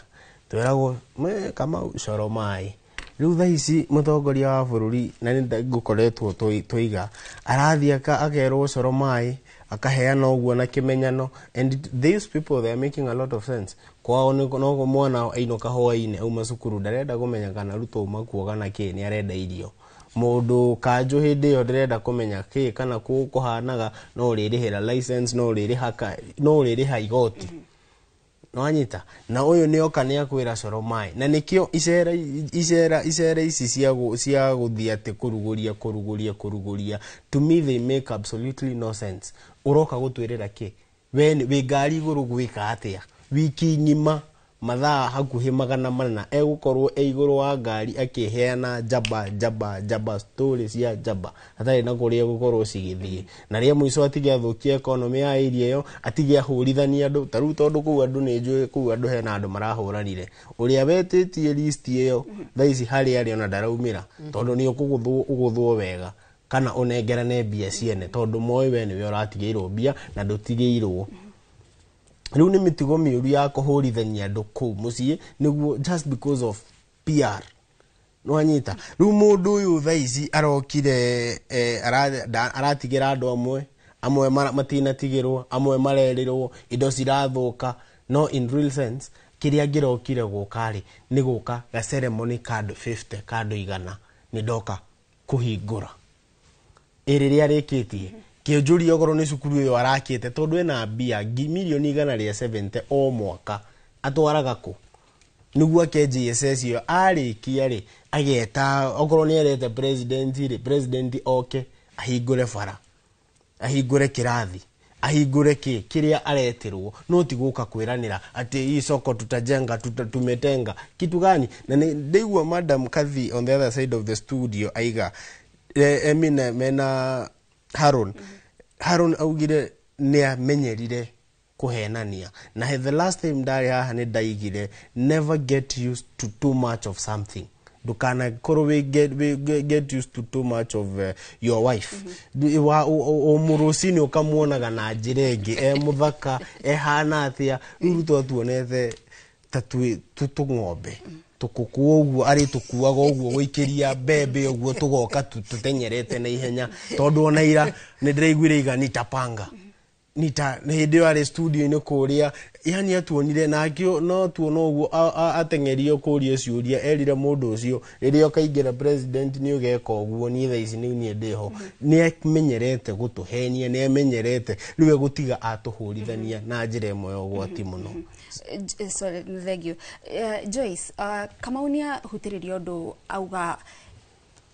Speaker 23: twĩragwo me Kamau coro maĩ. Rĩu thaa ici mũtongoria wa bũrũri, na nĩ ngũkoretwo tũiga, arathiĩ akerwo coro maĩ, akaheana ũguo na kĩmenyano. And these people, they are making a lot of sense. Kwao no mwana ainũka hwainĩ auma cukuru, ndarenda kũmenya kana Ruto auma kuo kana kĩ, nĩ arenda irio. Mũndũ kanjũ hĩndĩ ĩyo ndĩrenda kũmenya kĩ kana kũ kũhanaga, no ũrĩrĩhĩra license, no ũrĩrĩha no ũrĩrĩha igoti. Nĩwanyita? Na ũyũ nĩ oka nĩ akwĩra coro maĩ. Na nĩkĩo icera icera icera ici cia gũthiĩ atĩ kũrugũria kũrugũria kũrugũria, to me they make absolutely no sense. Ũroka gũtwĩrĩra kĩ? We wĩ ngari igũrũ gwĩka atĩa? Wiki ng'ima mathaa hakuhĩ 400 egũkorwo e igũrũ wa ngari akĩheana njamba njamba njamba, story cia njamba hatarĩ na kũrĩa egũkorwo cigĩthiĩ. Na rĩa mũico atige athũkie economy ya area ĩyo, atige ahũrithanie andũ. Ta rĩu tondũ kũu andũ nĩ njũĩ kũu andũ hena andũ marahũranire, ũrĩa wetĩtie list ĩyo thaa ici harĩa arĩ ona ndaraumĩra, tondũ nĩ ũkũgũthwo ũgũthwo wega kana ũnengerane mbia ciene, tondũ moĩ we nĩwe ũratigĩirwo mbia na ndũtigĩirwo. Rĩu nĩ mĩtugo mĩũru ya kũhũrithania andũ kũu mũciĩ nĩguo just because of PR. Nĩwanyita? Rĩu mũndũ ũyũ thaa ici arokire, aratigĩra andũ amwe, amwe matinatigĩrwo, amwe marerĩrwo, indo cirathũka. No in real sense, kĩrĩa angĩrokire gũka rĩ, nĩ gũka ga ceremony kandũ 50, kandũ 100, nĩ ndoka kũhingũra. Ĩrĩ rĩrĩa arĩkĩtie, kĩnjũria okorwo nĩ cukuru ĩyo arakĩte, tondũ ena mbia mirioni 170 o mwaka, atwaraga kũ? Nĩguo ake JSS ĩyo arĩkia rĩ, ageta okorwo nĩ erete president rĩ, president oke ahingũre bara, ahingũre kĩrathi, ahingũre kĩ kĩrĩa aretirwo, no ti gũka kwĩranĩra atĩ hii soko tutajenga, tumetenga kitu gani. Na nĩ ndaigua Madam Kathy on the other side of the studio aiga Emine mena Haron. Haron augire nĩ amenyerire kũhenania, na the last time ndarĩ haha nĩ ndaigire never get used to too much of something. Ndũkanakorwo wĩ get used to too much of your wife. O mũrũcinĩ ũkamuonaga na njĩra ĩngĩ, e mũthaka, ehana atĩa. Rĩu Ruto atuonete ta twĩ tũng'ombe tũkũkua ũguo, arĩ tũkuaga ũguo gũikĩria mbembe ũguo, tũgoka tũteng'erete na ihenya, tondũ ona ira nĩ ndĩraiguire iga nitapanga nita hĩndĩ ĩyo arĩ studio-inĩ kũrĩa, yani atuonire nakĩo no tuona ũguo ateng'erio kũria ciũria, erire mũndũ ũcio rĩrĩa ũkaingĩra president nĩ ũgeka ũguo, niĩ thaa ici nĩ niĩ ndĩho. Nĩ amenyerete gũtũhenia, nĩ amenyerete rĩu egũtiga atũhũrithania na njĩra ĩmwe ya ũgwati mũno. Sorry,
Speaker 1: thank you. Joyce, Kamau nĩ ahutĩrĩria ũndũ auga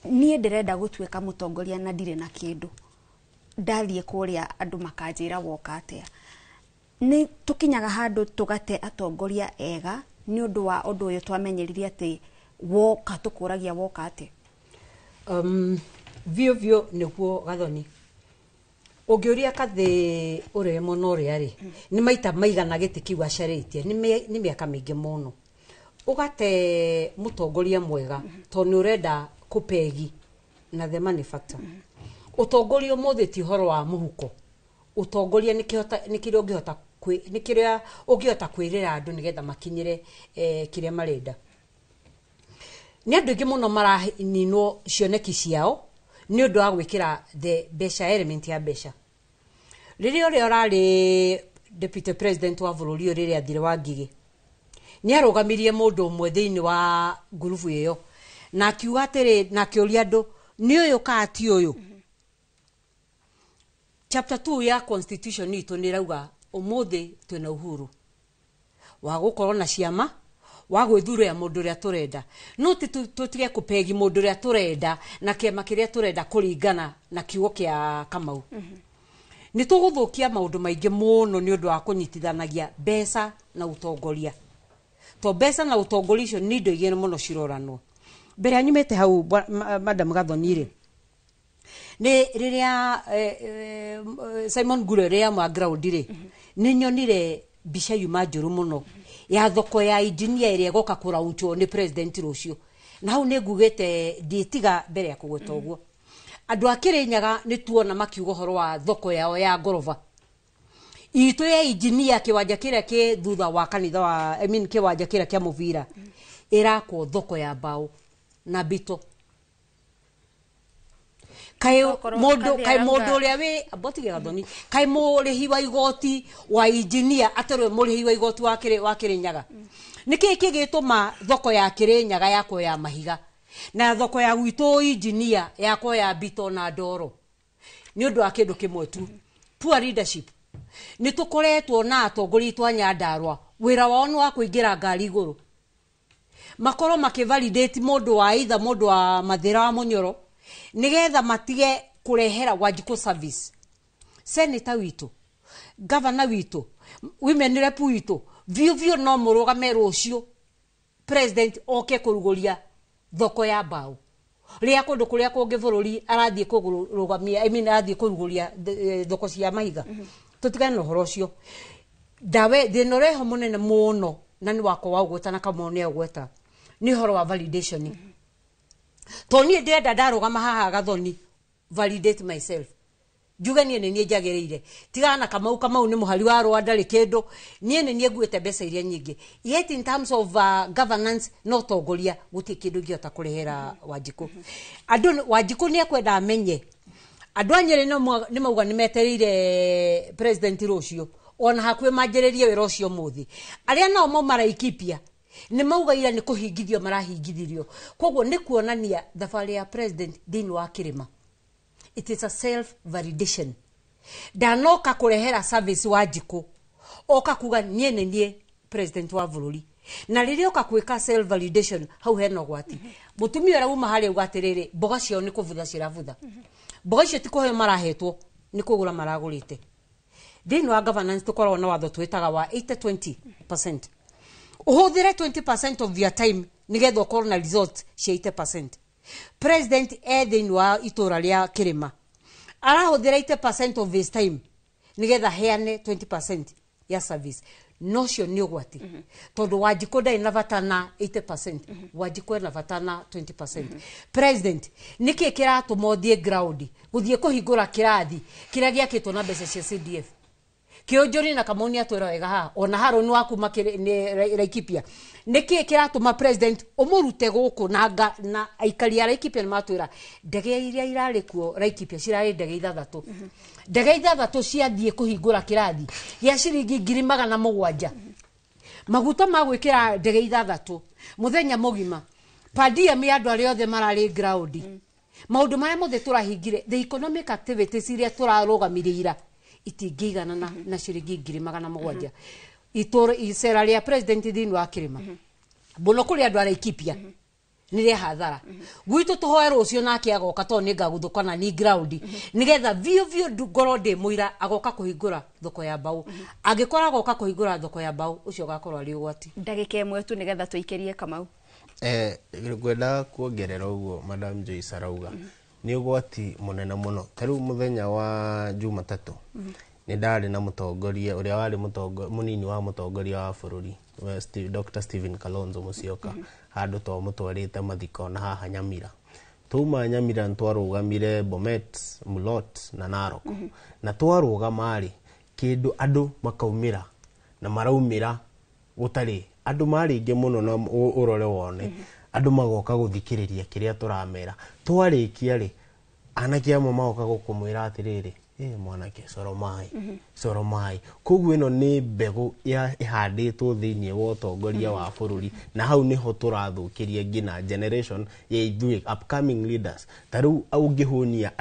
Speaker 1: Niĩ ndĩrenda gũtuĩka mũtongoria na ndirĩ na kĩndũ, ndathiĩ kũrĩa andũ makanjĩra woka atĩa. Nĩ tũkinyaga handũ tũgate atongoria ega nĩ ũndũ wa ũndũ ũyũ twamenyerire atĩ woka tũkũragia woka atĩa.
Speaker 3: Biũ biũ nĩguo, Gathoni. Ũngĩũria Kathĩ ũrĩa mũno ũrĩa rĩ nĩ maita maigana gĩtĩ kĩu acarĩtie, nĩ mĩaka mĩingĩ mũno. Ũgate mũtongoria mwega tondũ nĩ ũrenda kũpegi na the money factor. Ũtongoria ũmũthĩ ti ũhoro wa mũhuko. Ũtongoria nĩ kĩrĩa ũngĩhota nĩ kĩrĩa ũngĩhota kwĩrĩra andũ nĩgetha makinyĩre kĩrĩa marenda. Nĩ andũ aingĩ mũno maraninwo cioneki ciao nĩ ũndũ wa gwĩkĩra the mbeca, element ya mbeca. Rĩrĩa ũrĩa ũrarĩ deputy president wa bũrũri ũyũ, rĩrĩa athire wa Ngigĩ, nĩ arũgamirie mũndũ ũmwe thĩinĩ wa ngurubu ĩyo na akiuga atĩrĩ, na akĩũria andũ, nĩ ũyũ kaa ti ũyũ? Chapter 2 ya constitution itũ nĩ ĩrauga ũmũthĩ twĩna uhuru wa gũkorwo na ciama, wa gwĩthurĩra mũndũ ũrĩa tũrenda, no ti tũtige kũpegi mũndũ ũrĩa tũrenda na kĩama kĩrĩa tũrenda kũringana na kiugo kĩa Kamau. Nĩ tũgũthũkia maũndũ maingĩ mũno nĩ ũndũ wa kũnyitithanagia mbeca na ũtongoria, to mbeca na ũtongoria icio nĩ indo igĩrĩ mũno ciroranwo. Mbere ya nyumĩte hau, Madam Gathoni rĩ, nĩ rĩrĩa Simon Ngure rĩrĩa ma ground rĩ, nĩ nyonire mbica yuma njũru mũno ya thoko ya engineer ĩrĩa ĩgoka kũraunchwo nĩ president rũciũ. Na hau nĩ ngugĩte ndiĩtiga mbere ya kũgweta ũguo. Andũ a Kĩrĩnyaga nĩ tuona makiuga ũhoro wa thoko yao ya ngoroba itũ ya engineer, kĩwanja kĩrĩa kĩ thutha wa kanitha wa, I mean, kĩwanja kĩrĩa kĩa mũbira ĩrakwo thoko ya mbaũ na mbito. Kaĩ
Speaker 1: Okorwo
Speaker 3: mũndũ
Speaker 1: Kathĩ
Speaker 3: kaĩ mũndũ
Speaker 1: arauga
Speaker 3: ũrĩa wĩ abotige Gathoni, kaĩ mũrĩhi wa igoti wa engineer atarĩ mũrĩhi wa igoti wa Kĩrĩnyaga, nĩkĩ kĩgĩtũma thoko ya Kĩrĩnyaga yakwo ya mahiga na thoko ya gwitũ engineer yakwo ya mbito na ndoro? Nĩ ũndũ wa kĩndũ kĩmwe tu, poor leadership. Nĩ tũkoretwo na atongoria aitũ a Nyandarua, wĩra wao nĩ wa kũingĩra ngari igũrũ, makorwo makĩvalidate mũndũ wa either mũndũ wa Mathĩra wa Mũnyoro, nĩgetha matige kũrehera Wanjikũ service. Senator witũ, governor witũ, women rep witũ, biũ biũ no mũrũgame rũciũ president oke kũrugũria thoko ya mbaũ rĩa kũndũ kũrĩa kũngĩ bũrũri arathiĩ kũrũgamia, I mean, arathiĩ kũrugũria thoko cia mahiga. Tũtigane na ũhoro ũcio. Ndawe thĩna ũreho mũnene mũno na nĩ wakwa wa ũgweta na Kamau nĩ agweta nĩ ũhoro wa validation, to niĩ ndĩrenda ndarũgama haha, Gathoni, validate myself, njuge niĩ nĩ niĩ njagĩrĩire. Tigana na Kamau, Kamau nĩ mũhari wa rũa, ndarĩ kĩndũ. Niĩ nĩ niĩ nguĩte mbeca iria nyingĩ, yet in terms of governance na ũtongoria gũtirĩ kĩndũ ingĩhota kũrehera Wanjikũ. Andũ Wanjikũ nĩ ekwenda amenye andũ a Nyĩrĩ nĩ mauga nĩ metereire president rũciũ, ona hakuhĩ manjĩrĩrie wĩra ũcio mũthĩ. Arĩa nao mauma Laikipia nĩ mauga ira nĩ kũhingithio marahingithirio. Koguo nĩ kuonania thabarĩ ya president thĩinĩ wa kĩrĩma, it is a self validation. Ndanoka kũrehera service Wanjikũ, oka kuga niĩ nĩ niĩ president wa bũrũri. Na rĩrĩa oka gwĩka self validation, hau hena ũgwati. Mũtumia ũrĩa uma harĩa uga atĩrĩrĩ, mboga ciao nĩ kũbutha cirabutha. Mboga icio ti kũheo marahetwo, nĩ kũgũra maragũrĩte. Thĩinĩ wa governance tũkoragwo na watho twĩtaga wa 80-20%. Ũhũthĩre 20% of your time nĩgetha ũkorwo na result cia 80%. President e thĩinĩ wa itũra rĩa kĩrĩma arahũthĩra 80% of his time nĩgetha heane 20% ya service. No cio nĩ ũgwati, tondũ Wanjikũ ndarĩ na bata na 80%, Wanjikũ ena bata na 20%. President, nĩkĩ kĩratũma ũthiĩ ground gũthiĩ kũhingũra kĩrathi kĩrĩa gĩakĩtwo na mbeca cia CDF? Kĩũnjũri na Kamau nĩ atwĩra wega haha, ona Harũni wa kuma nĩ Laikipia. Nĩkĩ kĩratũma president ũmũrute gũkũ na aikari a Laikipia nĩ matwĩra ndege iria irarĩ kuo Laikipia cirarĩ ndege ithathatũ, ndege ithathatũ ciathiĩ kũhingũra kĩrathi gĩa ciringi 700,000, maguta ma gwĩkĩra ndege ithathatũ mũthenya mũgima, per diem ya andũ arĩa othe mararĩ ground, maũndũ marĩa mothe tũrahingire, the economic activities iria tũrarũgamirie ira itingĩiganana na ciringi 700,000. Itũra icera rĩa president thĩinĩ wa kĩrĩma mũno kũrĩ andũ a Laikipia. Nĩ rĩa hathara gwitũ. Tũhoe rũciũ nake agoka, tondũ nĩ ngaguthũka na ni ground, nĩgetha biũ biũ ngorwo ndĩ mũira agoka kũhingũra thoko ya mbaũ. Angĩkorwo agoka kũhingũra thoko ya mbaũ, ũcio ũgakorwo arĩ ũgwati.
Speaker 1: Ndagĩka 1 tu nĩgetha tũikĩrie, Kamau.
Speaker 23: Ngwenda kuongerera ũguo Madam Joyce arauga, nĩ ũgwati mũnene mũno. Ta rĩu mũthenya wa Jumatatũ nĩ ndarĩ na mũtongoria ũrĩa warĩ mũnini wa mũtongoria wa bũrũri we Dr. Stephen Kalonzo Musyoka, handũ twamũtwarĩte mathiko na haha Nyamira. Twauma Nyamira nĩ twarũgamire Bomet, Mulot na Narok, na twarũgama rĩ, kĩndũ andũ makaumĩra na maraumĩra gũtarĩ andũ marĩ aingĩ mũno, na ũrore wone andũ magoka gũthikĩrĩria kĩrĩa tũramera. Twarĩkia rĩ, anake amwe magoka gũkũmwĩra atĩrĩrĩ, "Ĩ mwanake, coro maĩ, coro maĩ." Koguo ĩno nĩ mbegũ ĩhandĩtwo thĩinĩ wa ũtongoria wa bũrũri, na hau nĩho tũrathũkĩria nginya generation ya ithuĩ upcoming leaders. Ta rĩu ũngĩhũnia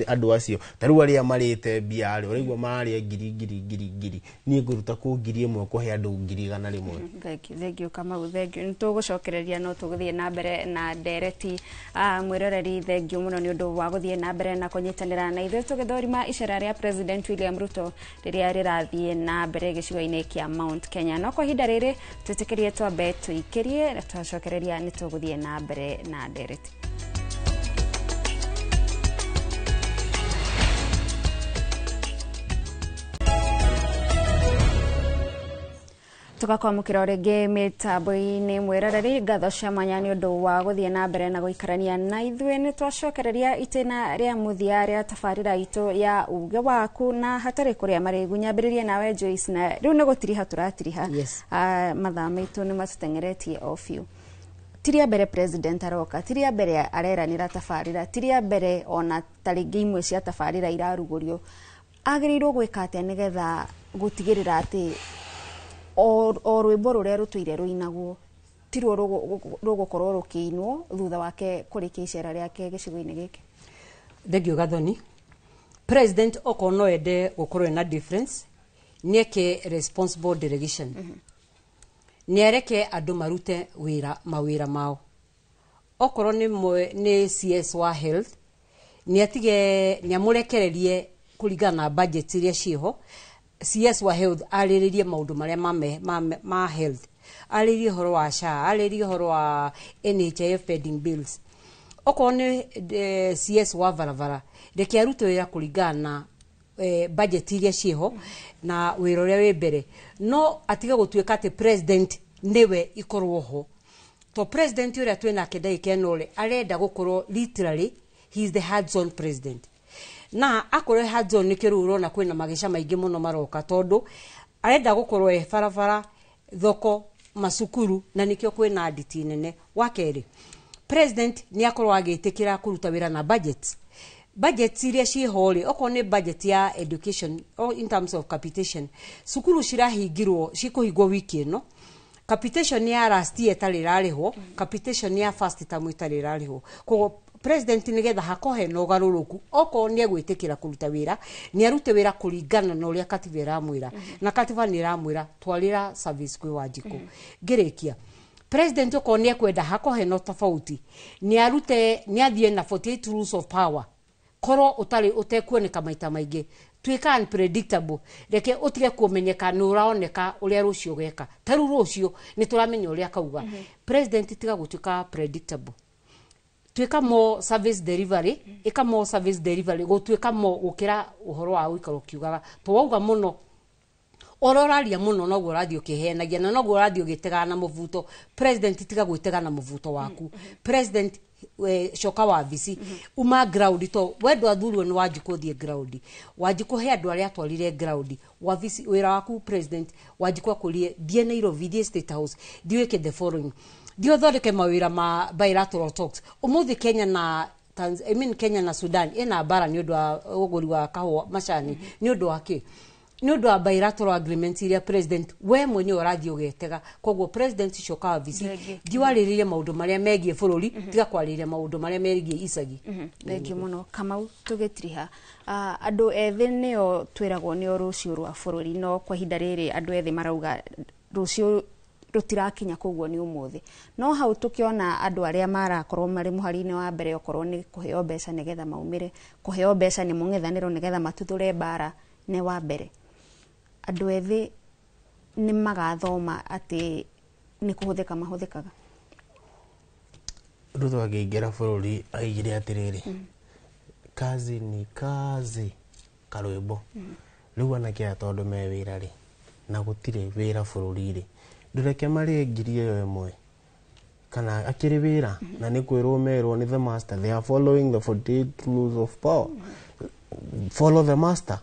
Speaker 23: andũ acio, ta rĩu arĩa marĩte mbia rĩ, ũraigua mararĩa ngiri ngiri ngiri ngiri, niĩ ngũruta kũ 1000 kũhe andũ 100,000?
Speaker 1: Thank you, thank you Kamau, thank you. Nĩtũgũcokereria, no tũgũthiĩ na mbere na ndereti. Mwĩroreri, thank you mũno nĩ ũndũ wa gũthiĩ na mbere na kũnyitanĩra na ithuĩ tũgĩthũrima icera rĩa President William Ruto rĩrĩa rĩrathiĩ na mbere gĩcigo-inĩ kĩa Mount Kenya. No kwa ihinda rĩrĩ twĩtĩkĩrie twambe tũikĩrie, na twacokereria nĩ tũgũthiĩ na mbere na ndereti. Tugakwamũkĩra o rĩngĩ mĩtambo-inĩ. Mwĩroreri, ngatho cia mwanya nĩ ũndũ wa gũthiĩ na mbere na gũikarania na ithuĩ. Nĩ twacokereria itĩna rĩa mũthia rĩa tabarĩra itũ ya uge waku, na hatarĩ kũrĩa marĩgu nyambĩrĩrie nawe Joyce, na rĩu nĩ gũtiriha tũratiriha. Mathaa maitũ nĩ matũteng'eretie o biũ. Ti rĩa mbere president aroka, ti rĩa mbere areranĩra tabarĩra, ti rĩa mbere ona ta rĩngĩ imwe cia tabarĩra irarugũrio. Agĩrĩirwo gwĩka atĩa nĩgetha gũtigĩrĩra atĩ o rwĩmbo rũrĩa rũtũire rũinagwo tirwo rũgũkorwo rũkĩinwo thutha wake kũrĩkia icera rĩake gĩcigo-inĩ gĩkĩ?
Speaker 3: Thengiũ Gathoni. President okorwo no ende gũkorwo ena difference, nĩeke responsible delegation, nĩ areke andũ marute wĩra mawĩra mao. Okorwo nĩ CS wa health, nĩ atige, nĩ amũrekererie kũringana na budget iria ciĩho. CS wa health arĩrĩrie maũndũ marĩa ma health, arĩrĩrie ũhoro wa SHA, arĩrĩrie ũhoro wa NHIF pending bills. Okorwo nĩ CS wa barabara, reke arute wĩra kũringana na budget iria ciĩho na wĩra ũrĩa wĩ mbere, no atige gũtuĩka atĩ president nĩwe ikorwo ho, to president ũrĩa twĩnake ndagĩka ĩno rĩ, arenda gũkorwo literally he is the hands on president, na akorwo hands on nĩkĩo rĩu ũrona kwĩna magĩca maingĩ mũno maroka, tondũ arenda gũkorwo e barabara, thoko, macukuru, na nĩkĩo kwĩna nditi nene. Wa kerĩ, president nĩ akorwo agĩtĩkĩra kũruta wĩra na budget iria ciĩho rĩ. Okorwo nĩ budget ya education or in terms of capitation, cukuru cirahingirwo, cikũhingwo wiki ĩno, capitation ya last year ĩtarĩ ĩrarĩhwo, capitation ya first term ĩtarĩ ĩrarĩhwo. Koguo president, nĩgetha hakorwo hena ũgarũrũku, okorwo nĩ egwĩtĩkĩra kũruta wĩra, nĩ arute wĩra kũringana na ũrĩa katiba ĩramwĩra, na katiba nĩ ĩramwĩra twarĩra service kwĩ Wanjikũ. Ngĩrĩkia, president okorwo nĩ ekwenda hakorwo hena tofauti, nĩ arute, nĩ athiĩ na 48 rules of power. Korwo ũtarĩ ũtekuoneka maita maingĩ, tuĩka unpredictable, reke ũtige kũmenyeka nĩ ũraoneka ũrĩa rũciũ ũgeka. Ta rĩu rũciũ nĩ tũramenya ũrĩa akauga. President, tiga gũtuĩka predictable, tuĩka more service delivery, ĩka more service delivery, gũtuĩka more gũkĩra ũhoro wa gũikara ũkiugaga, to wauga mũno, ũrĩa ũraria mũno noguo ũrathiĩ ũkĩheanagia na noguo ũrathiĩ ũgĩtegaga na mũbuto. President, tiga gwĩtega na mũbuto waku. President, coka wabici, uma ground, to we ndwathurirwo nĩ Wanjikũ ũthiĩ ground. Wanjikũ he andũ arĩa atwarire ground wabici. Wĩra waku president, Wanjikũ akũrie thiĩ Nairobi, thiĩ State House, thiĩ wĩke the following, thiĩ ũthondeke mawĩra ma bilateral talks. Ũmũthĩ Kenya na I mean Kenya na Sudan ĩna mbara nĩ ũndũ wa ũgũri wa kahũa, macani. Nĩ ũndũ wa kĩ? Nĩ ũndũ wa bilateral agreement iria president we mwenyewe ũrathiĩ ũgetega. Koguo president, coka wabici, thiĩ warĩrĩrie maũndũ marĩa megiĩ bũrũri, tiga kwarĩrĩria maũndũ marĩa megiĩ icagi.
Speaker 1: Thank you mũno Kamau. Tũgĩtiriha, andũ ethĩ nĩo twĩragwo nĩo rũciũ rwa bũrũri, no kwa ihinda rĩrĩ andũ ethĩ marauga rũciũ Rũtirakinya koguo nĩ ũmũthĩ no hau tũkĩona andũ arĩa marakorwo marĩ mũhari-inĩ wa mbere, okorwo nĩ kũheo mbeca nĩgetha maumĩre, kũheo mbeca nĩ mũng'ethanĩro nĩgetha matuthũre mbara nĩ wa mbere. Andũ ethĩ nĩ magathoma atĩ nĩ kũhũthĩka mahũthĩkaga.
Speaker 23: Ruto akĩingĩra bũrũri aigire atĩrĩrĩ, "Kazi ni kazi," karwĩmbo. Rĩu anake aya tondũ me wĩra rĩ, na gũtirĩ wĩra bũrũri rĩ, ndũreke marĩe 1000 kana akĩrĩ wĩra, na nĩ kwĩrwo merwo nĩ the master. They are following the 48 rules of power, follow the master.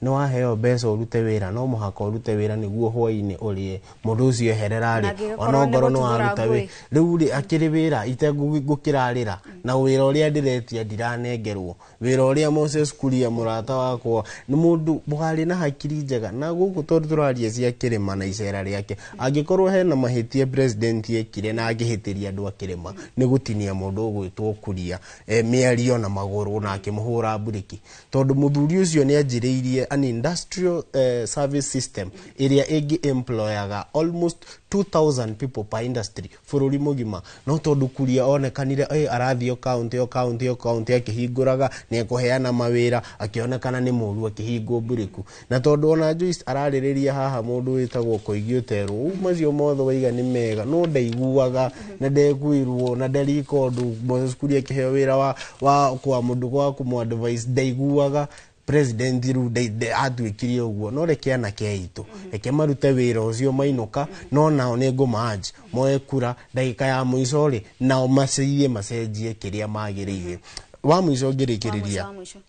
Speaker 23: Nĩ waheo mbeca ũrute wĩra, no mũhaka ũrute wĩra nĩguo hwaĩ-inĩ ũrĩe. Mũndũ ũcio eherera
Speaker 1: Na
Speaker 23: rĩ,
Speaker 1: angĩgĩkorwo
Speaker 23: ona
Speaker 1: nĩ
Speaker 23: ongorwo nĩ
Speaker 1: gũtuthũra
Speaker 23: waruta
Speaker 1: ngũĩ.
Speaker 23: wĩ rĩu rĩ, akĩrĩ wĩra itegũkĩrarĩra na wĩra ũrĩa ndĩretia ndiranengerwo wĩra ũrĩa. Moses Kuria mũrata wakwa nĩ mũndũ warĩ na hakiri njega, na gũkũ tondũ tũraria cia kĩrĩma na icera rĩake, angĩkorwo hena mahĩtia president ekire na angĩhĩtĩria andũ a kĩrĩma, nĩ gũtinia mũndũ ũgwĩtwo Kuria mĩario na magũrũ na akĩmũhũra mburĩki, tondũ mũthuri ũcio nĩ anjĩrĩirie an industrial service system ĩrĩa ĩngĩ employaga almost 2000 people per industry bũrũri mũgima. No tondũ Kuria onekanire arathiĩ o county, o county, o county akĩhingũraga, nĩ ekũheana mawĩra, akĩonekana nĩ mũru, akĩhingwo mbũrĩku. Na tondũ ona Joyce ararĩrĩria haha mũndũ wĩtagwo Koigi Oterwo, ũũ macio mothe waiga nĩ mega, no ndaiguaga na ndekuirwo na ndarika ũndũ. Moses Kuria akĩheo wĩra wa kwa mũndũ wa kũmũ advise, ndaiguaga. President rĩu atuĩkire ũguo. No reke anake aitũ, reke marute wĩra ũcio mainũka, no nao nĩ ngũmanji moe kura ndagĩka ya mũico rĩ, nao macirie macenjie kĩrĩa magĩrĩire. Wa mũico ngĩrĩkĩrĩria,
Speaker 1: Wa mũico.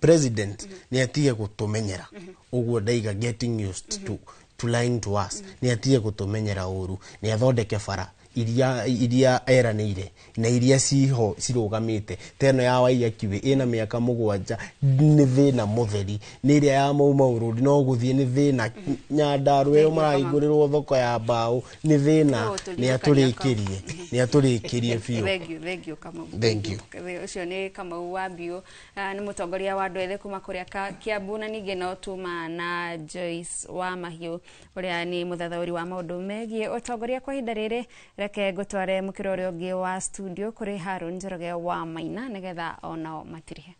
Speaker 23: President nĩ atige gũtũmenyera ũguo, ndaiga getting used to lying to us. Nĩ atige gũtũmenyera ũru, nĩ athondeke bara iria eranĩire na iria ciho cirũgamĩte, ta ĩno ya Waiyaki ĩna mĩaka 7, nĩ thĩna mũtheri. Nĩ ĩrĩa ya Mau Mau Road no gũthiĩ nĩ thĩna. Nyandarua ĩyo marahingũrĩrwo thoko ya mbaũ nĩ thĩna.
Speaker 1: Oh,
Speaker 23: Nĩ atũrĩkĩrie, nĩ atũrĩkĩrie biũ.
Speaker 1: Thank you, thank you, Kamau.
Speaker 23: Thank you.
Speaker 1: Ũcio nĩ Kamau wa Mbiũ. Ah, nĩ mũtongoria wa andũ ethĩ kuma kũrĩa Kiambu, na ningĩ no tuma na Joyce wa Mahiũ ũrĩa nĩ mũthathaũri wa maũndũ megiĩ ũtongoria. Kwa ihinda rĩrĩ reke ngũtware mũkĩra ũrĩa ũngĩ wa studio kũrĩ Harun Njoroge wa Maina nĩgetha onao matirihe.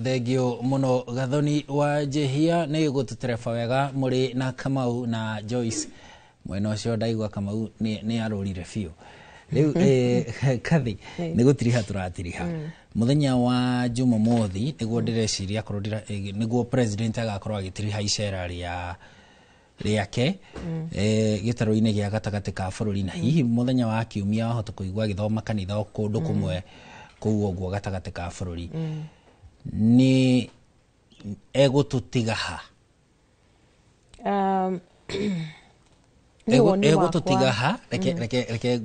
Speaker 2: Thengio muno, Gathoni wa Njihia, nĩ gũtũtereba wega mũrĩ na Kamau na Joyce mwena ũcio. Ndaigua Kamau nĩ arũrire biũ rĩu. Kathi, nĩ gũtiriha tũratiriha. Mũthenya wa Jumamothi nĩguo ndĩreciria akorwo nĩguo president agakorwo agĩtiriha icera rĩa rĩake gĩtarũ-inĩ gĩa gatagatĩ ka bũrũri, na hihi mũthenya wa kiumia wahota kũigua agĩthoma kanitha o kũndũ kũmwe kũu ũguo gatagatĩ ka bũrũri. Nĩ egũtũtiga ha?
Speaker 16: Nĩ woni
Speaker 2: Egũtũtiga
Speaker 16: wakwa.
Speaker 2: ha? Reke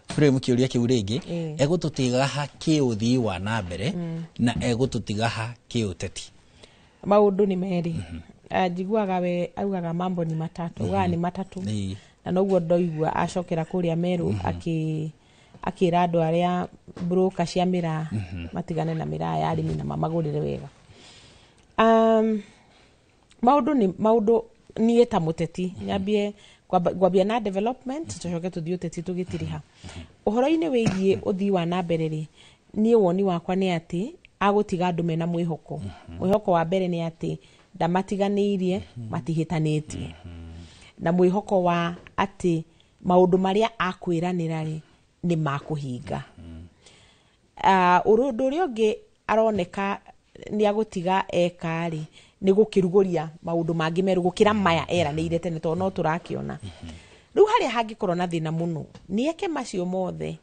Speaker 2: frame kĩũria kĩu rĩngĩ. Egũtũtiga ha kĩũthii wa na mbere, na egũtũtiga ha kĩũteti?
Speaker 16: Maũndũ nĩ merĩ. Ah, njiguaga we augaga mambo ni matatu, augaga nĩ matatũ. Na noguo ndoigua acokera kũrĩa Meru akĩra andũ arĩa broker cia mĩraa matigane na mĩraa ya arĩmi na mamagũrĩre wega. Maũndũ nĩ maũndũ. Niĩ ta mũteti nyambie ngwambia na development, tũcoke tũthiĩ ũteti tũgĩtiriha. Ũhoro-inĩ wĩgiĩ ũthii wa na mbere rĩ, niĩ woni wakwa nĩ atĩ agũtiga andũ mena mwĩhoko. Mwĩhoko wa mbere nĩ atĩ ndamatiganĩirie, matihĩtanĩtie, na mwĩhoko wa atĩ maũndũ marĩa akwĩranĩra rĩ, nĩ makũhinga. Ũndũ ũrĩa ũngĩ aroneka nĩ agũtiga eka rĩ, nĩ gũkĩrugũria maũndũ mangĩ merũ gũkĩra maya eranĩire tene, tondũ no tũrakĩona rĩu harĩa hangĩkorwo na thĩna mũno nĩ eke macio mothe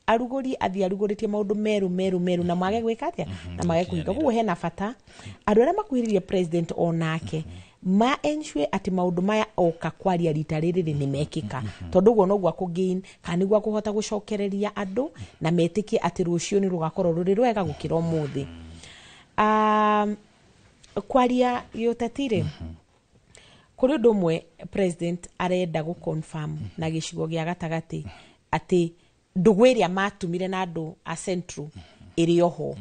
Speaker 16: arugũrie, athiĩ arugũrĩtie maũndũ merũ merũ merũ na mage gwĩka atĩa, na mage kũhinga. Koguo hena bata andũ arĩa makuhĩrĩirie president onake ma ensure atĩ maũndũ maya oka kwaria rita rĩrĩ rĩ nĩ mekĩka, tondũ ũguo noguo akũgain kana nĩguo akũhota gũcokereria andũ na metĩkie atĩ rũciũ nĩ rũgakorwo rũrĩ rwega gũkĩra ũmũthĩ. Kwaria gĩũteti rĩ, kũrĩ ũndũ ũmwe president arenda gũ confirm na gĩcigo gĩa gatagatĩ atĩ ndũgũ ĩrĩa matumire na andũ a Central ĩrĩ oho,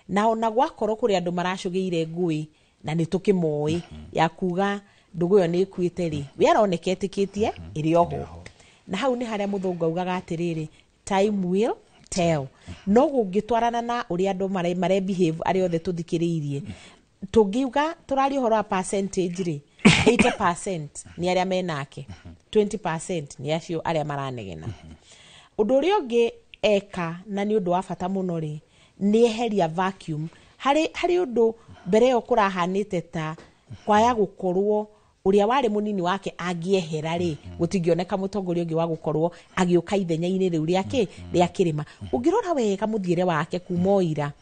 Speaker 16: na ona gwakorwo kũrĩ andũ maracũgĩire ngũĩ na nĩ tũkĩmoĩ ya kuga Ndũgũ ĩyo nĩ ĩkuĩte rĩ, we aroneka etĩkĩtie ĩrĩ oho. Na hau nĩ harĩa mũthũngũ augaga atĩrĩrĩ, time will tell. No gũngĩtwarana na ũrĩa andũ mare behave arĩa othe tũthikĩrĩirie, tũngiuga tũraria ũhoro wa percentage rĩ, 80% nĩ arĩa menake, 20% nĩ acio arĩa maranegena. Ũndũ ũrĩa ũngĩ eka na nĩ ũndũ wa bata mũno rĩ, nĩ eheria vacuum harĩ ũndũ mbere ĩyo kũrahanĩte ta kwaya gũkorwo ũrĩa warĩ mũnini wake angĩehera rĩ, gũtingĩoneka mũtongoria ũngĩ wa gũkorwo agĩũka ithenya-inĩ rĩu rĩake rĩa kĩrĩma. Ũngĩrora wega mũthiĩre wake kuma o ira,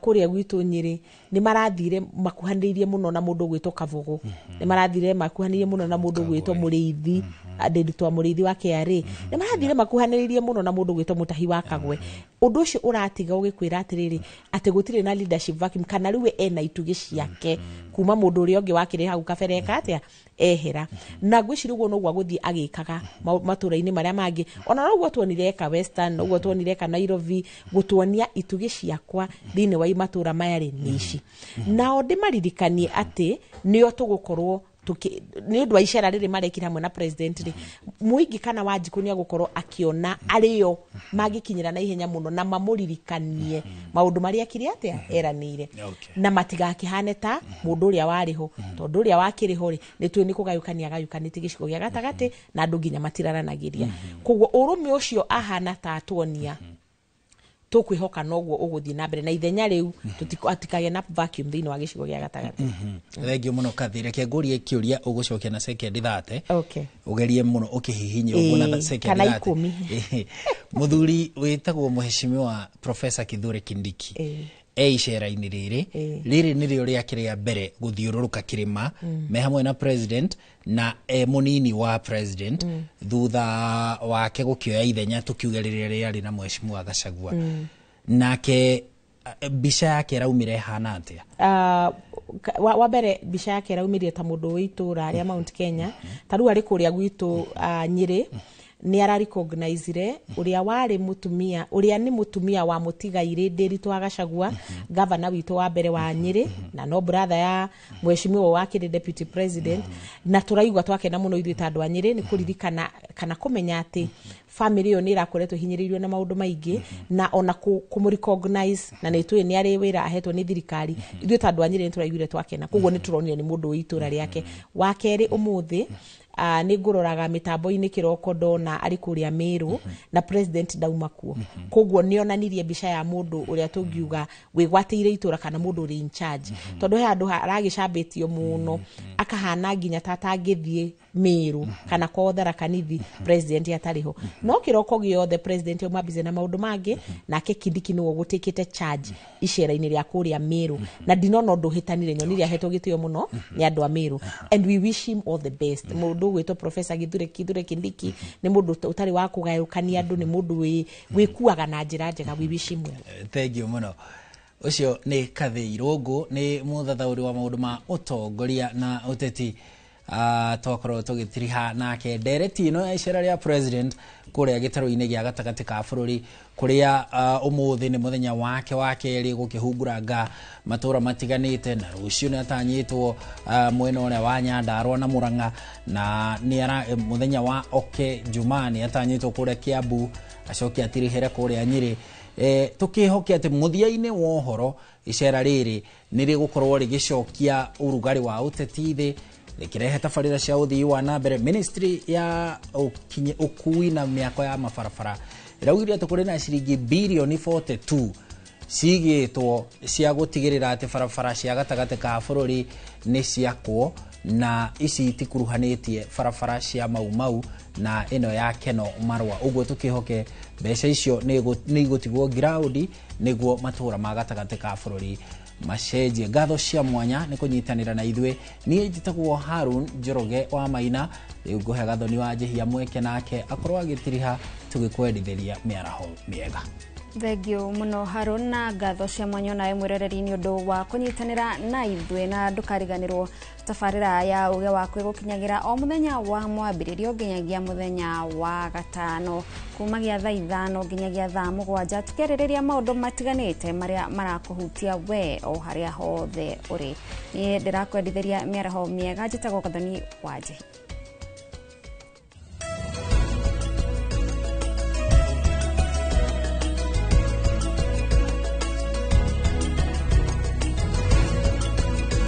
Speaker 16: kũrĩa gwitũ Nyĩrĩ nĩ marathire makuhanĩrĩirie mũno na mũndũ ũgwĩtwo Kabogo, nĩ marathire makuhanĩrĩirie mũno na mũndũ ũgwĩtwo Mũrĩithi, Ndĩnditwa Mũrĩithi wa KRA, nĩ marathire makuhanĩrĩirie mũno na mũndũ ũgwĩtwo Mũtahi wa Kagwe. Ũndũ ũcio ũratiga ũgĩkwĩra atĩrĩrĩ, atĩ gũtirĩ na leadership vacuum, kana rĩu ena itugĩ ciake kuma mũndũ ũrĩa ũngĩ wakĩrĩ hau kabere eka atĩa ehera. Na ngwĩciria ũguo noguo agũthiĩ agĩkaga matũra-inĩ marĩa mangĩ, ona noguo tuonire eka Western, noguo tuonire eka Nairobi, gũtuonia itugĩ ciakwa thĩinĩ wa matũra maya rĩ nĩ ici. Nao ndĩmaririkanie atĩ nĩo tũgũkorwo nĩ ũndũ wa icera rĩrĩ marekire hamwe na president rĩ, mũingĩ kana Wanjikũ nĩ agũkorwo akĩona arĩo mangĩkinyĩra na ihenya mũno na mamũririkanie maũndũ marĩa akire atĩa eranĩire, na matigakĩhane ta mũndũ ũrĩa warĩ ho, tondũ ũrĩa wakĩrĩ ho rĩ, nĩ tũĩ nĩ kũgayũkania agayũkanĩtie gĩcigo gĩa gatagatĩ na andũ nginya matiraranagĩria. Koguo ũrũme ũcio ahana ta atuonia tũkwĩhoka noguo ũgũthiĩ na mbere na ithenya rĩu atikagĩa na vacuum thĩinĩ wa gĩcigo gĩa gatagatĩ.
Speaker 2: Thengio mũno Kathi, reke ngũrie kĩũria ũgũcokia na sekendi 30. Ũgerie mũno ũkĩhihinye ũguo na sekendi
Speaker 16: kana
Speaker 2: 30.
Speaker 16: 10.
Speaker 2: Mũthuri wĩtagwo Mheshimiwa Professor Kithure Kindiki e icera-inĩ rĩrĩ, rĩrĩ nĩrĩo rĩake rĩa mbere gũthiũrũrũka kĩrĩma me hamwe na president na e mũnini wa president, thutha wake gũkĩoya ithenya tũkiuge rĩrĩa rĩarĩ na Mheshimiwa Gachagua. Nake mbica yake ĩraumire ĩhana atĩa?
Speaker 16: Wa mbere mbica yake ĩraumire ta mũndũ wĩ itũra rĩa Mount Kenya, ta rĩu arĩ kũrĩa gwitũ Nyĩrĩ, nĩ ararecognizire ũrĩa warĩ mũtumia, ũrĩa nĩ mũtumia wa mũtigairĩ Ndĩritũ wa Gachagua, gavana witũ wa mbere wa Nyĩrĩ, na no brother ya mheshimiwa wa kĩrĩ deputy president. Na tũraigua twakena mũno ithuĩ ta andũ a Nyĩrĩ nĩ kũririkana kana kũmenya atĩ family ĩyo nĩ ĩrakoretwo hinyĩrĩirio na maũndũ maingĩ, na ona kũmũ-recognize, na nĩ tũĩ nĩ arĩ wĩra ahetwo nĩ thirikari. Ithuĩ ta andũ a Nyĩrĩ nĩ tũraiguire twakena, koguo nĩ tũronire nĩ mũndũ wĩ itũra rĩake. Wa kerĩ ũmũthĩ nĩ ngũroraga mĩtambo-inĩ kĩroko ndona arĩ kũrĩa Meru na president ndauma kuo, koguo nĩ onanirie mbica ya mũndũ ũrĩa tũngiuga wĩgwatĩire itũra kana mũndũ ũrĩ in charge, tondũ he handũ aragĩcambĩtio mũno akahana nginya ta atangĩthiĩ Meru kana kwa Tharaka Nithi president atarĩ ho. No kĩroko gĩothe president auma busy na maũndũ mangĩ, nake Kindiki nĩwe ũgũtĩkĩte charge icera-inĩ rĩa kũrĩa Meru, na ndinona ũndũ ũhĩtanire, nyonire ahetwo gĩtĩo mũno nĩ andũ a Meru, and we wish him all the best. Mũndũ ũgwĩtwo Professor Kithure Kindiki nĩ mũndũ ũtarĩ wa kũgayũkania andũ, nĩ mũndũ wĩkuaga na njĩra njega. We wish him well.
Speaker 2: Thank you mũno. Ũcio nĩ Kathi Irũngũ, nĩ mũthathaũri wa maũndũ ma ũtongoria na ũteti. Twakorwo tũgĩtiriha nake ndereti ĩno ya icera rĩa president kũrĩa gĩtarũ-inĩ gĩa gatagatĩ ka bũrũri, kũrĩa ũmũthĩ nĩ mũthenya wake wa kerĩ gũkĩhunguranga matũra matiganĩte, na rũciũ nĩ atanyĩtwo mwena ũrĩa wa Nyandarua na Murang'a, na nĩ mũthenya wa oke Jumaa nĩ atanyĩtwo kũrĩa Kiambu, acoke atirihere kũrĩa Nyĩrĩ. Tũkĩhoke atĩ mũthia-inĩ wa ũhoro icera rĩrĩ nĩ rĩgũkorwo rĩgĩcokia ũrugarĩ wa ũteti thĩ, rĩkĩrehe tabarĩra cia ũthii wa na mbere. Ministry ya ũkui na mĩako ya mabarabara ĩraugire atĩ kũrĩ na ciringi birioni 42 cigĩtwo cia gũtigĩrĩra atĩ barabara cia gatagatĩ ka bũrũri nĩ ciakwo, na ici itikuruhanĩtie barabara cia Mau Mau na ĩno ya Keno Marua. Ũguo tũkĩhoke mbeca icio nĩ igũtigwo ground nĩguo matũra ma gatagatĩ ka bũrũri macenjie. Ngatho cia mwanya nĩ kũnyitanĩra na ithuĩ. Niĩ njĩtagwo Harun Njoroge wa Maina, rĩu ngũhe Gathoni wa Njihia mweke nake akorwo agĩtiriha tũgĩkwendithĩria mĩaraho mĩega.
Speaker 1: Thengio muno Harun, na ngatho cia mwanya nawe mwiroreri nĩ ũndũ wa kũnyitanĩra na ithuĩ, na ndũkariganĩrwo tabarĩra ya uge waku ĩgũkinyagĩra o mũthenya wa mwambĩrĩrio nginyagia mũthenya wa gatano kumagia thaa 5 nginyagia thaa 7, tukĩarĩrĩria maũndũ matiganĩte marĩa marakũhutia we o harĩa hothe ũrĩ. Niĩ ndĩrakwendithĩria mĩaraho mĩega, njĩtagwo Gathoni Wanjĩhi.